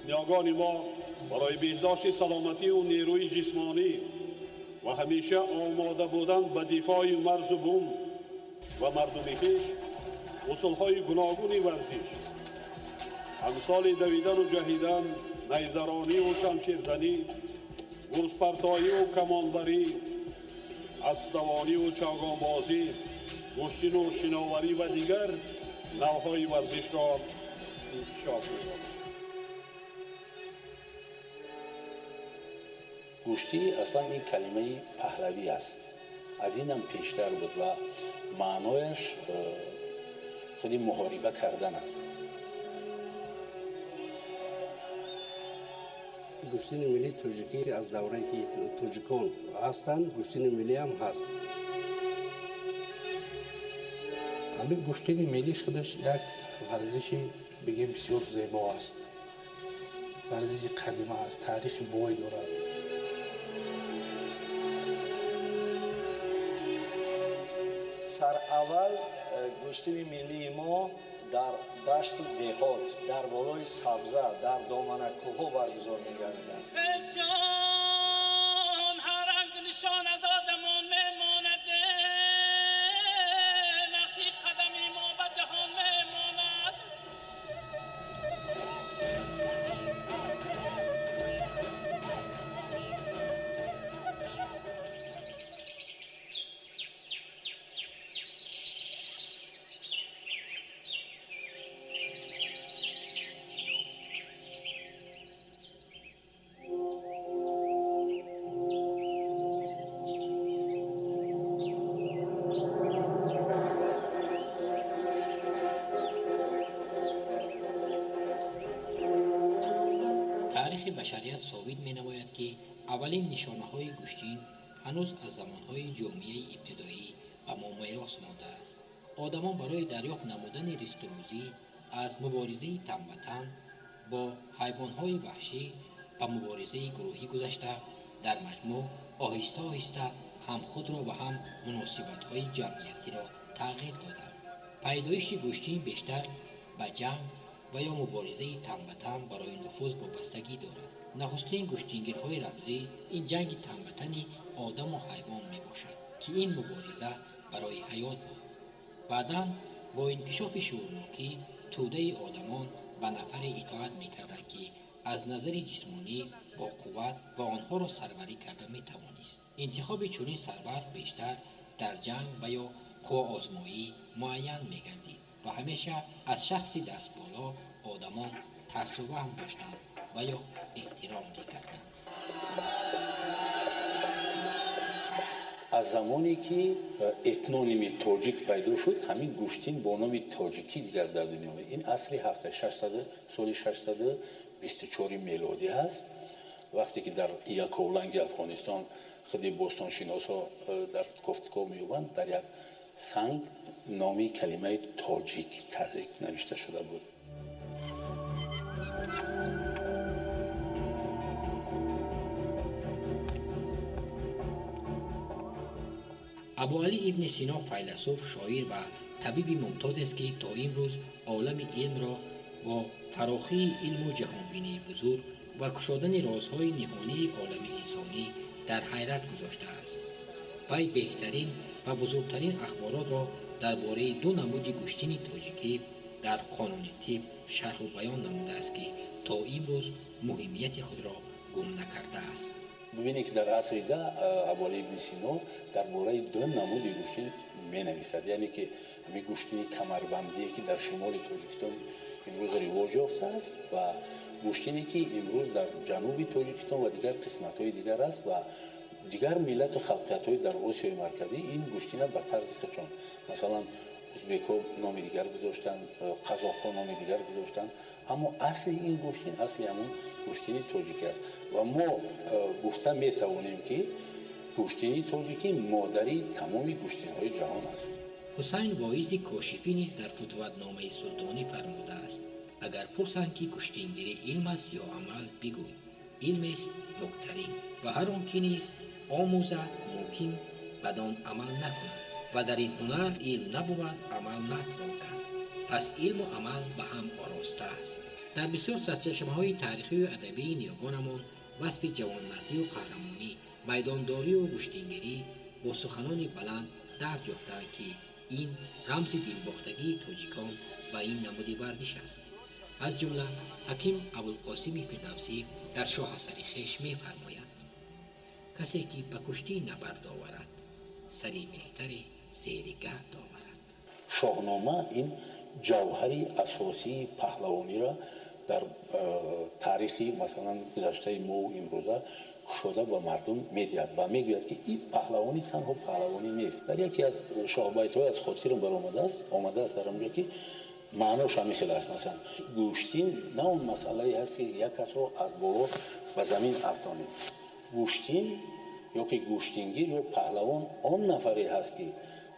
S7: ниёгони мо барои беҳдошти саломатӣ ва нерӯи ҷисмонӣ ва ҳамеша омода будан ба дифои марзу бум ва мардуми хеш усулҳои гуногуни варзиш амсоли давидану ҷаҳидан, найзарониву шамширзанӣ, гурзпартоиву камонбарӣ, аспдавониву чавгонбозӣ, гӯштину шиноварӣ ва дигар навъҳои варзишро инкишоф медоданд.
S8: Гӯштӣ аслан ин калимаи паҳлавӣ аст. Аз инам пештар буд ва маънояш худи муҳориба кардан аст.
S9: Гӯштини миллии тоҷикӣ аз даврае ки тоҷикон ҳастанд, гӯштини миллӣ ҳам ҳаст.
S10: Ҳамин гӯштини миллӣ худаш як варзиши бигем бисёр зебо аст. Варзиши қадима аст, таърихи бой дорад.
S11: Сараввал гӯштини миллии мо дар дашту деҳот, дар болои сабза, дар доманакӯҳҳо баргузор мегардиданд.
S12: Ҷон, ҳар ранг нишон аз одамон мемонад, нақши қадами мо ба ҷаҳон мемонад.
S13: Таърихи башарият собит менамояд, ки аввалин нишонаҳои гӯштин ҳанӯз аз замонҳои ҷомеаи ибтидоӣ ба мо мерос мондааст. Одамон барои дарёфт намудани ризқу рӯзӣ аз муборизаи тан ба тан бо ҳайвонҳои ваҳшӣ ба муборизаи гурӯҳӣ гузашта, дар маҷмӯъ оҳиста оҳиста ҳам худро ва ҳам муносибатҳои ҷамъиятиро тағйир доданд. Пайдоиши гӯштин бештар ба ҷанг ва ё муборизаи тан ба тан барои нуфуз вобастагӣ дорад. Нахустин гӯштингирҳои рамзӣ ин ҷанги тан ба тани одаму ҳайвон мебошад, ки ин мубориза барои ҳаёт буд. Баъдан бо инкишофи шуурнокӣ тӯдаи одамон ба нафаре итоат мекарданд, ки аз назари ҷисмонӣ бо қувват ва онҳоро сарварӣ карда метавонист. Интихоби чунин сарвар бештар дар ҷанг ва ё қувваозмоӣ муайян мегардид ва ҳамеша аз шахси дастболо одамон тарсу ваҳм доштанд ва ё эҳтиром мекарданд.
S8: Аз замоне ки этноними тоҷик пайдо шуд, ҳамин гӯштин бо номи тоҷикӣ дигар дар дунё омад. Ин асри ҳафта соли 624 мелодӣ аст. Вақте ки дар Яковланги Афғонистон худи бостоншиносҳо дар кофтуков меёбанд, дар як санг номи калимаи тоҷик тазик навишта шуда буд.
S13: Абуалӣ ибни Сино файласуф, шоир ва табиби мумтозест, ки то имрӯз олами илмро бо фарохии илму ҷаҳонбинии бузург ва кушодани розҳои ниҳонии олами инсонӣ дар ҳайрат гузоштааст. Вай беҳтарин ва бузургтарин ахборотро дар бораи ду намуди гӯштини тоҷикӣ дар қонуни тиб шарҳу баён намудааст, ки то имрӯз муҳимияти худро гум накардааст.
S8: Бибинед, ки дар асри 10 Абуалӣ ибни Сино дар бораи ду намуди гӯштин менависад, яъне ки ҳамин гӯштини камарбандие, ки дар шимоли Тоҷикистон имрӯз ривоҷ ёфтааст, ва гӯштине, ки имрӯз дар ҷануби Тоҷикистон ва дигар қисматҳои дигар аст, ва дигар миллату халқиятҳои дар Осиёи Марказӣ ин гӯштина ба тарзи худшон, масалан, узбекҳо номи дигар гузоштанд, қазоқҳо номи дигар гузоштанд, аммо асли ин гӯштин асли ҳамун гӯштини тоҷикӣ аст. Ва мо гуфта метавонем, ки гӯштини тоҷикӣ модари тамоми гӯштинҳои ҷаҳон аст.
S13: Ҳусайн Воизи Кошифӣ низ дар Футуватномаи султонӣ фармудааст: агар пурсанд, ки гӯштингирӣ илм аст ё амал, бигӯй: илмест муктарин, ва ҳар он ки низ омӯзад, мумкин бадон амал накунад, ва дар ин ҳунар илм набувад, амал натвон кард. Пас илму амал ба ҳам ороста аст. Дар бисёр сарчашмаҳои таърихию адабии ниёгонамон васфи ҷавонмардию қаҳрамонӣ, майдондорию гӯштингирӣ бо суханони баланд дарҷ ёфтаанд, ки ин рамзи дилбохтагии тоҷикон ба ин намуди варзиш аст. Аз ҷумла ҳаким Абулқосими Фирдавсӣ дар шоҳасари хеш мефармояд: касе ки ба куштӣ набард оварад, сари меҳтаре зери гард оварад.
S8: Шоҳнома ин ҷавҳари асосии паҳлавониро дар таърихи, масалан, гузаштаи мову имрӯза кушода ба мардум медиҳад ва мегӯяд, ки ин паҳлавонӣ танҳо паҳлавонӣ нест. Дар яке аз шоҳбайтҳои аз хотирам баромадааст, омадааст дар онҷо, ки маънош ҳамин хел аст. Масалан, гӯштин на он масъалае ҳаст, ки як касро аз боло ба замин афтонем. Гӯштин ё ки гӯштингир ё паҳлавон он нафаре ҳаст, ки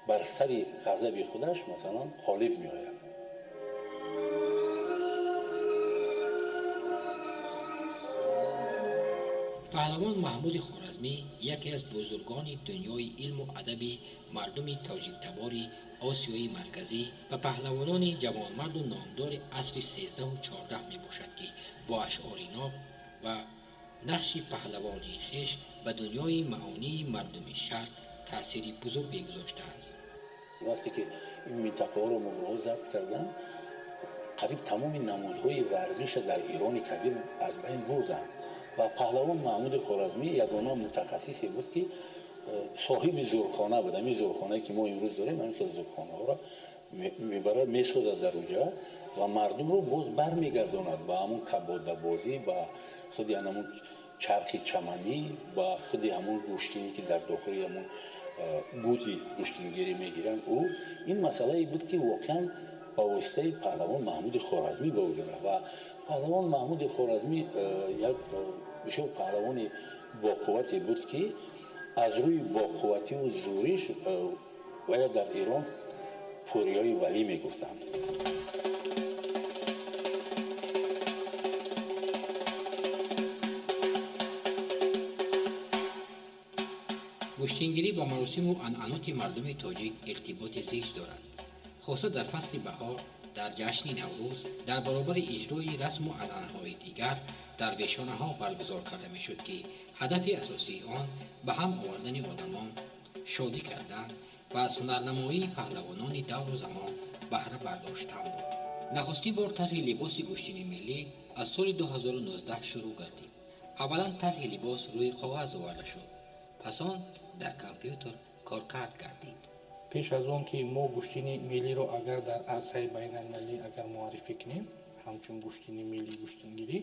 S8: бар сари ғазаби худаш, масалан, ғолиб меояд.
S13: Паҳлавон Маҳмуди Хоразмӣ яке аз бузургони дунёи илму адаби мардуми тоҷиктабори Осиёи Марказӣ ва паҳлавонони ҷавонмарду номдори асри 13-14 мебошад, ки бо ашъори ноб ва нақши паҳлавонии хеш ба дунёи маъонии мардуми шарқ таъсири бузурге гузоштааст.
S8: Вақте ки ин минтақаҳоро муғулҳо забт карданд, қариб тамоми намудҳои варзиша дар Ирони Кабир аз байн бурданд, ва паҳлавон Маҳмуди Хоразмӣ ягона мутахассисе буд, ки соҳиби зурхона буд. Ҳамин зурхонае, ки мо имрӯз дорем, ҳамин хел зурхонаҳоро мебарад, месозад дар онҷа ва мардумро боз бармегардонад ба ҳамун кабодабозӣ, ба худи ҳамун чархи чаманӣ, ба худи ҳамун гӯштине, ки дар дохили ҳамун гуди гӯштингирӣ мегиранд. Ӯ ин масъалае буд, ки воқеан ба воситаи паҳлавон Маҳмуди Хоразмӣ ба вуҷуд рафт. Ва паҳлавон Маҳмуди Хоразмӣ як бисёр паҳлавони боқуввате буд, ки аз рӯи боқуввативу зӯриш вая дар Эрон Пӯриёи Валӣ мегуфтанд.
S13: Гӯштингирӣ ба маросиму анъаноти мардуми тоҷик иртиботи зич дорад. Хоса дар фасли баҳор, дар ҷашни Наврӯз, дар баробари иҷрои расму анъанаҳои дигар дар вешонаҳо баргузор карда мешуд, ки ҳадафи асосии он ба ҳам овардани одамон, шодӣ кардан ва аз ҳунарнамоии паҳлавонони давру замон баҳра бардоштан буд. Нахустин бор тарҳи либоси гӯштини миллӣ аз соли 2019 шурӯъ гардид. Аввалан тарҳи либос рӯи коғаз оварда шуд, пас он дар компютер коркард гардид.
S10: Пеш аз он ки мо гӯштини миллиро агар дар арсаи байналмилалӣ агар муаррифӣ кунем, ҳамчун гӯштини миллӣ гӯштингирӣ,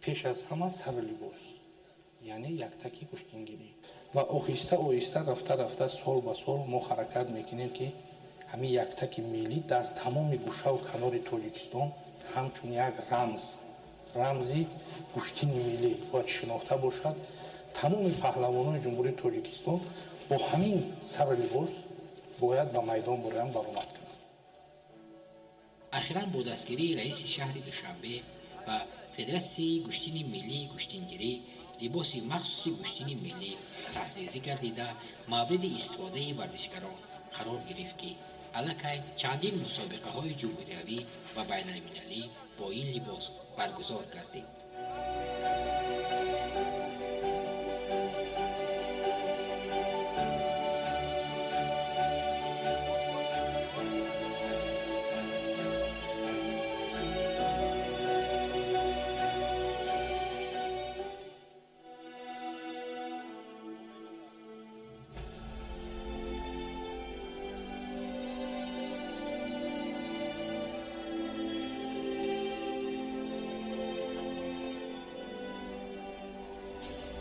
S10: пеш аз ҳама сару либос, яъне яктаки гӯштингирӣ, ва оҳиста оҳиста рафта рафта сол ба сол мо ҳаракат мекунем, ки ҳамин яктаки миллӣ дар тамоми гӯшаву канори Тоҷикистон ҳамчун як рамз, рамзи гӯштини миллӣ бояд шинохта бошад. Тамоми паҳлавонони Ҷумҳурии Тоҷикистон бо ҳамин сару либос бояд ба майдон буроянд, баромад кунанд.
S13: Ахиран бо дастгирии раиси шаҳри Душанбе ва Федератсияи гӯштини миллии гӯштингирӣ либоси махсуси гӯштини миллӣ таҳрезӣ гардида, мавриди истифодаи варзишгарон қарор гирифт, ки аллакай чандин мусобиқаҳои ҷумҳуриявӣ ва байналмилалӣ бо ин либос баргузор гардид.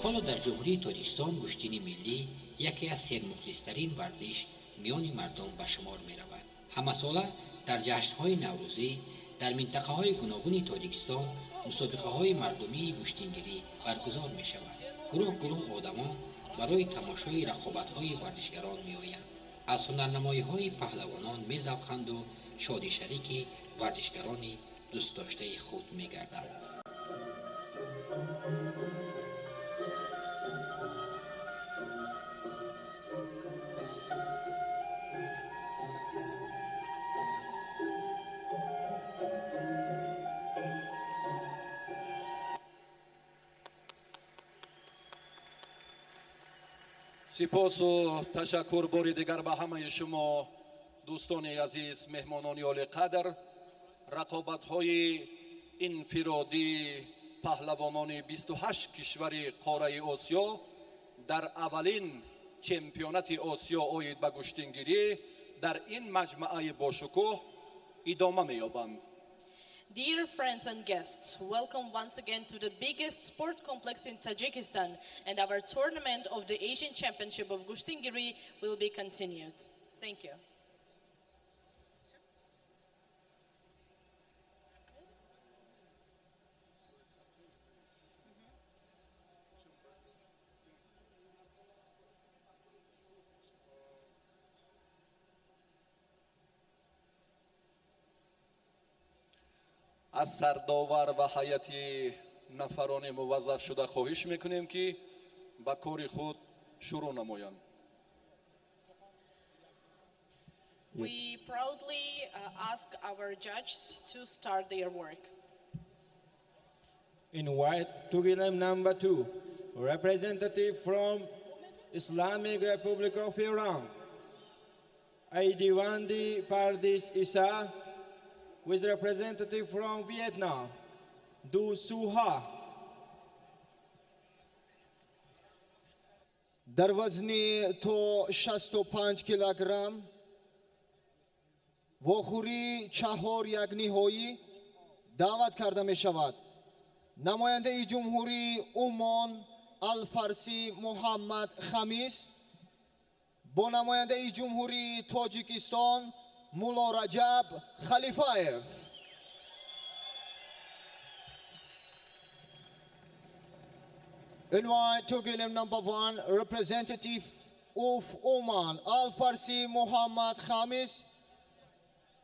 S13: Ҳоло дар Ҷумҳурии Тоҷикистон гӯштини миллӣ яке аз сермухлистарин варзиш миёни мардум ба шумор меравад. Ҳамасола дар ҷашнҳои наврӯзӣ дар минтақаҳои гуногуни Тоҷикистон мусобиқаҳои мардумии гӯштингирӣ баргузор мешавад. Гурӯҳ гурӯҳ одамон барои тамошои рақобатҳои варзишгарон меоянд, аз ҳунарнамоиҳои паҳлавонон мезавқанду шодишарики варзишгарони дӯстдоштаи худ мегарданд.
S5: Сипосу ташаккур бори дигар ба ҳамаи шумо, дӯстони азиз, меҳмонони олиқадр. Рақобатҳои инфиродии паҳлавонони 28 кишвари қораи Осиё дар аввалин чемпионати Осиё оид ба гӯштингирӣ дар ин маҷмаъаи бошукӯҳ идома меёбанд.
S6: Dear friends and guests, welcome once again to the biggest sport complex in Tajikistan, and our tournament of the Asian Championship of Gushtingiri will be continued. Thank you.
S5: Аз сардовар ва ҳайати нафарони муваззафшуда хоҳиш мекунем, ки ба кори худ шурӯъ намоянд.
S6: We proudly ask our judges to start their work.
S3: In white, Tugilam number 2, representative from Islamic Republic of Iran, Aidivandi Pardis Isa, with representative from Vietnam, Du Suha.
S1: Дар вазни то 65 килограмм вохӯрии чаҳор як ниҳоӣ даъват карда мешавад. Намояндаи Ҷумҳурии Умон Алфарсӣ Муҳаммад Хамис бо намояндаи Ҷумҳурии Тоҷикистон Мулло Раҷаб Халифаев. In white, Tugilim number 1, representative of Oman, Al-Farsi Muhammad Khamis,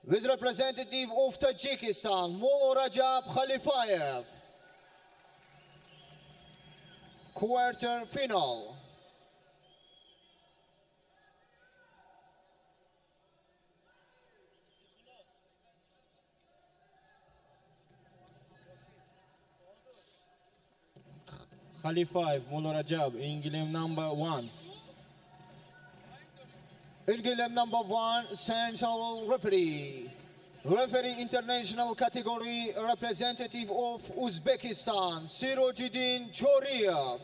S1: with representative of Tajikistan, Mullo Rajab Khalifayev. Quarter final.
S3: Khalifayev, Mullo Rajab, in Gilim number 1.
S1: In Gilim number 1, central referee. Referee international category representative of Uzbekistan, Sirojiddin Choriev.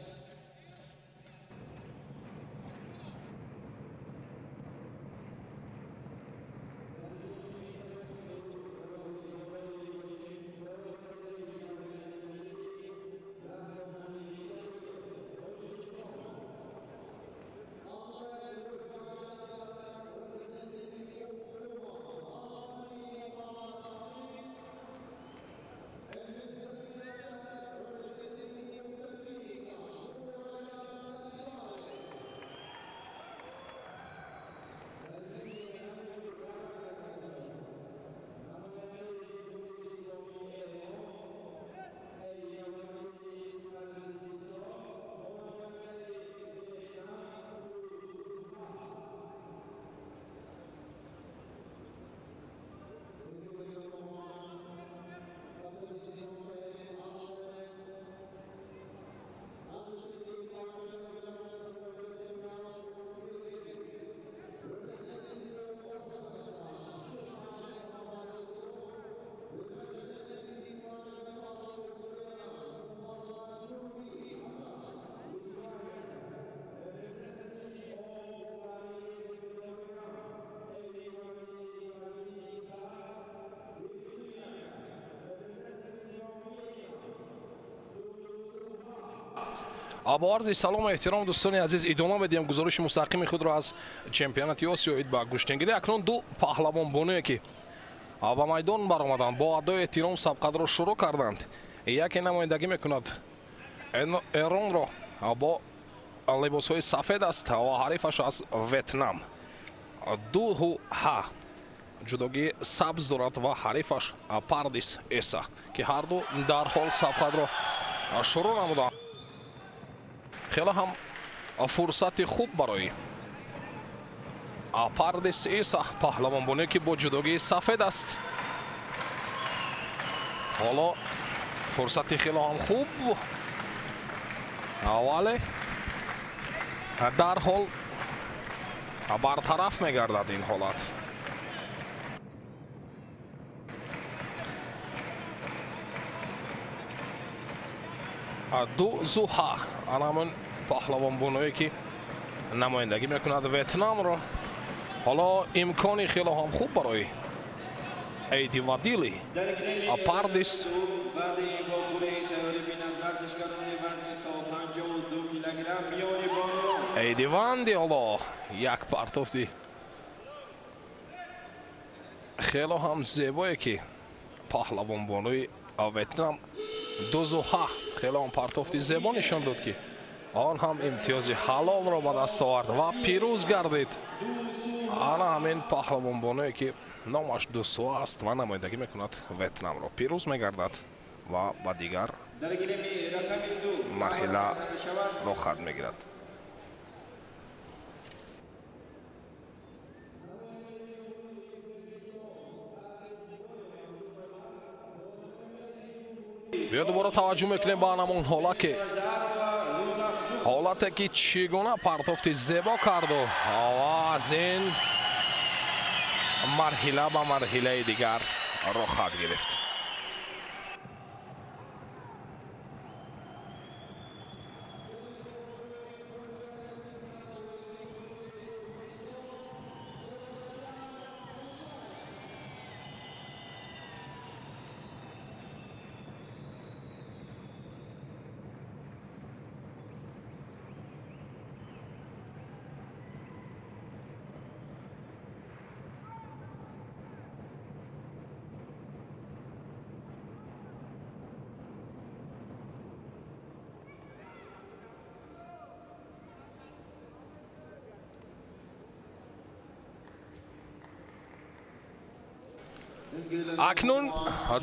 S14: Бо арзи салому эҳтиром, дӯстони азиз, идома медиҳем гузориши мустақими худро аз чемпионати Осиё оид ба гӯштингирӣ. Акнун ду паҳлавонбонуе ки ба майдон баромаданд, бо адои эҳтиром сабқатро шурӯъ карданд. Яке намояндагӣ мекунад Эронро, бо либосҳои сафед аст ва ҳарифаш аз Ветнам Дуҳу Ҳа ҷудогии сабз дорад ва ҳарифаш Пардис Эса, ки ҳарду дарҳол сабқатро шурӯъ намуданд. Хеле ҳам фурсати хуб барои Пардис Иса, паҳлавонбоне ки бо ҷудогии сафед аст. Ҳоло фурсати хеле ҳам хуб, вале дарҳол бартараф мегардад ин ҳолат. Ду Зуҳа, ана ҳамон паҳлавонбоное ки намояндагӣ мекунад Ветнамро. Ҳоло имкони хеле ҳам хуб барои Эйди Вадили Пардис.
S3: Баъди ин вохӯрии тайёрӣ бинанд варзишгарони вазни то 52 килограмм миёни бонувон.
S14: Эйди Ванди ҳоло як партофти хеле ҳам зебое ки паҳлавонбонои Ветнам Дузуҳа хеле ҳам партофти зебо нишон дод, ки он ҳам имтиёзи ҳалолро ба даст овард ва пирӯз гардид. Ана ҳамин паҳлавонбоное ки номаш Дусуа аст ва намояндагӣ мекунад Ветнамро, пирӯз мегардад ва ба дигар марҳила роҳхат мегирад. Биё дубора таваҷҷӯҳ мекунем ба ҳамон ҳолате ки чӣ гуна партофти зебо карду ва аз ин марҳила ба марҳилаи дигар роҳхат гирифт. Акнун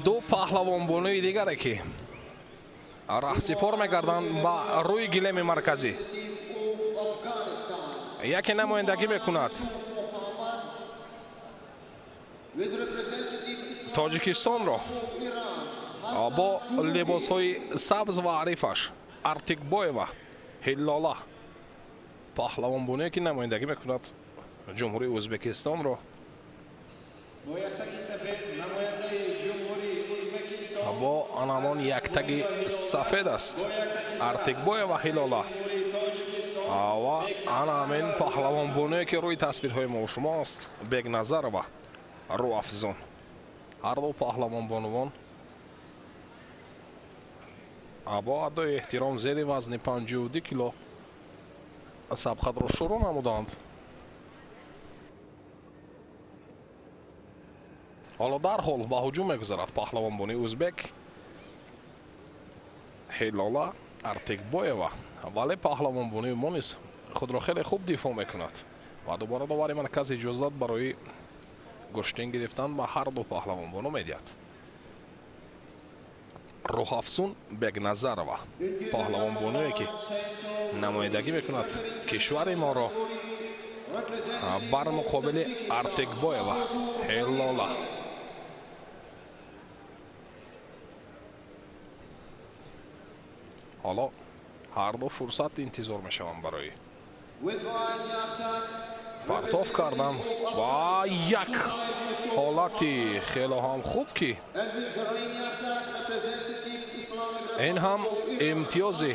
S14: ду паҳлавонбонуи дигаре ки раҳсипор мекарданд ба рӯи гилеми марказӣ. Яке намояндагӣ мекунад Тоҷикистонро бо либосҳои сабз ва ҳарифаш Артикбоева Ҳиллола, паҳлавонбонуе ки намояндагӣ мекунад Ҷумҳурии Ӯзбекистонро бо анамон яктаги сафед аст Артикбоева Ҳилола ва ана ҳамин паҳлавонбонуе ки рӯи тасвирҳои мо шумо аст Бегназарова Рӯафзун. Ҳарду паҳлавонбонувон бо адои эҳтиром зери вазни 52 кило сабқатро шурӯъ намуданд. Ҳоло дарҳол ба ҳуҷум мегузарад паҳлавонбони ӯзбек Ҳилола Артикбоева, вале паҳлавонбонии мо низ худро хеле хуб дифоъ мекунад ва дубора довари марказ иҷозат барои гӯштин гирифтан ба ҳар ду паҳлавонбону медиҳад. Рӯҳафзун Бегназарова, паҳлавонбонуе ки намояндагӣ мекунад кишвари моро бар муқобили Артикбоева Ҳилола. Ҳоло ҳарду фурсат интизор мешаванд барои партоф кардан ва як ҳолати хеле ҳам хуб ки ин ҳам имтиёзи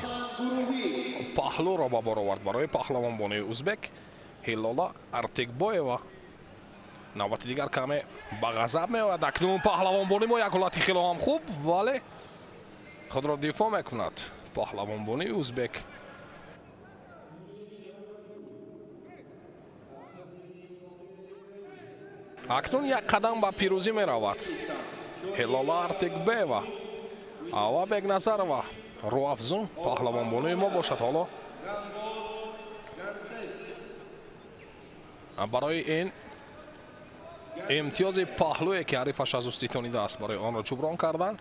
S14: паҳлӯро ба бор овард барои паҳлавонбони ӯзбек Ҳилола Артикбоева. Навбати дигар каме ба ғазаб меояд. Акнун паҳлавонбони мо як ҳолати хеле ҳам хуб, вале худро дифоъ мекунад паҳлавонбони ӯзбек. Акнун як қадам ба пирӯзӣ меравад Ҳилола Артикбоева ва Бекназарова Рӯафзун паҳлавонбонуи мо бошад. Ҳоло барои ин имтиёзи паҳлӯе ки ҳарифаш аз ӯ ситонидааст, барои онро ҷуброн кардан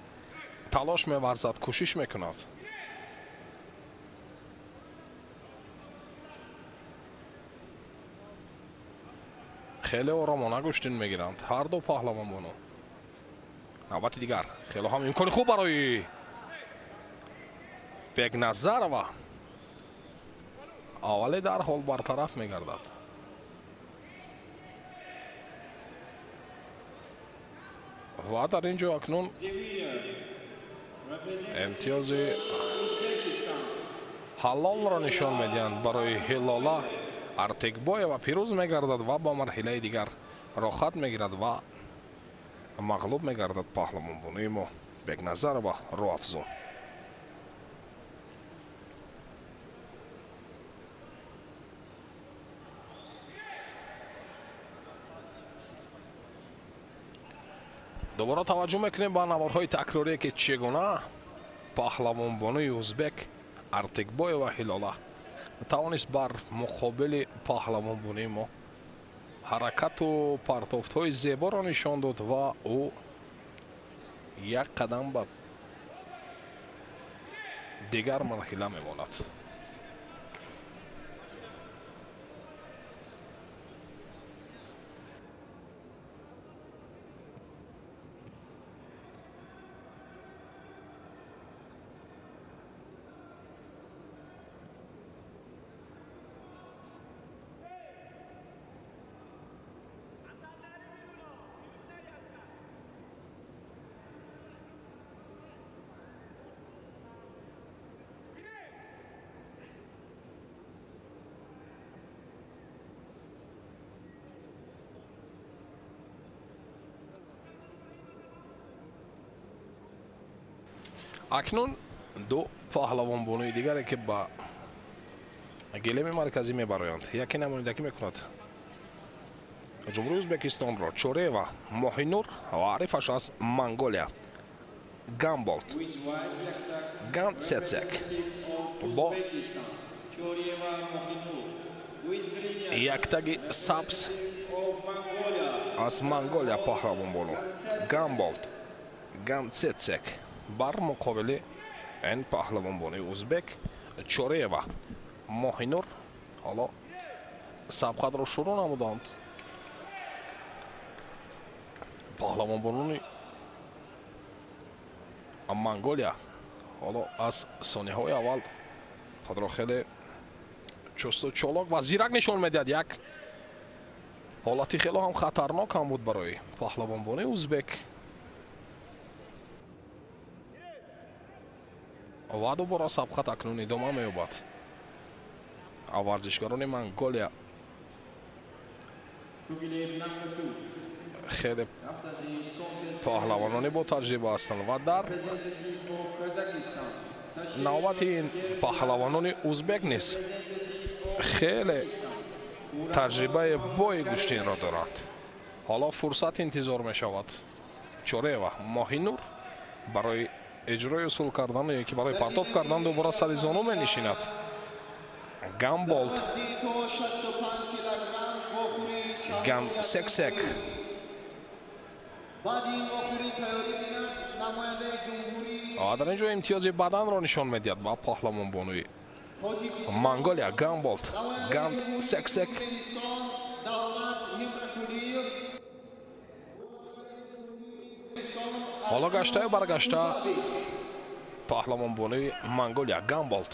S14: талош меварзад, кӯшиш мекунад. Хеле оромона гӯштин мегиранд ҳар ду паҳлавонбону. Навбати дигар хеле ҳам имкони хуб барои Бекназарова, аввале дарҳол бартараф мегардад. Ва дар ин ҷо акнун имтиёзи ҳалолро нишон медиҳанд барои Ҳилола Артикбоева. Пирӯз мегардад ва ба марҳилаи дигар роҳхат мегирад ва мағлуб мегардад паҳлавонбонуи мо Бекназарова Рӯафзун. Дубора таваҷҷӯҳ мекунем ба наворҳои такрорие, ки чӣ гуна паҳлавонбонуи узбек Артикбоева Ҳилола тавонист бар муқобили паҳлавонбонуи мо ҳаракату партофтҳои зеборо нишон дод ва ӯ як қадам ба дигар марҳила мемонад. Акнун ду паҳлавонбонуи дигаре ки ба гилеми марказӣ мебароянд, яке намояндагӣ мекунад Ҷумҳурии Ӯзбекистонро Чореева Моҳинур ва ҳарифаш аз Монголия Гамболт Ганцецек бо яктаги сабз аз Монголия паҳлавонбону Гамболт Ганцецек бар муқобили ин паҳлавонбонуи узбек Чореева Моҳинур. Ҳоло сабқатро шурӯъ намуданд. Паҳлавонбонуни Монголия ҳоло аз сонияҳои аввал худро хеле чусту чолок ва зирак нишон медиҳад. Як ҳолати хело ҳам хатарнок ҳам буд барои паҳлавонбонуи узбек. Ва дубора сабқат акнун идома меёбад. Варзишгарони Монголия хеле паҳлавонони бо таҷриба ҳастанд ва дар навбати ин паҳлавонони узбек низ хеле таҷрибаи бои гӯштинро доранд. Ҳоло фурсат интизор мешавад Чореева Моҳинур барои иҷрои усул кардан ё ки барои партоф кардан дубора сари зону менишинад. Гамболт Гамсексек дар ин ҷо имтиёзи баданро нишон медиҳад ба паҳлавонбонуи Монголия Гамболт Гамсексек. Ҳоло гаштаю баргашта паҳлавонбонуи Монголия Гамболт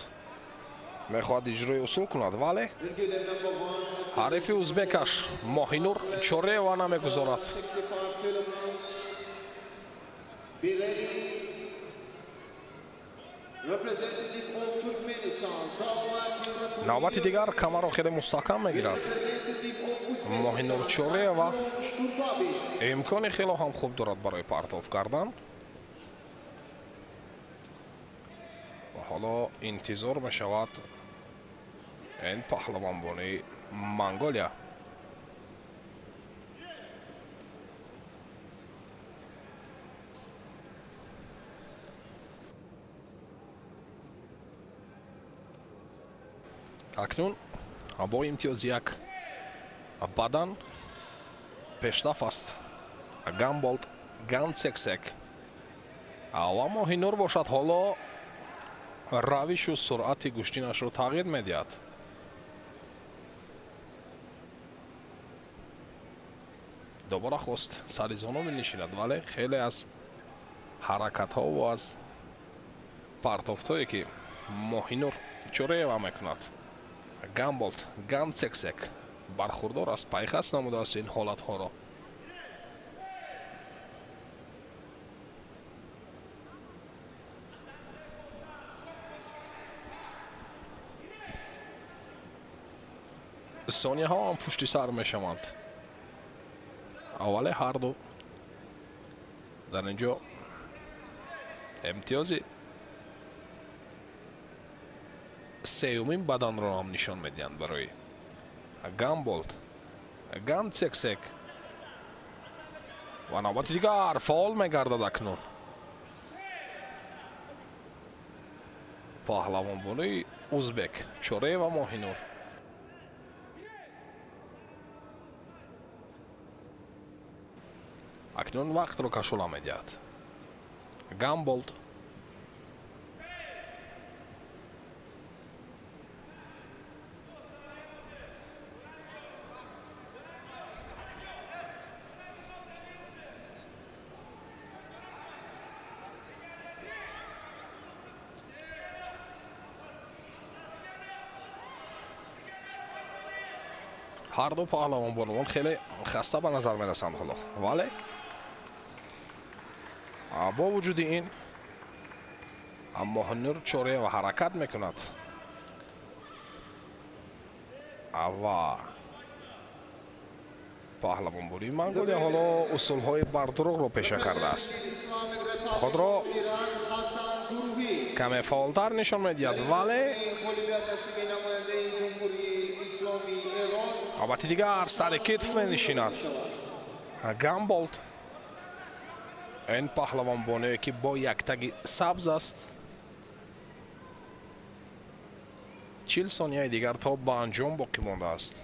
S14: мехоҳад иҷрои усул кунад, вале ҳарифи узбекаш Моҳинур Чореева намегузорад. Навбати дигар камарро хеле мустаҳкам мегирад Моҳинур Чореева. Имкони хело ҳам хуб дорад барои партоф кардан. Ва ҳоло интизор мешавад ин паҳлавонбонии Монголия. Акнун бо имтиёзи як бадан пешсаф аст Гамболд Гансексек ва Моҳинур бошад ҳоло равишу суръати гӯштинашро тағйир медиҳад. Дубора хост сари зону менишинад, вале хеле аз ҳаракатҳо ва аз партофтҳое ки Моҳинур Чореева мекунад, Гамболд Гансексек бархурдор аст, пайхас намудааст ин ҳолатҳоро. Сонияҳо ҳам пушти сар мешаванд, вале ҳарду дар ин ҷо имтиёзи сеюмин баданро ҳам нишон медиҳанд барои Гамболд Гансексек ва навбати дигар фаъол мегардад. Акнун паҳлавонбонуи узбек Чореева Моҳинур. Акнун вақтро кашола медиҳад Гамболд. Ҳар ду паҳлавонбонувон хеле хаста ба назар мерасанд ҳоло, вале бо вуҷуди ин Моҳинур Чореева ҳаракат мекунад ва паҳлавонбонии Монголия ҳоло усулҳои бардурӯғро пеша кардааст. Худро каме фаъолтар нишон медиҳад, вале навбати дигар сари китф менишинад Гамболд. Ин паҳлавонбоние ки бо яктаги сабз аст. 40 сонияи дигар то ба анҷом боқӣ мондааст.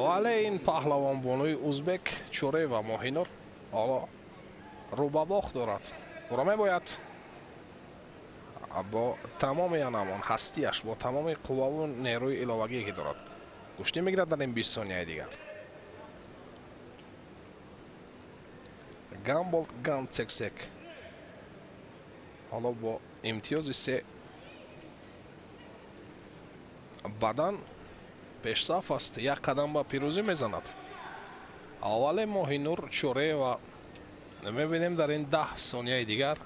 S14: Вале ин паҳлавонбонуи узбек Чореева Моҳинур ҳоло рӯ ба бохт дорад. Ӯро мебояд бо тамоми анамон ҳастиаш, бо тамоми қувваву нерӯи иловагие ки дорад, гӯштӣ мегирад дар ин 20 сонияи дигар. Гамболд Гансексек ҳоло бо имтиёзи 3 бадан пешсаф аст, як қадам ба пирӯзӣ мезанад. Аввале Моҳинур Чореева мебинем дар ин 10 сонияи дигар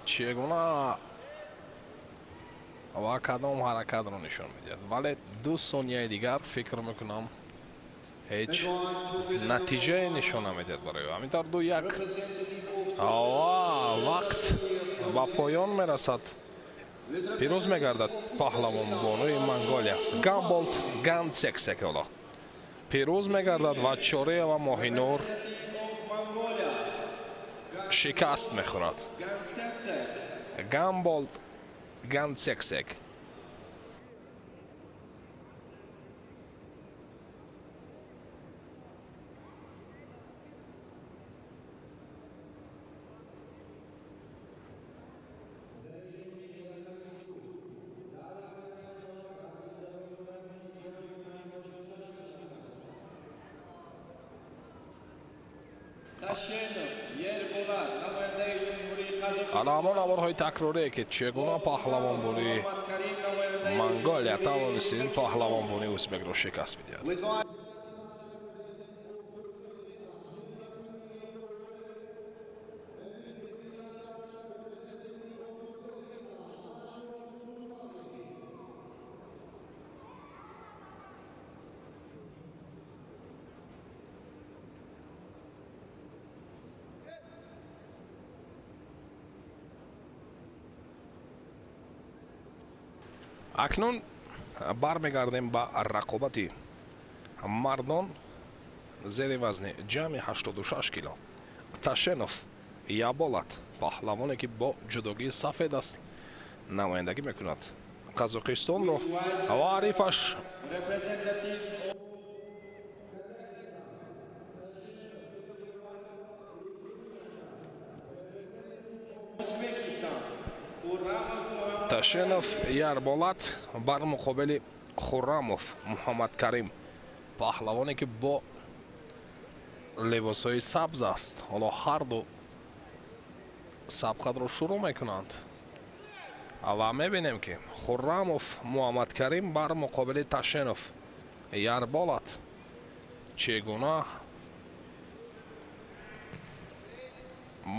S14: чӣ гуна ва кадом ҳаракатро нишон медиҳад, вале 2 сонияи дигар фикр мекунам ҳеҷ натиҷае нишон намедиҳад барои ӯ. Ҳамин тавр 2-1 вақт ба поён мерасад. Пирӯз мегардад паҳлавонбонуи Монголия Гамболд Гансексек. Ҳоло пирӯз мегардад ва Чореева Моҳинур шикаст мехӯрад. Гамболд Гансексек. Ана наворҳои такрорие ки чӣ гуна паҳлавонбонии Монголия тавонист ин паҳлавонбонии узбекро шикаст бидиҳад. Акнун бармегардем ба рақобати мардон зери вазни ҷамъи 86 кило. Ташенов Яболат Паҳлавоне ки бо ҷудогии сафед аст, намояндагӣ мекунад Қазоқистонро ва ҳарифаш Ташенов Ярболат бар муқобили Хуррамов Муҳаммадкарим, паҳлавоне ки бо либосҳои сабз аст. Ҳоло ҳарду сабқатро шурӯъ мекунанд ва мебинем ки Хуррамов Муҳаммадкарим бар муқобили Ташенов Ярболат чӣ гуна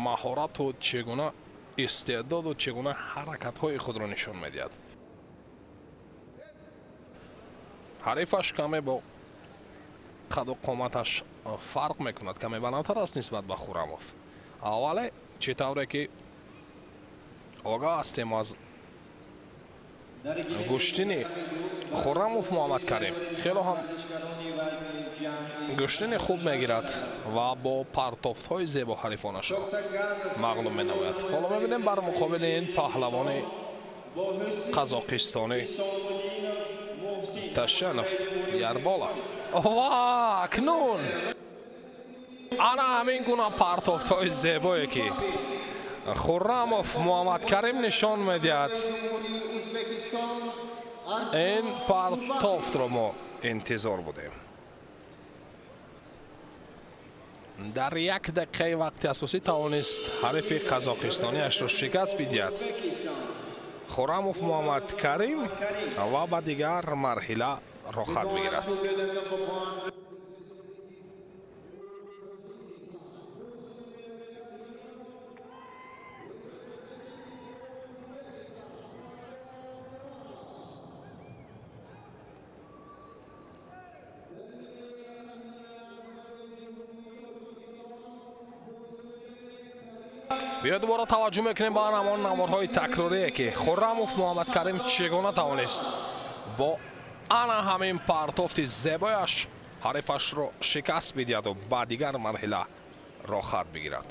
S14: маҳорату чӣ гуна истеъдоду чӣ гуна ҳаракатҳои худро нишон медиҳад. Ҳарифаш каме бо қаду қоматаш фарқ мекунад, каме баландтар аст нисбат ба Хуррамов. Аввале чӣ тавре ки огаҳ ҳастем аз гӯштини Хуррамов Муҳаммадкарим хело ҳам гӯштини хуб мегирад ва бо партофтҳои зебо ҳарифонашро мағлуб менамояд. Ҳоло мебинем бар муқобили ин паҳлавони қазоқистонӣ Ташенов Ярбола. Ва акнун ана ҳамин гуна партофтҳои зебое ки Хуррамов Муҳаммадкарим нишон медиҳад, ин партофтро мо интизор будем. Дар як дақиқаи вақти асосӣ тавонист ҳарифи қазоқистониашро шикаст бидиҳад Хуррамов Муҳаммадкарим ва ба дигар марҳила роҳат мегирад. Биё дубора таваҷҷӯҳ мекунем ба ҳамон наворҳои такрорие ки Хуррамов Муҳаммадкарим чӣ гуна тавонист бо ана ҳамин партофти зебояш ҳарифашро шикаст бидиҳаду ба дигар марҳила роҳат бигирад.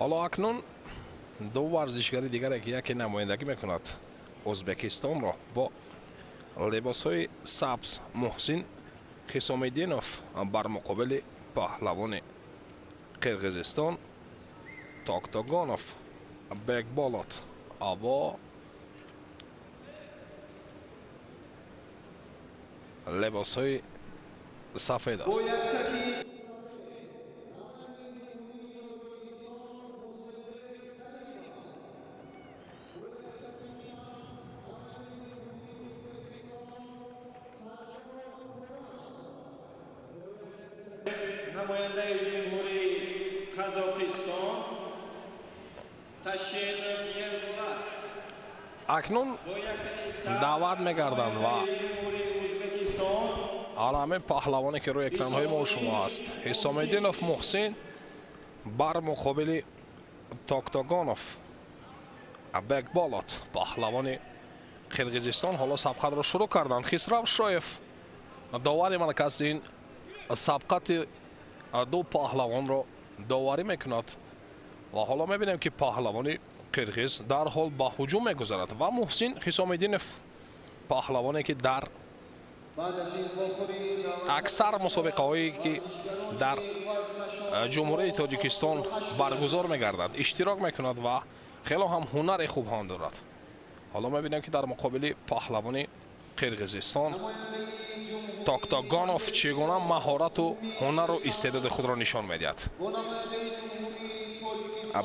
S14: Ҳоло акнун ду варзишгари дигаре ки яке намояндагӣ мекунад Ӯзбекистонро бо либосҳои сабз Муҳсин Ҳисомиддинов бар муқобили паҳлавони Қирғизистон Токтогонов Бекболот бо либосҳои сафед аст.
S3: Намояндаи ҷумҳурии Қазоқистон Ташенов Ерболат
S14: акнун даъват мегарданд ва ҳамин паҳлавоне ки рӯи экранҳои мо шумо аст Ҳисомиддинов Муҳсин бар муқобили Токтогонов Бекболот паҳлавони Қирғизистон ҳоло сабқатро шурӯъ карданд. Хисрав Шоев довари марказ ин сабқати ду паҳлавонро доварӣ мекунад ва ҳоло мебинем ки паҳлавони қирғиз дарҳол ба ҳуҷум мегузарад ва Муҳсин Ҳисомиддинов паҳлавоне ки дар аксар мусобиқаҳое ки дар ҷумҳурии Тоҷикистон баргузор мегардад иштирок мекунад ва хело ҳам ҳунари хуб ҳам дорад. Ҳоло мебинем ки дар муқобили паҳлавони Қирғизистон Токтогонов чӣ гуна маҳорату ҳунару истеъдоди худро нишон медиҳад.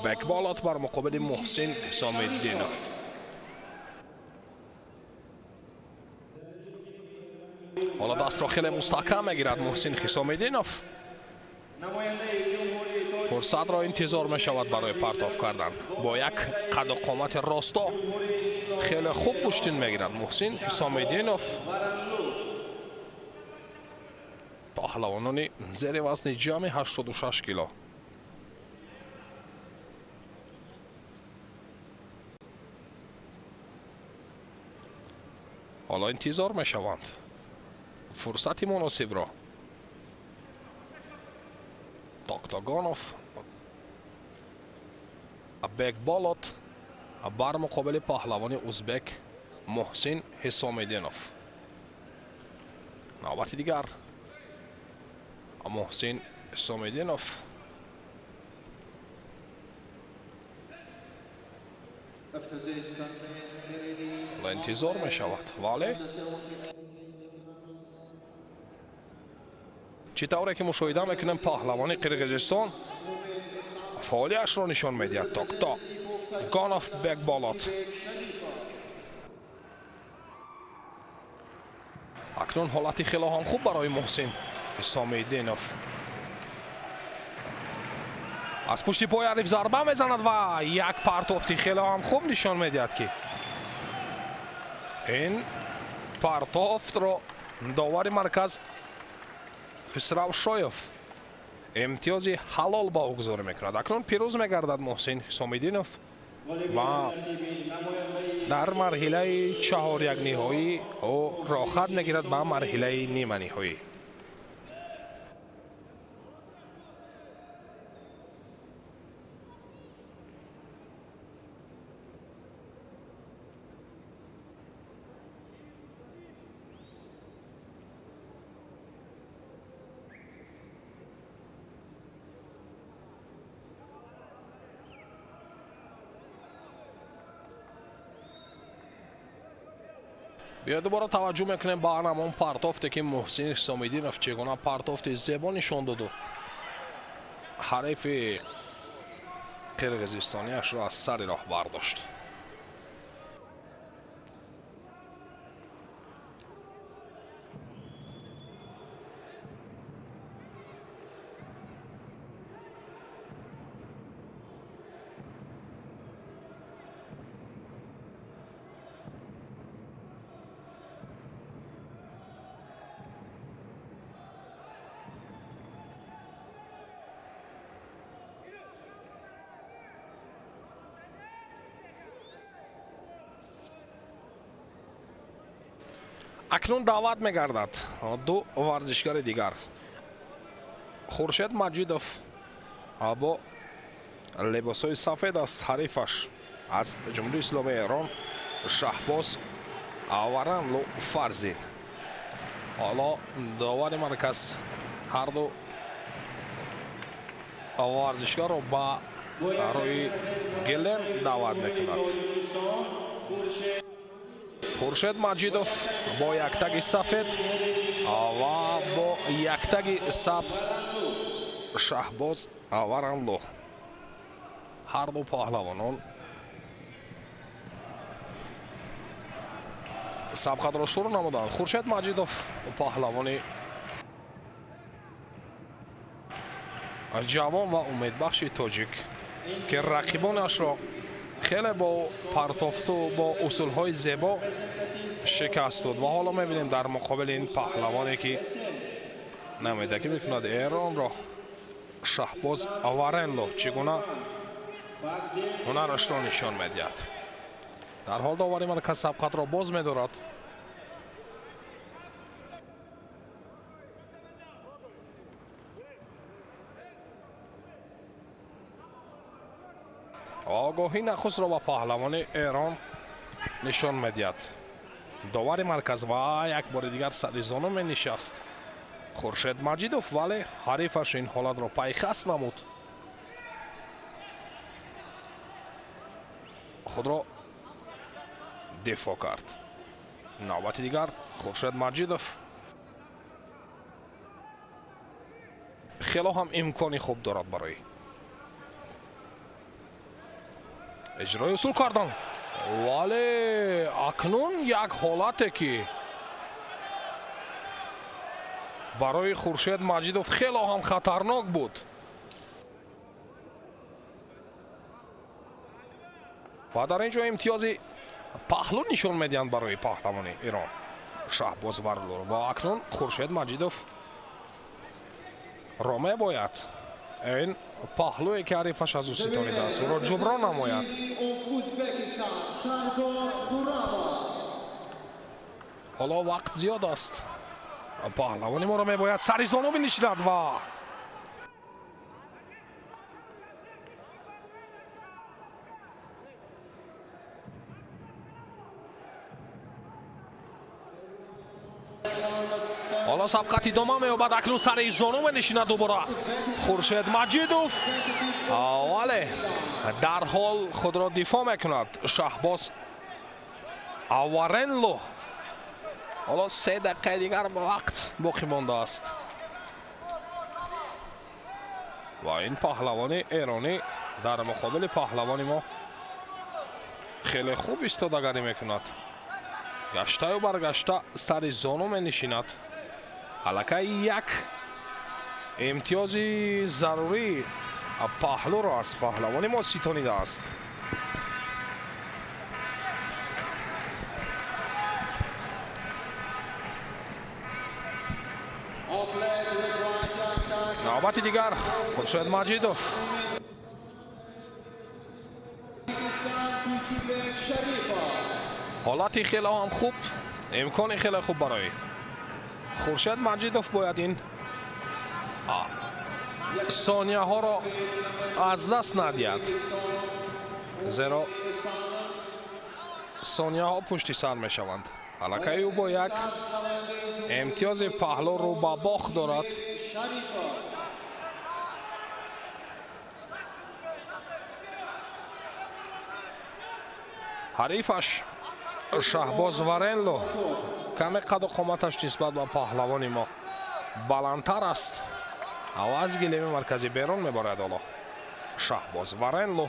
S14: Бекболот бар муқобили Муҳсин Ҳисомиддинов. Ҳоло дастро хеле мустаҳкам мегирад Муҳсин Ҳисомиддинов. Фурсатро интизор мешавад барои партоф кардан. Бо як қаду қомати росто хеле хуб гӯштин мегирад Муҳсин Ҳисомиддинов. Паҳлавонони зери вазни ҷамъи 86 кило. Ҳоло интизор мешаванд фурсати муносибро. Токтогонов Бекболот бар муқобили паҳлавони узбек Муҳсин Ҳисомиддинов. Навбати дигар Муҳсин Ҳисомиддинов интизор мешавад, вале чӣ тавре ки мушоҳида мекунем, паҳлавони Қирғизистон фаъолияташро нишон медиҳад. Токтогонов Бекболот. Акнун ҳолати хело ҳам хуб барои Муҳсин Ҳисомиддинов. Аз пушти пои ҳариф зарба мезанад ва як партофти хело ҳам хуб нишон медиҳад, ки ин партофтро довари марказ Хусрав Шоев имтиёзи ҳалол ба ӯ гузорӣ мекунад. Акнун пирӯз мегардад Муҳсин Ҳисомиддинов ва дар марҳилаи чаҳорякниҳоӣ ӯ роҳхат мегирад ба марҳилаи ниманиҳоӣ. Биё дубора таваҷҷӯҳ мекунем ба ҳамон партофте, ки Муҳсин Ҳисомиддинов чӣ гуна партофти зебо нишон доду ҳарифи қирғизистониашро аз сари роҳ бардошт. Акнун даъват мегардад ду варзишгари дигар. Хуршед Маҷидов бо либосҳои сафед аст, ҳарифаш аз Ҷумҳурии Исломии Эрон Шаҳбоз Аваранлу Фарзин. Ҳоло довари марказ ҳар ду варзишгарро ба рӯи гилем даъват мекунад. Хуршед Маҷидов бо яктаги сафед ва бо яктаги сабз Шаҳбоз Аваранлу. Ҳар ду паҳлавонон сабқатро шурӯъ намуданд. Хуршед Маҷидов паҳлавони ҷавон ва умедбахши тоҷик, ки рақибонашро хеле бо партофту бо усулҳои зебо шикаст дод ва ҳоло мебинем дар муқобили ин паҳлавоне, ки намояндагӣ мекунад Эронро, Шаҳбоз Аваренло, чӣ гуна ҳунарашро нишон медиҳад. Дар ҳол довари марказ сабқатро боз медорад. Огоҳӣ нахустро ба паҳлавони Эрон нишон медиҳад довари марказ ва як бори дигар сади зону менишаст Хуршед Маҷидов, вале ҳарифаш ин ҳолатро пайхас намуд. Худро дифоъ кард. Навбати дигар Хуршед Маҷидов хело ҳам имкони хуб дорад барои иҷрои усул кардан, вале акнун як ҳолате, ки барои Хуршед Маҷидов хело ҳам хатарнок буд. Ва дар ин ҷо имтиёзи паҳлӯ нишон медиҳанд барои паҳлавони Эрон Шаҳбоз Варенлу. Ва акнун Хуршед Маҷидов ро мебояд ин паҳлӯе ки ҳарифаш аз ӯ ситонидааст ӯро ҷуброн намояд. Ҳоло вақт зиёд аст. Паҳлавони моро мебояд сари зону бинишинад ва ҳоло сабқат идома меёбад. Акнун сари зону менишинад дубора Хуршед Маҷидов, вале дарҳол худро дифоъ мекунад Шаҳбоз Варенлу. Ҳоло 3 дақиқаи дигар ба вақт боқӣ мондааст ва ин паҳлавони эронӣ дар муқобили паҳлавони мо хеле хуб истодагарӣ мекунад. Гаштаю баргашта сари зону менишинад. Аллакай як имтиёзи зарурӣ паҳлӯро аз паҳлавони мо ситонидааст. Навбати дигар Хуршед Маҷидов. Ҳолати хеле ҳам хуб, имкони хеле хуб барои Хуршед Маҷидов. Бояд ин сонияҳоро аз даст надиҳад, зеро сонияҳо пушти сар мешаванд. Аллакай ӯ бо як имтиёзи паҳлӯ рӯ ба бохт дорад. Ҳарифаш Шаҳбоз Варенлу каме қаду қоматаш нисбат ба паҳлавони мо баландтар аст. Аз гилеми марказӣ берун мебарад ҳоло Шаҳбоз Варенлу.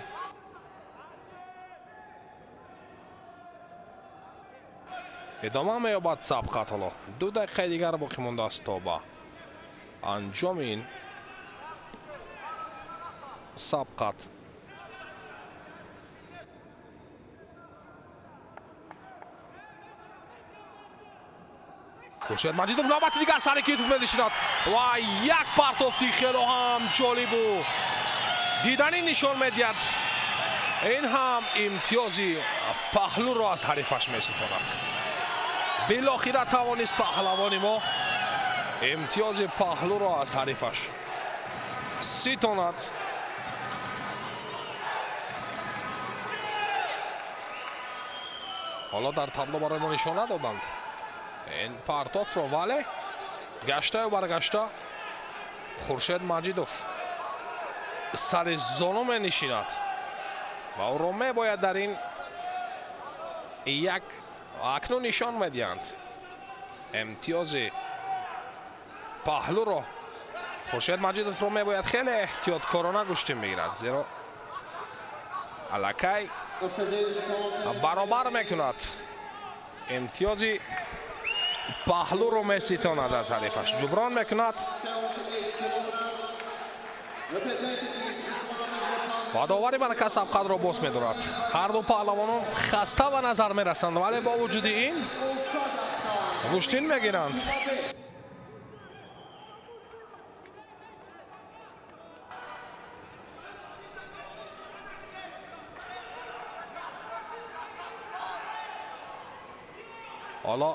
S14: Идома меёбад сабқат. Ҳоло 2 дақиқаи дигар боқӣ мондааст то ба анҷоми ин сабқат. Хуршед Маҷидов навбати дигар сари китф менишинад ва як партофти хело ҳам ҷолибу диданӣ нишон медиҳад. Ин ҳам имтиёзи паҳлӯро аз ҳарифаш меситонад. Билохира тавонист паҳлавони мо имтиёзи паҳлӯро аз ҳарифаш ситонад. Ҳоло дар табло барои мо нишон надоданд ин партофтро, вале гаштаю баргашта Хуршед Маҷидов сари зону менишинад ва ӯро мебояд дар ин як акнун нишон медиҳанд имтиёзи паҳлӯро. Хуршед Маҷидовро мебояд хеле эҳтиёткорона гӯштин бигирад, зеро аллакай баробар мекунад. Имтиёзи паҳлӯро меситонад аз ҳарифаш, ҷуброн мекунад ва довари марказ сабқатро боз медорад. Ҳар ду паҳлавонон хаста ба назар мерасанд, вале бо вуҷуди ин гӯштин мегиранд. Ҳоло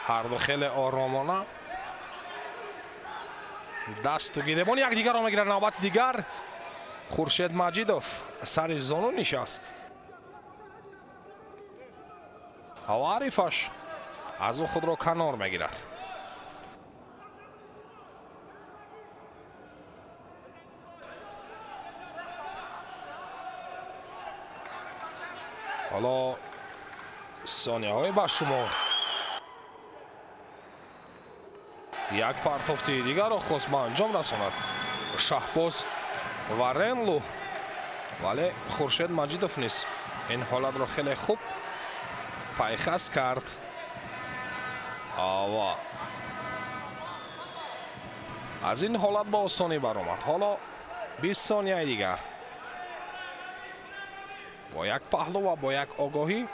S14: ҳар ду хеле оромона дасту гиребони якдигарро мегиранд. Навбати дигар Хуршед Маҷидов сари зону нишаст ва ҳарифаш аз ӯ худро канор мегирад. Ҳоло сонияҳои ба шумор як партофти дигарро хост ба анҷом расонад Шаҳбоз Варенлу, вале Хуршед Маҷидов низ ин ҳолатро хеле хуб пайхас кард ва Аз ин ҳолат ба осонӣ баромад. Ҳоло 20 сонияи дигар бо як паҳлӯ ва бо як огоҳӣ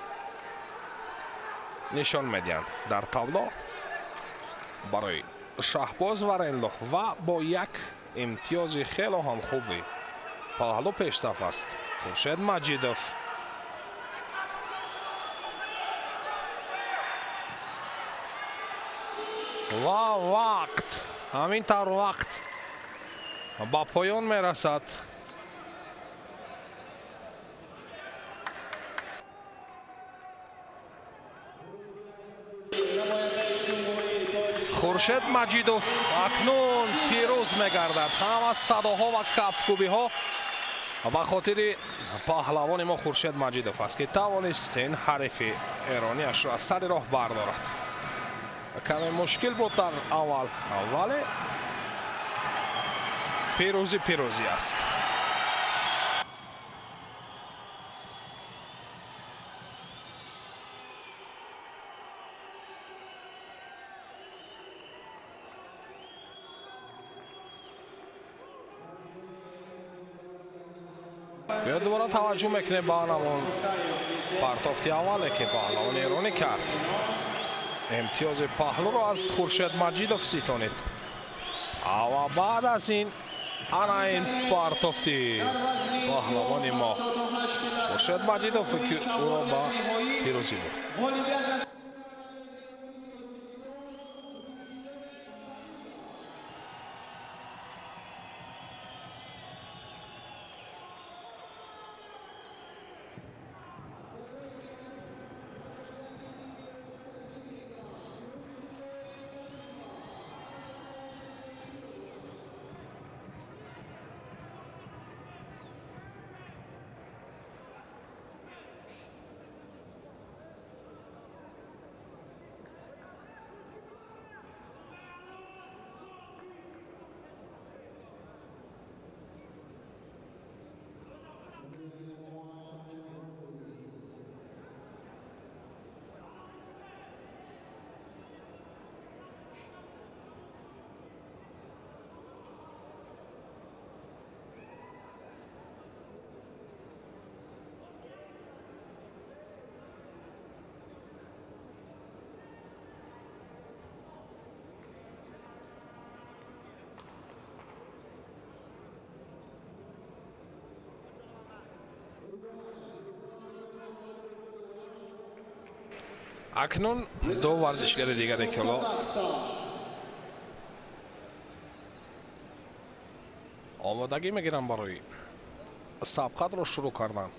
S14: нишон медиҳанд дар табло барои Шаҳбоз Варенло ва бо як имтиёзи хело ҳам хуби паҳлӯ пешсаф аст Хуршед Маҷидов. Ва вақт ҳамин тавр вақт ба поён мерасад. Хуршед Маҷидов акнун пирӯз мегардад. Ҳама садоҳо ва кафкӯбиҳо ба хотири паҳлавони мо Хуршед Маҷидов аст, ки тавонист ин ҳарифи эрониашро аз сари роҳ бардорад. Каме мушкил буд дар аввал, вале пирӯзӣ пирӯзӣ аст. Биё дубора таваҷҷӯҳ мекунем ба анавон партофти аввале, ки паҳлавони эронӣ кард. Имтиёзи паҳлӯро аз Хуршед Маҷидов ситонид. Ва баъд аз ин ана ин партофти паҳлавони мо Хуршед Маҷидов, ки ӯро ба пирӯзӣ бурд. Акнун ду варзишгари дигаре ки ҳоло омодагӣ мегиранд барои сабқатро шурӯъ кардан.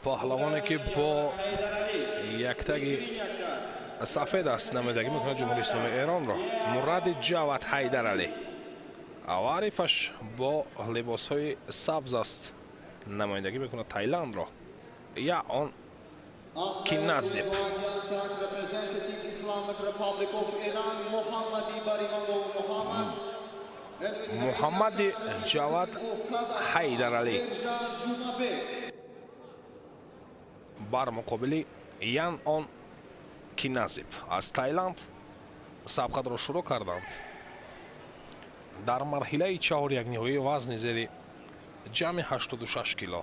S14: Паҳлавоне ки бо яктаги сафед аст намояндагӣ мекунад Ҷумҳурии Исломии Эронро, Муради Ҷавад Ҳайдаралӣ. Ва ҳарифаш бо либосҳои сабз аст, намояндагӣ мекунад Тайландро, я он Киназиб. Муҳаммади Ҷавад Ҳайдаралӣ бар муқобили Ян Он Киназиб аз Тайланд сабқатро шурӯъ карданд. Дар марҳилаи чаҳорякниҳоии вазни зери ҷамъи 86 кило.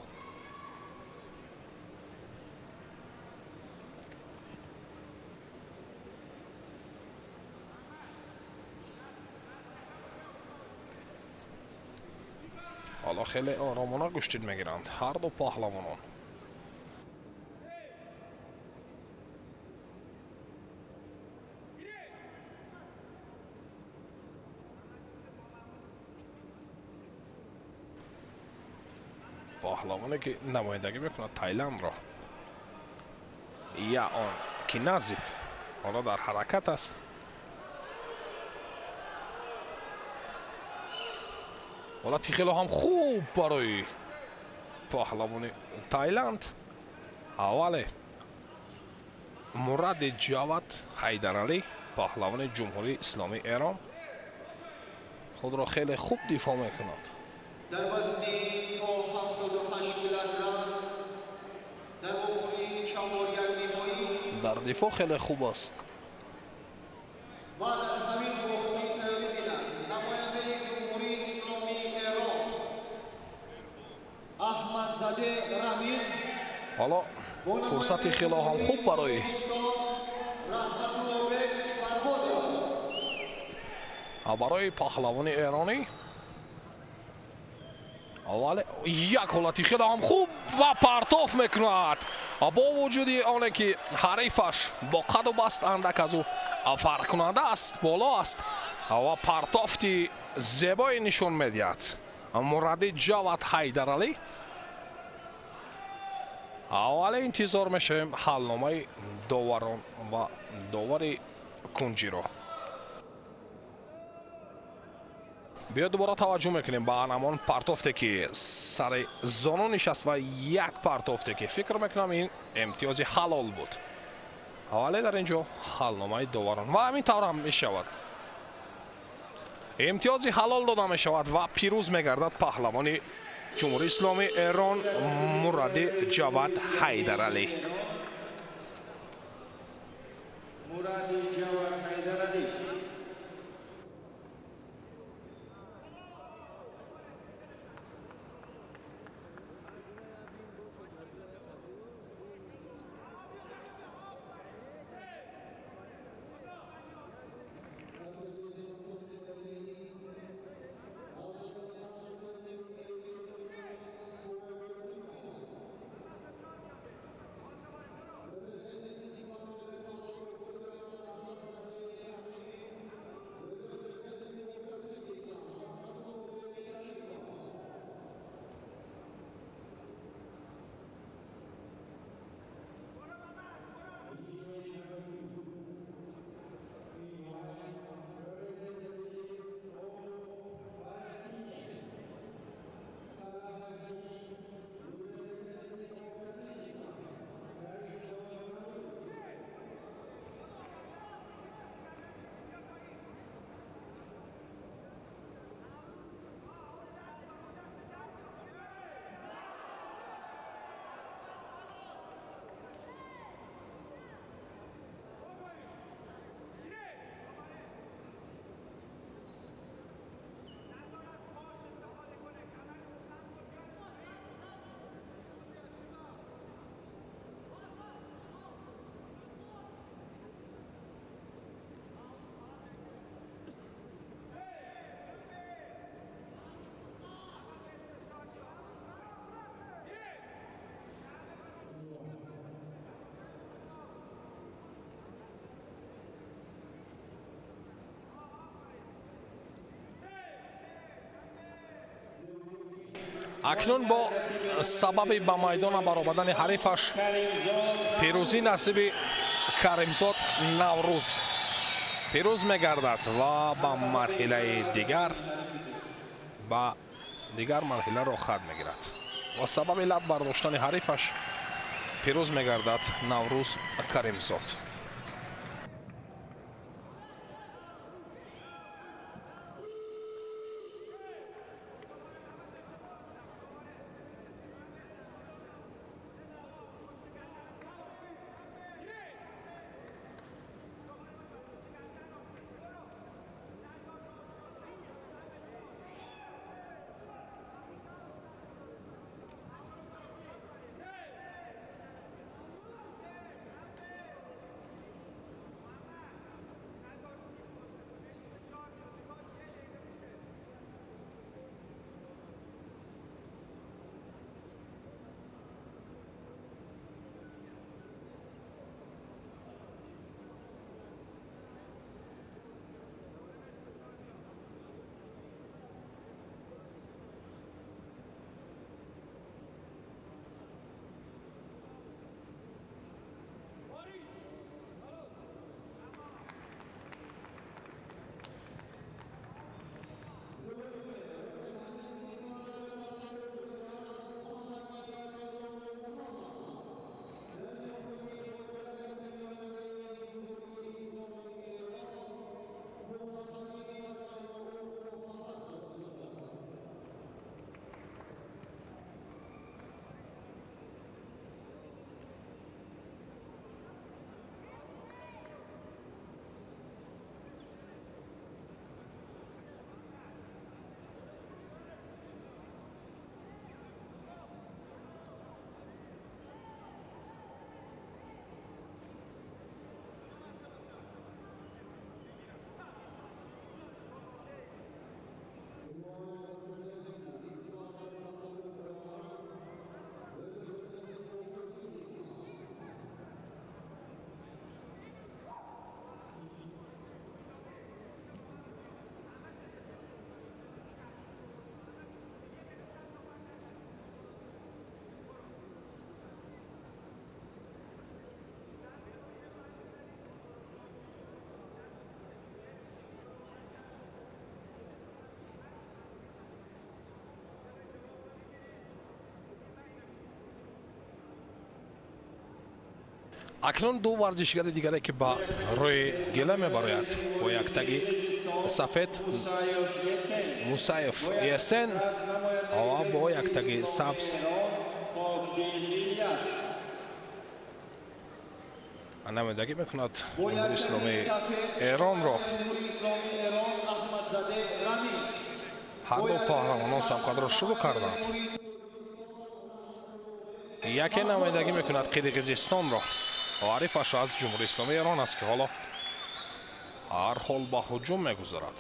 S14: Ҳоло хеле оромона гӯштин мегиранд ҳар ду паҳлавонон. Паҳлавоне ки намояндагӣ мекунад Тайландро, я он Киназиб, ҳоло дар ҳаракат аст. Ҳолати хело ҳам хуб барои паҳлавони Тайланд. Аввале Муради Ҷавад Ҳайдаралӣ, паҳлавони Ҷумҳурии Исломии Эрон, Худро хеле хуб дифоъ мекунад.
S1: Дар вазни то 78 килограмм дар вохӯрии чаҳоряк ниҳоӣ
S14: дар дифоъ хеле хуб аст.
S1: Баъд аз ҳамин вохӯрӣ тайёрӣ бинад намояндаи Ҷумҳурии Исломии Эрон Аҳмадзаде Рамин.
S14: Ҳоло фурсати хеле ҳам хуб барои
S1: Раҳматуллобек Фарҳодов,
S14: барои паҳлавони эронӣ. Вале як ҳолати хеле ҳам хуб ва партоф мекунад. Бо вуҷуди оне ки ҳарифаш бо қаду баст андак аз ӯ фарқкунанда аст, боло аст ва партофти зебое нишон медиҳад Муради Ҷавад Ҳайдаралӣ. Аввале интизор мешавем ҳалномаи доварон ва довари кунҷиро. Биё дубора таваҷҷӯҳ мекунем ба ҳамон партофте ки сари зону нишаст ва як партофте ки фикр мекунам ин имтиёзи ҳалол буд. Аввале дар ин ҷо ҳалномаи доварон ва ҳамин тавр ҳам мешавад. Имтиёзи ҳалол дода мешавад ва пирӯз мегардад паҳлавони Ҷумҳурии Исломии Эрон Муради Ҷавад Ҳайдаралӣ.
S3: Муради Ҷавад Ҳайдаралӣ.
S14: Акнун бо сабаби ба майдона баромадани ҳарифаш пирӯзӣ насиби Каримзод Наврӯз пирӯз мегардад ва ба марҳилаи дигар ба дигар марҳила роҳхат мегирад. Ва сабаби лаб бардоштани ҳарифаш пирӯз мегардад Наврӯз Каримзод. Акнун ду варзишгари дигаре ки ба рӯи гила мебарояд бо яктаги сафед Мусаев Есен ва бо яктаги сабз намояндагӣ мекунад Ҷумҳурии Исломии Эронро. Ҳар ду паҳлавонон сабқатро шурӯъ карданд. Яке намояндагӣ мекунад Қирғизистонро ва ҳарифаш аз Ҷумҳурии Исломии Эрон аст, ки ҳоло ҳар ҳол ба ҳуҷум мегузарад.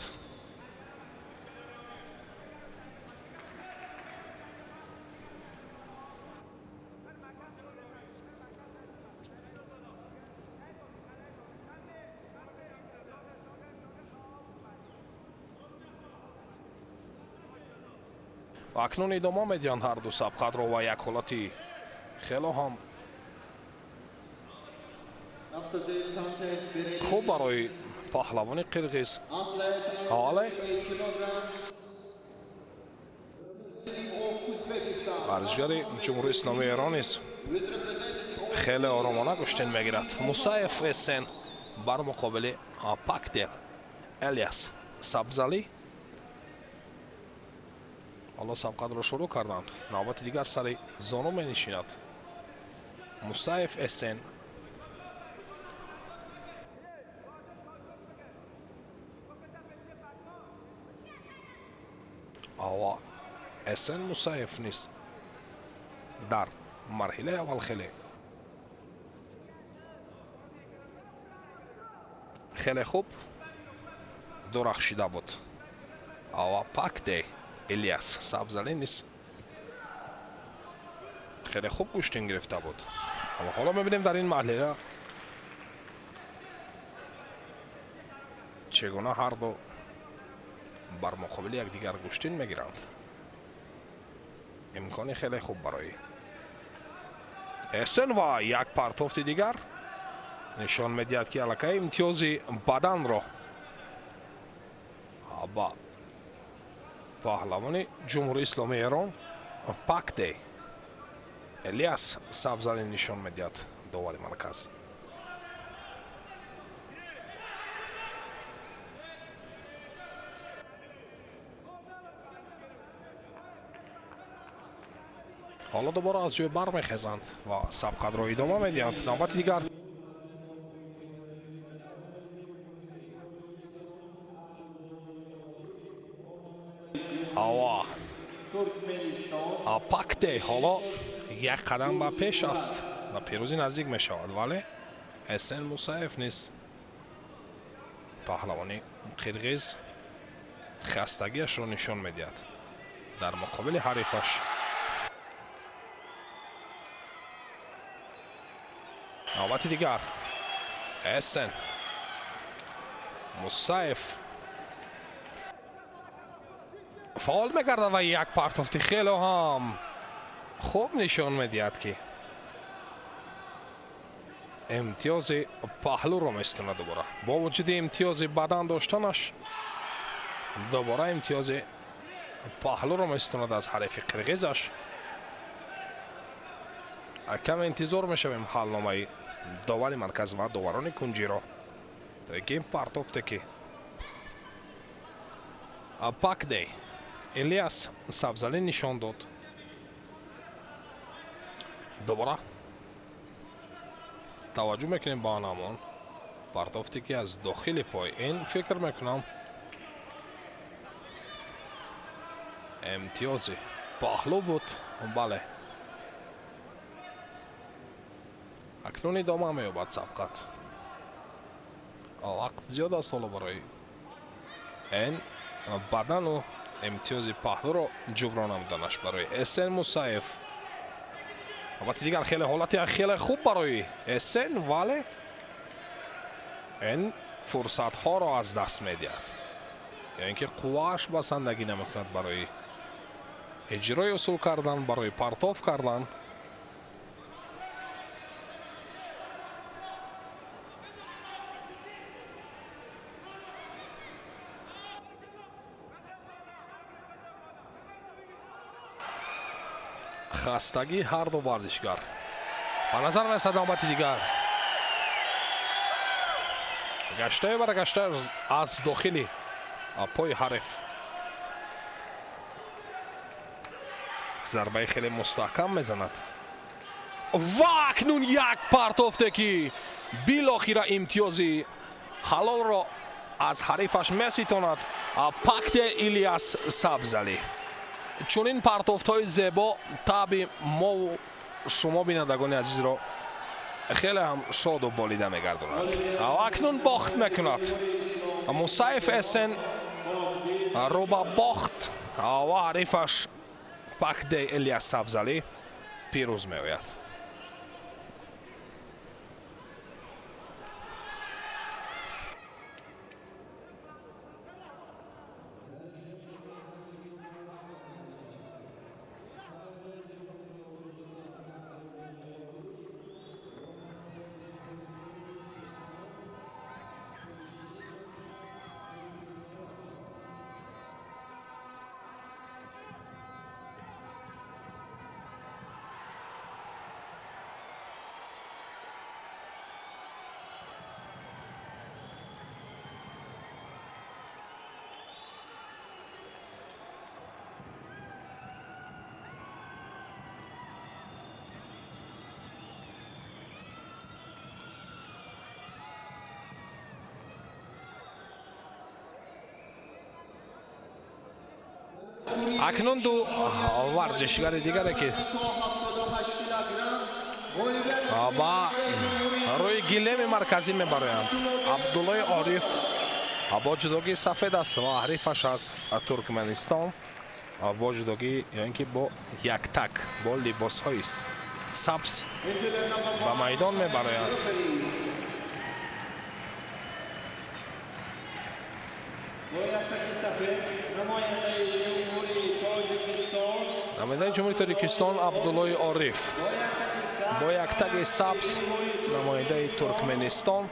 S14: Акнун идома медиҳанд ҳар ду сабқатро ва як ҳолати хело ҳам хуб барои паҳлавони қирғиз. Ҳоле варзишгари Ҷумҳурии Исломии Эрон низ хеле оромона гӯштин мегирад. Мусаев Эсен бар муқобили Пакдел Элиас Сабзалӣ. Ҳоло сабқатро шурӯъ карданд. Навбати дигар сари зону менишинад Мусаев Эсен. Ава Эсен Мусаев низ дар марҳилаи аввал хеле хуб дурахшида буд. Ава Пакде Элиас Сабзалӣ низ хеле хуб гӯштин гирифта буд. Аммо ҳоло мебинем дар ин марҳила чӣ гуна ҳар ду бар муқобили якдигар гӯштин мегиранд. Имкони хеле хуб барои Эсен ва як партофти дигар нишон медиҳад, ки аллакай имтиёзи баданро ба паҳлавони Ҷумҳурии Исломии Эрон Пакде Элиас Сабзалӣ нишон медиҳад довари марказ. Ҳоло дубора аз ҷой бармехезанд ва сабқатро идома медиҳанд. Навбати дигар ава Пакде ҳоло як қадам ба пеш аст ва пирӯзӣ наздик мешавад, вале Эсен Мусаев низ паҳлавони қирғиз хастагиашро нишон медиҳад дар муқобили ҳарифаш. Навбати дигар Эсен Мусаев фаъол мекардад ва як партофти хело ҳам хуб нишон медиҳад, ки имтиёзи паҳлӯро местонад дубора. Бо вуҷуди имтиёзи бадан доштанаш дубора имтиёзи паҳлӯро местонад аз ҳарифи қирғизаш. Каме интизор мешавем ҳалномаи довари марказ ва доварони кунҷиро, то ки ин партофте ки Пакде Элиас Сабзалӣ нишон дод, дубора таваҷҷӯҳ мекунем ба анамон партофте ки аз дохили пой. Ин фикр мекунам имтиёзи паҳлӯ буд. Бале, акнун идома меёбад сабқат. Вақт зиёд аст ҳоло барои ин бадану имтиёзи паҳлӯро ҷуброн намуданаш барои Эсен Мусаев. Албатта дигар хеле ҳолати хеле хуб барои Эсен, вале ин фурсатҳоро аз даст медиҳад, ё ин ки қуввааш басандагӣ намекунад барои иҷрои усул кардан, барои партоф кардан. Хастагӣ ҳар ду варзишгар ба назар мерасад. Навбати дигар Гаштаю баргашта аз дохили пои ҳариф зарбаи хеле мустаҳкам мезанад ва акнун як партофте ки билохира имтиёзи ҳалолро аз ҳарифаш меситонад Пакте Илияс Сабзалӣ. Чунин партофтҳои зебо таби мову шумо бинандагони азизро хеле ҳам шоду болида мегардонад. Акнун бохт мекунад Мусаев Эсен, рӯ ба бохт ва ҳарифаш Пакде Илияс Сабзалӣ пирӯз меояд. Акнун ду варзишгари дигаре ки ба рӯи гилеми марказӣ мебароянд, Абдуллои Ориф бо ҷудогии сафед аст ва ҳарифаш аз Туркманистон бо ҷудогӣ ё ин ки бо яктак бо либосҳои сабз ба майдон мебароянд. Намояндаи Ҷумҳурии Тоҷикистон Абдуллои Ориф бо яктаги сабз, намояндаи Туркменистон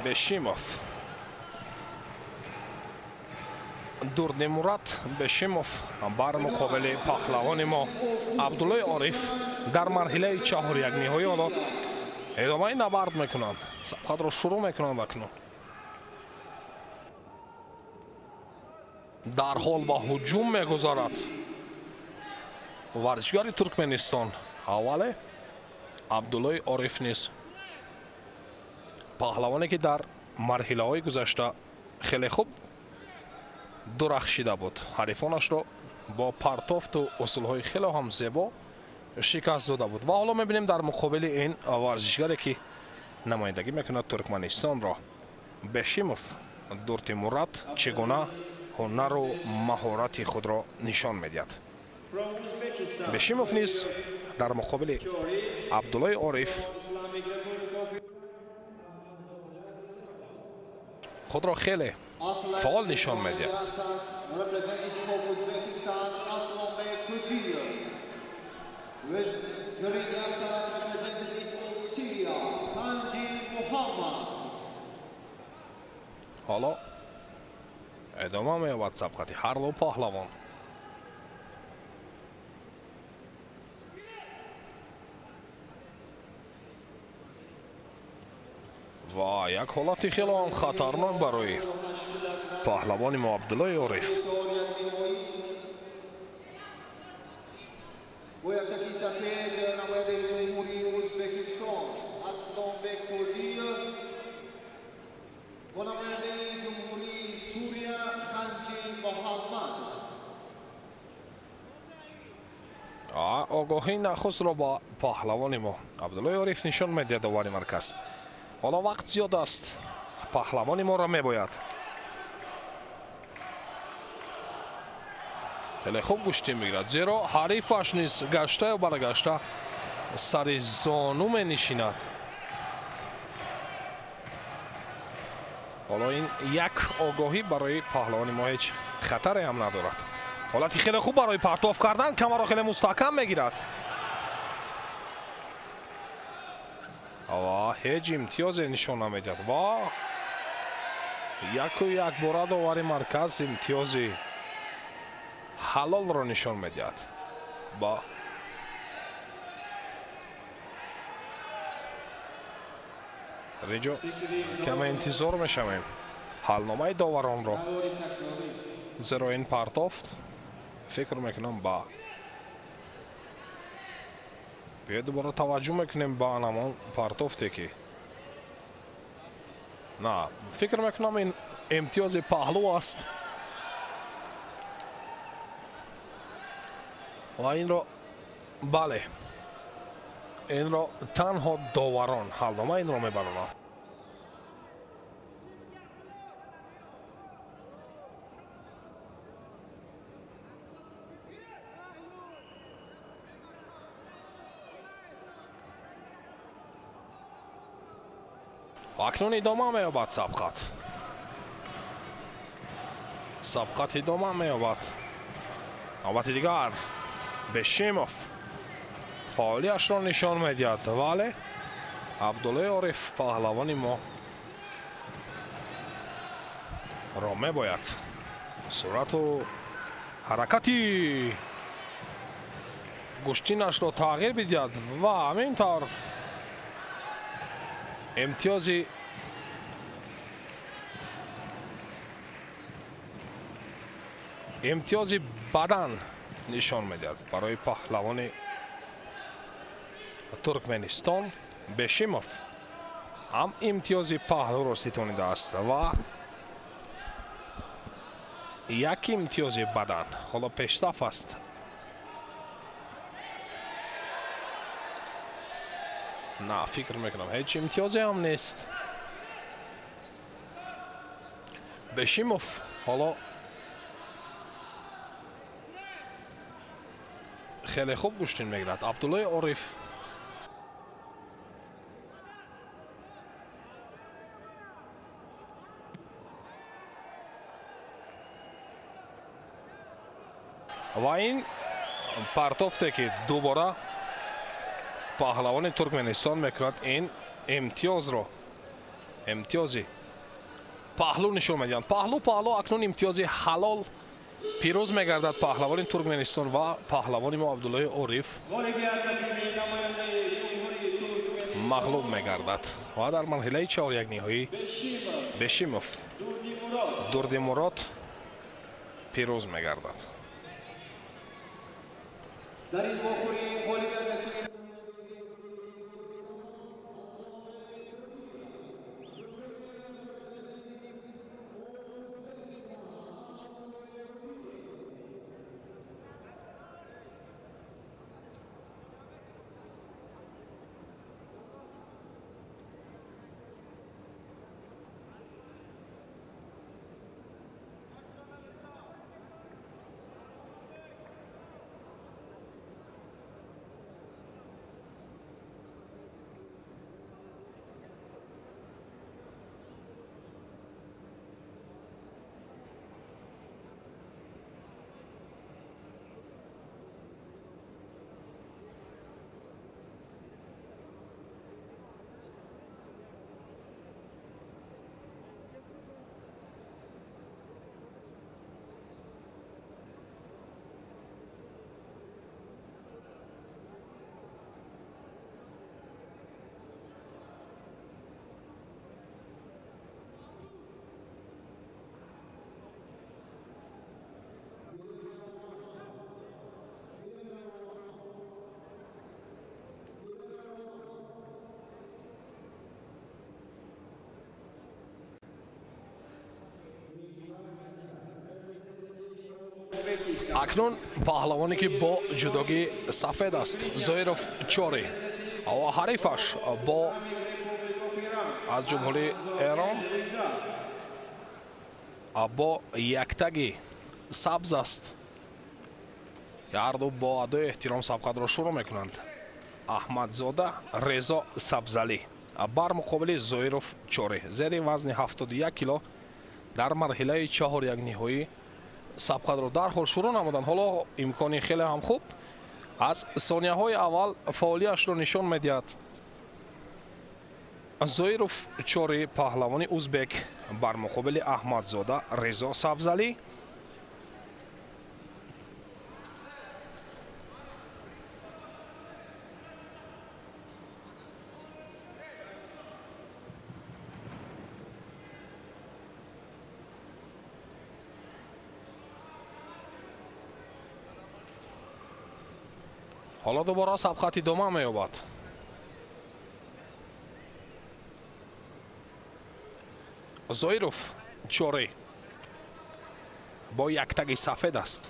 S14: Бешимов Дурдимурад Бешимов бар муқобили паҳлавони мо Абдуллои Ориф дар марҳилаи чаҳорякниҳоӣ ҳоло идомаи набард мекунанд, сабқатро шурӯъ мекунанд. Акнун дарҳол ба ҳуҷум мегузарад варзишгари Туркменистон. Аввале Абдуллои Ориф низ паҳлавоне ки дар марҳилаҳои гузашта хеле хуб дурахшида буд, ҳарифонашро бо партофту усулҳои хеле ҳам зебо шикаст дода буд ва ҳоло мебинем дар муқобили ин варзишгаре ки намояндагӣ мекунад Туркманистонро, Бешимов Дуртимурад чӣ гуна ҳунару маҳорати худро нишон медиҳад. Бешимов низ дар муқобили Абдуллои Ориф худро хеле фаъол нишон медиҳад. Ҳоло идома меёбад сабқати ҳар ду паҳлавон. Ва як ҳолати хеле ҳам хатарнок барои паҳлавони мо Абдуллои Ориф. Огоҳии нахустро ба паҳлавони мо Абдуллои Ориф нишон медиҳад довари марказ. Ҳоло вақт зиёд аст, паҳлавони моро мебояд. Хеле хуб гӯштӣ мегирад, зеро ҳарифаш низ гаштаю баргашта сари зону менишинад. Ҳоло ин як огоҳӣ барои паҳлавони мо ҳеҷ хатаре ҳам надорад. Ҳолати хеле хуб барои партоф кардан, камарро хеле мустаҳкам мегирад ва ҳеҷ имтиёзе нишон намедиҳад ва яку якбора довари марказ имтиёзи ҳалолро нишон медиҳад ба Дар инҷо каме интизор мешавем ҳалномаи доваронро, зеро ин партофт фикр мекунам ба биё дубора таваҷҷӯҳ мекунем ба ҳамон партофте ки на фикр мекунам ин имтиёзи паҳлӯ аст ва инро бале инро танҳо доварон ҳалнома инро мебароранд. Акнун идома меёбад сабқат. Сабқат идома меёбад. Навбати дигар Бешимов фаъолиашро нишон медиҳад, вале Абдуллои Ориф паҳлавони мо ро мебояд сурату ҳаракати гӯштинашро тағйир бидиҳад ва ҳамин тавр имтиёзи бадан нишон медиҳад барои паҳлавони Туркменистон. Бешимов ҳам имтиёзи паҳлӯро ситонидааст ва як имтиёзи бадан. Ҳоло пешсаф аст. На, фикр мекунам ҳеҷ имтиёзе ҳам нест. Бешимов ҳоло хеле хуб гӯштин мегирад. Абдуллои Ориф ва ин партофте ки дубора паҳлавони Туркменистон мекунад, ин имтиёзро имтиёзи паҳлӯ нишон медиҳанд. Паҳлӯ акнун имтиёзи ҳалол пирӯз мегардад паҳлавони Туркменистон ва паҳлавони мо Абдуллои Ориф мағлуб мегардад ва дар марҳилаи чорякниҳоӣ Бешимов Дурдимурод пирӯз мегардад.
S1: Дар ин вохӯрӣ ғолибият насиб
S14: Акнун паҳлавоне ки бо ҷудогӣ сафед аст, Зоиров Чори ва ҳарифаш бо аз ҷумҳурии Эрон бо яктаги сабз аст. Ҳарду бо адои эҳтиром сабқатро шурӯъ мекунанд. Аҳмадзода Резо Сабзалӣ бар муқобили Зоиров Чори зери вазни 71 кило дар марҳилаи чаҳорякниҳоӣ сабқатро дарҳол шурӯъ намуданд. Ҳоло имкони хеле ҳам хуб аз сонияҳои аввал фаъолияшро нишон медиҳад. Зоиров Чори паҳлавони узбек бар муқобили Аҳмадзода Резо Сабзалӣ. Ҳоло дубора сабқат идома меёбад. Зоиров Чорӣ бо яктаги сафед аст.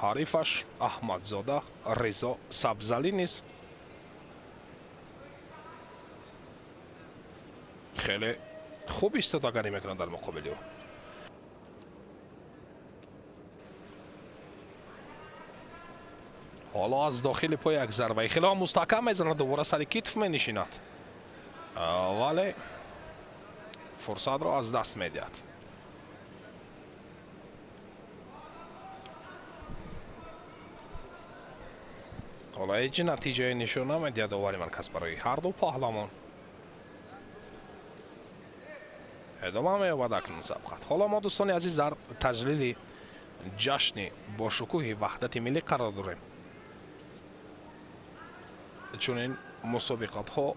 S14: Ҳарифаш Аҳмадзода Ризо Сабзалӣ низ хеле хуб истодагарӣ мекунад дар муқобили ӯ. Ҳоло аз дохили по як зарбаи хеле мустаҳкам мезанад, дубора сари китф менишинад, вале фурсатро аз даст медиҳад. Ҳоло ҳеҷ натиҷае нишон намедиҳад довари марказ барои ҳар ду паҳлавон. Идома меёбад акнун сабқат. Ҳоло мо, дӯстони азиз, дар таҷлили ҷашни бошукӯҳи ваҳдати миллӣ қарор дорем. Чунин мусобиқатҳо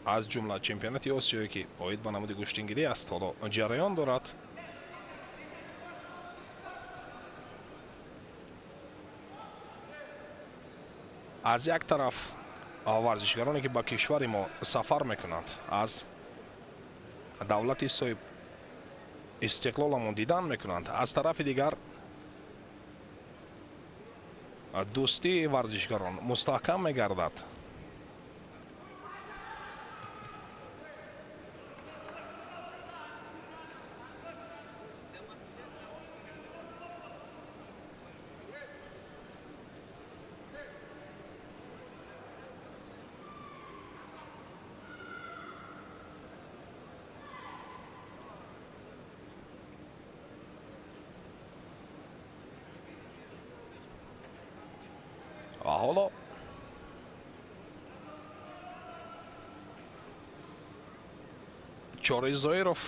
S14: аз ҷумла чемпионати Осиёе ки оид ба намуди гӯштингирӣ аст, ҳоло ҷараён дорад. Аз як тараф варзишгароне ки ба кишвари мо сафар мекунанд, аз давлати соҳиб истиқлоламон дидан мекунанд, аз тарафи дигар дӯстии варзишгарон мустаҳкам мегардад. Ва ҳоло Чори Зоиров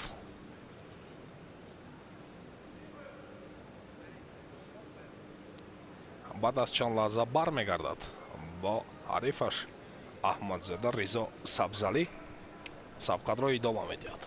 S14: баъд аз чанд лаҳза бармегардад бо ҳарифаш Аҳмадзода Ризо Сабзалӣ сабқатро идома медиҳад.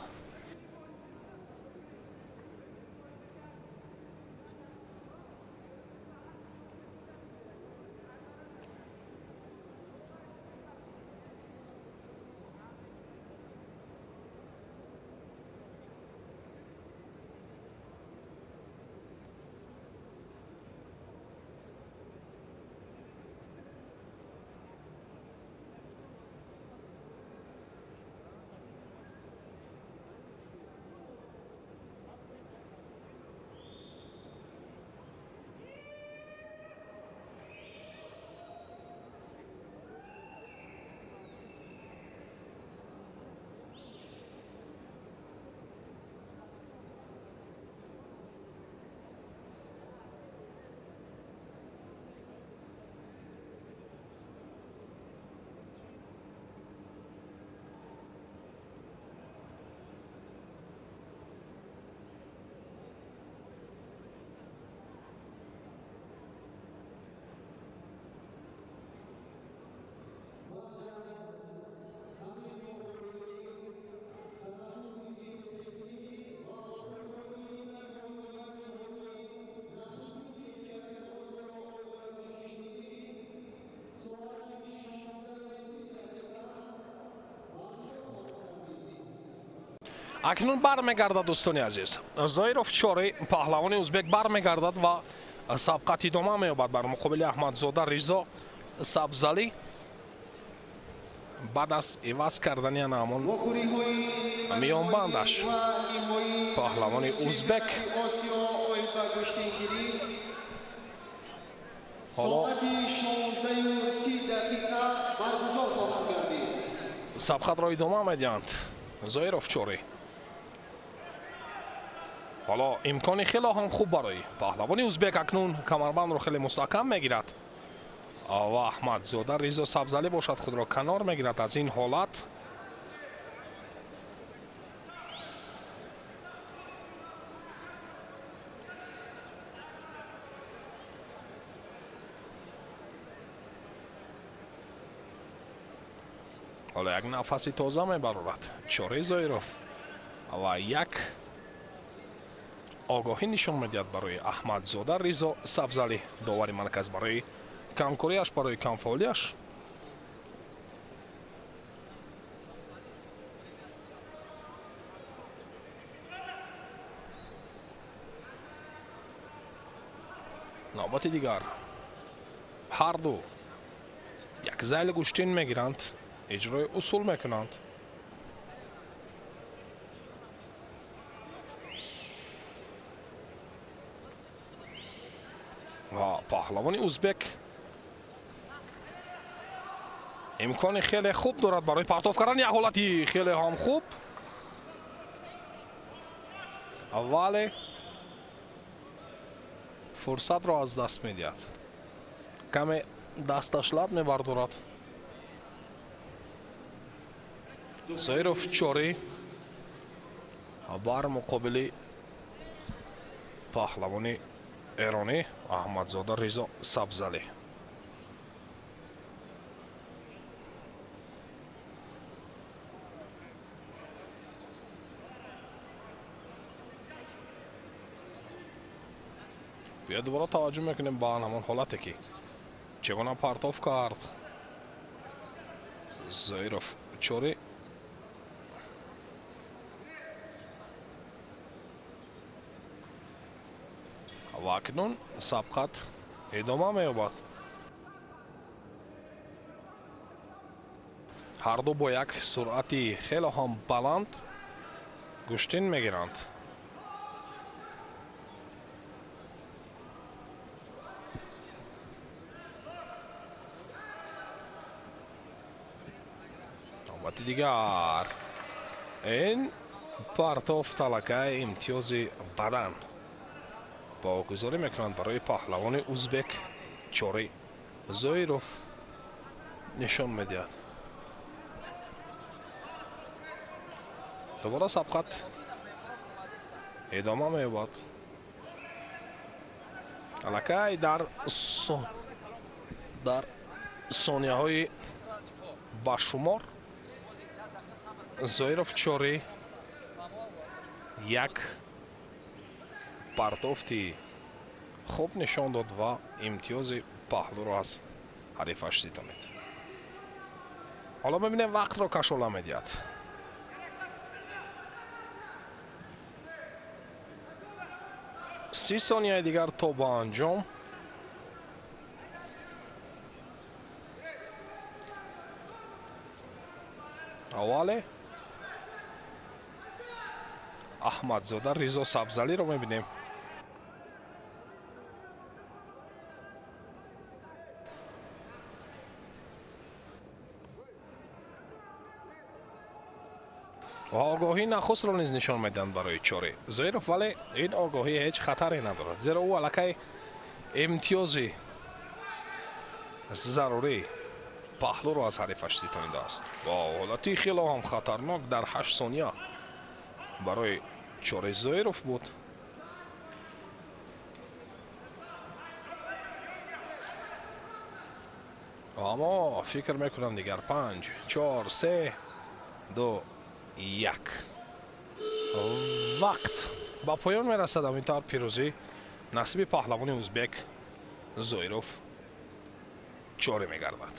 S14: Акнун бармегардад, дӯстони азиз. Зоиров Чори, паҳлавони ӯзбек, бармегардад ва сабқат идома меёбад бар муқобили Аҳмадзода Ризо Сабзалӣ баъд аз иваз кардани ҳамон миёнбандаш паҳлавони ӯзбек. Ҳоло сабқатро идома медиҳанд Зоиров Чори. Ҳоло имкони хеле ҳам хуб барои паҳлавони ӯзбек. Акнун камарбандро хеле мустаҳкам мегирад ва Аҳмадзода Ризо Сабзалӣ бошад худро канор мегирад аз ин ҳолат. Ҳоло як нафаси тоза мебарорад Чори Зоиров ва як огоҳӣ нишон медиҳад барои Аҳмадзода Ризо Сабзалӣ, довари марказ барои Камкориаш, барои камфаъолиаш. Навбати дигар ҳар ду як зайли гӯштин мегиранд, иҷрои усул мекунанд. Ва паҳлавони узбек имкони хеле хуб дорад барои партоф кардан. Як ҳолати хеле ҳам хуб, вале фурсатро аз даст медиҳад. Каме дасташ лаб мебардорад. Зоиров Чори бар муқобили паҳлавони эронӣ Аҳмадзода Ризо Сабзалӣ. Биё дубора таваҷҷӯҳ мекунем ба ҳамон ҳолате ки чӣ гуна партоф кард Зоиров Чори. Ва акнун сабқат идома меёбад. Ҳар ду бо як суръати хеле ҳам баланд гӯштин мегиранд. Навбати дигар ин партоф талакай имтиёзи бадан богузорӣ мекунанд барои паҳлавони узбек Чори Зоиров нишон медиҳад. Дубора сабқат идома меёбад. Аллакай дар сонияҳои башумор Зоиров Чори як партофти хуб нишон дод ва имтиёзи паҳлӯро аз ҳарифаш ситонид. Ҳоло мебинем вақтро кашола медиҳад. 30 сонияи дигар то ба анҷом. Аввале Аҳмадзода Ризо Сабзалиро мебинем. Ва огоҳии нахустро низ нишон медиҳанд барои Чори Зоиров, вале ин огоҳӣ ҳеҷ хатаре надорад, зеро ӯ аллакай имтиёзи зарурӣ паҳлӯро аз ҳарифаш ситонидааст. Ва ҳолати хело ҳам хатарнок дар 8 сония барои Чори Зоиров буд. Аммо фикр мекунам дигар 5, 4, 3, 2, 1 вақт ба поён мерасад. Ҳамин тавр пирӯзӣ насиби паҳлавони узбек Зоиров Чори мегардад.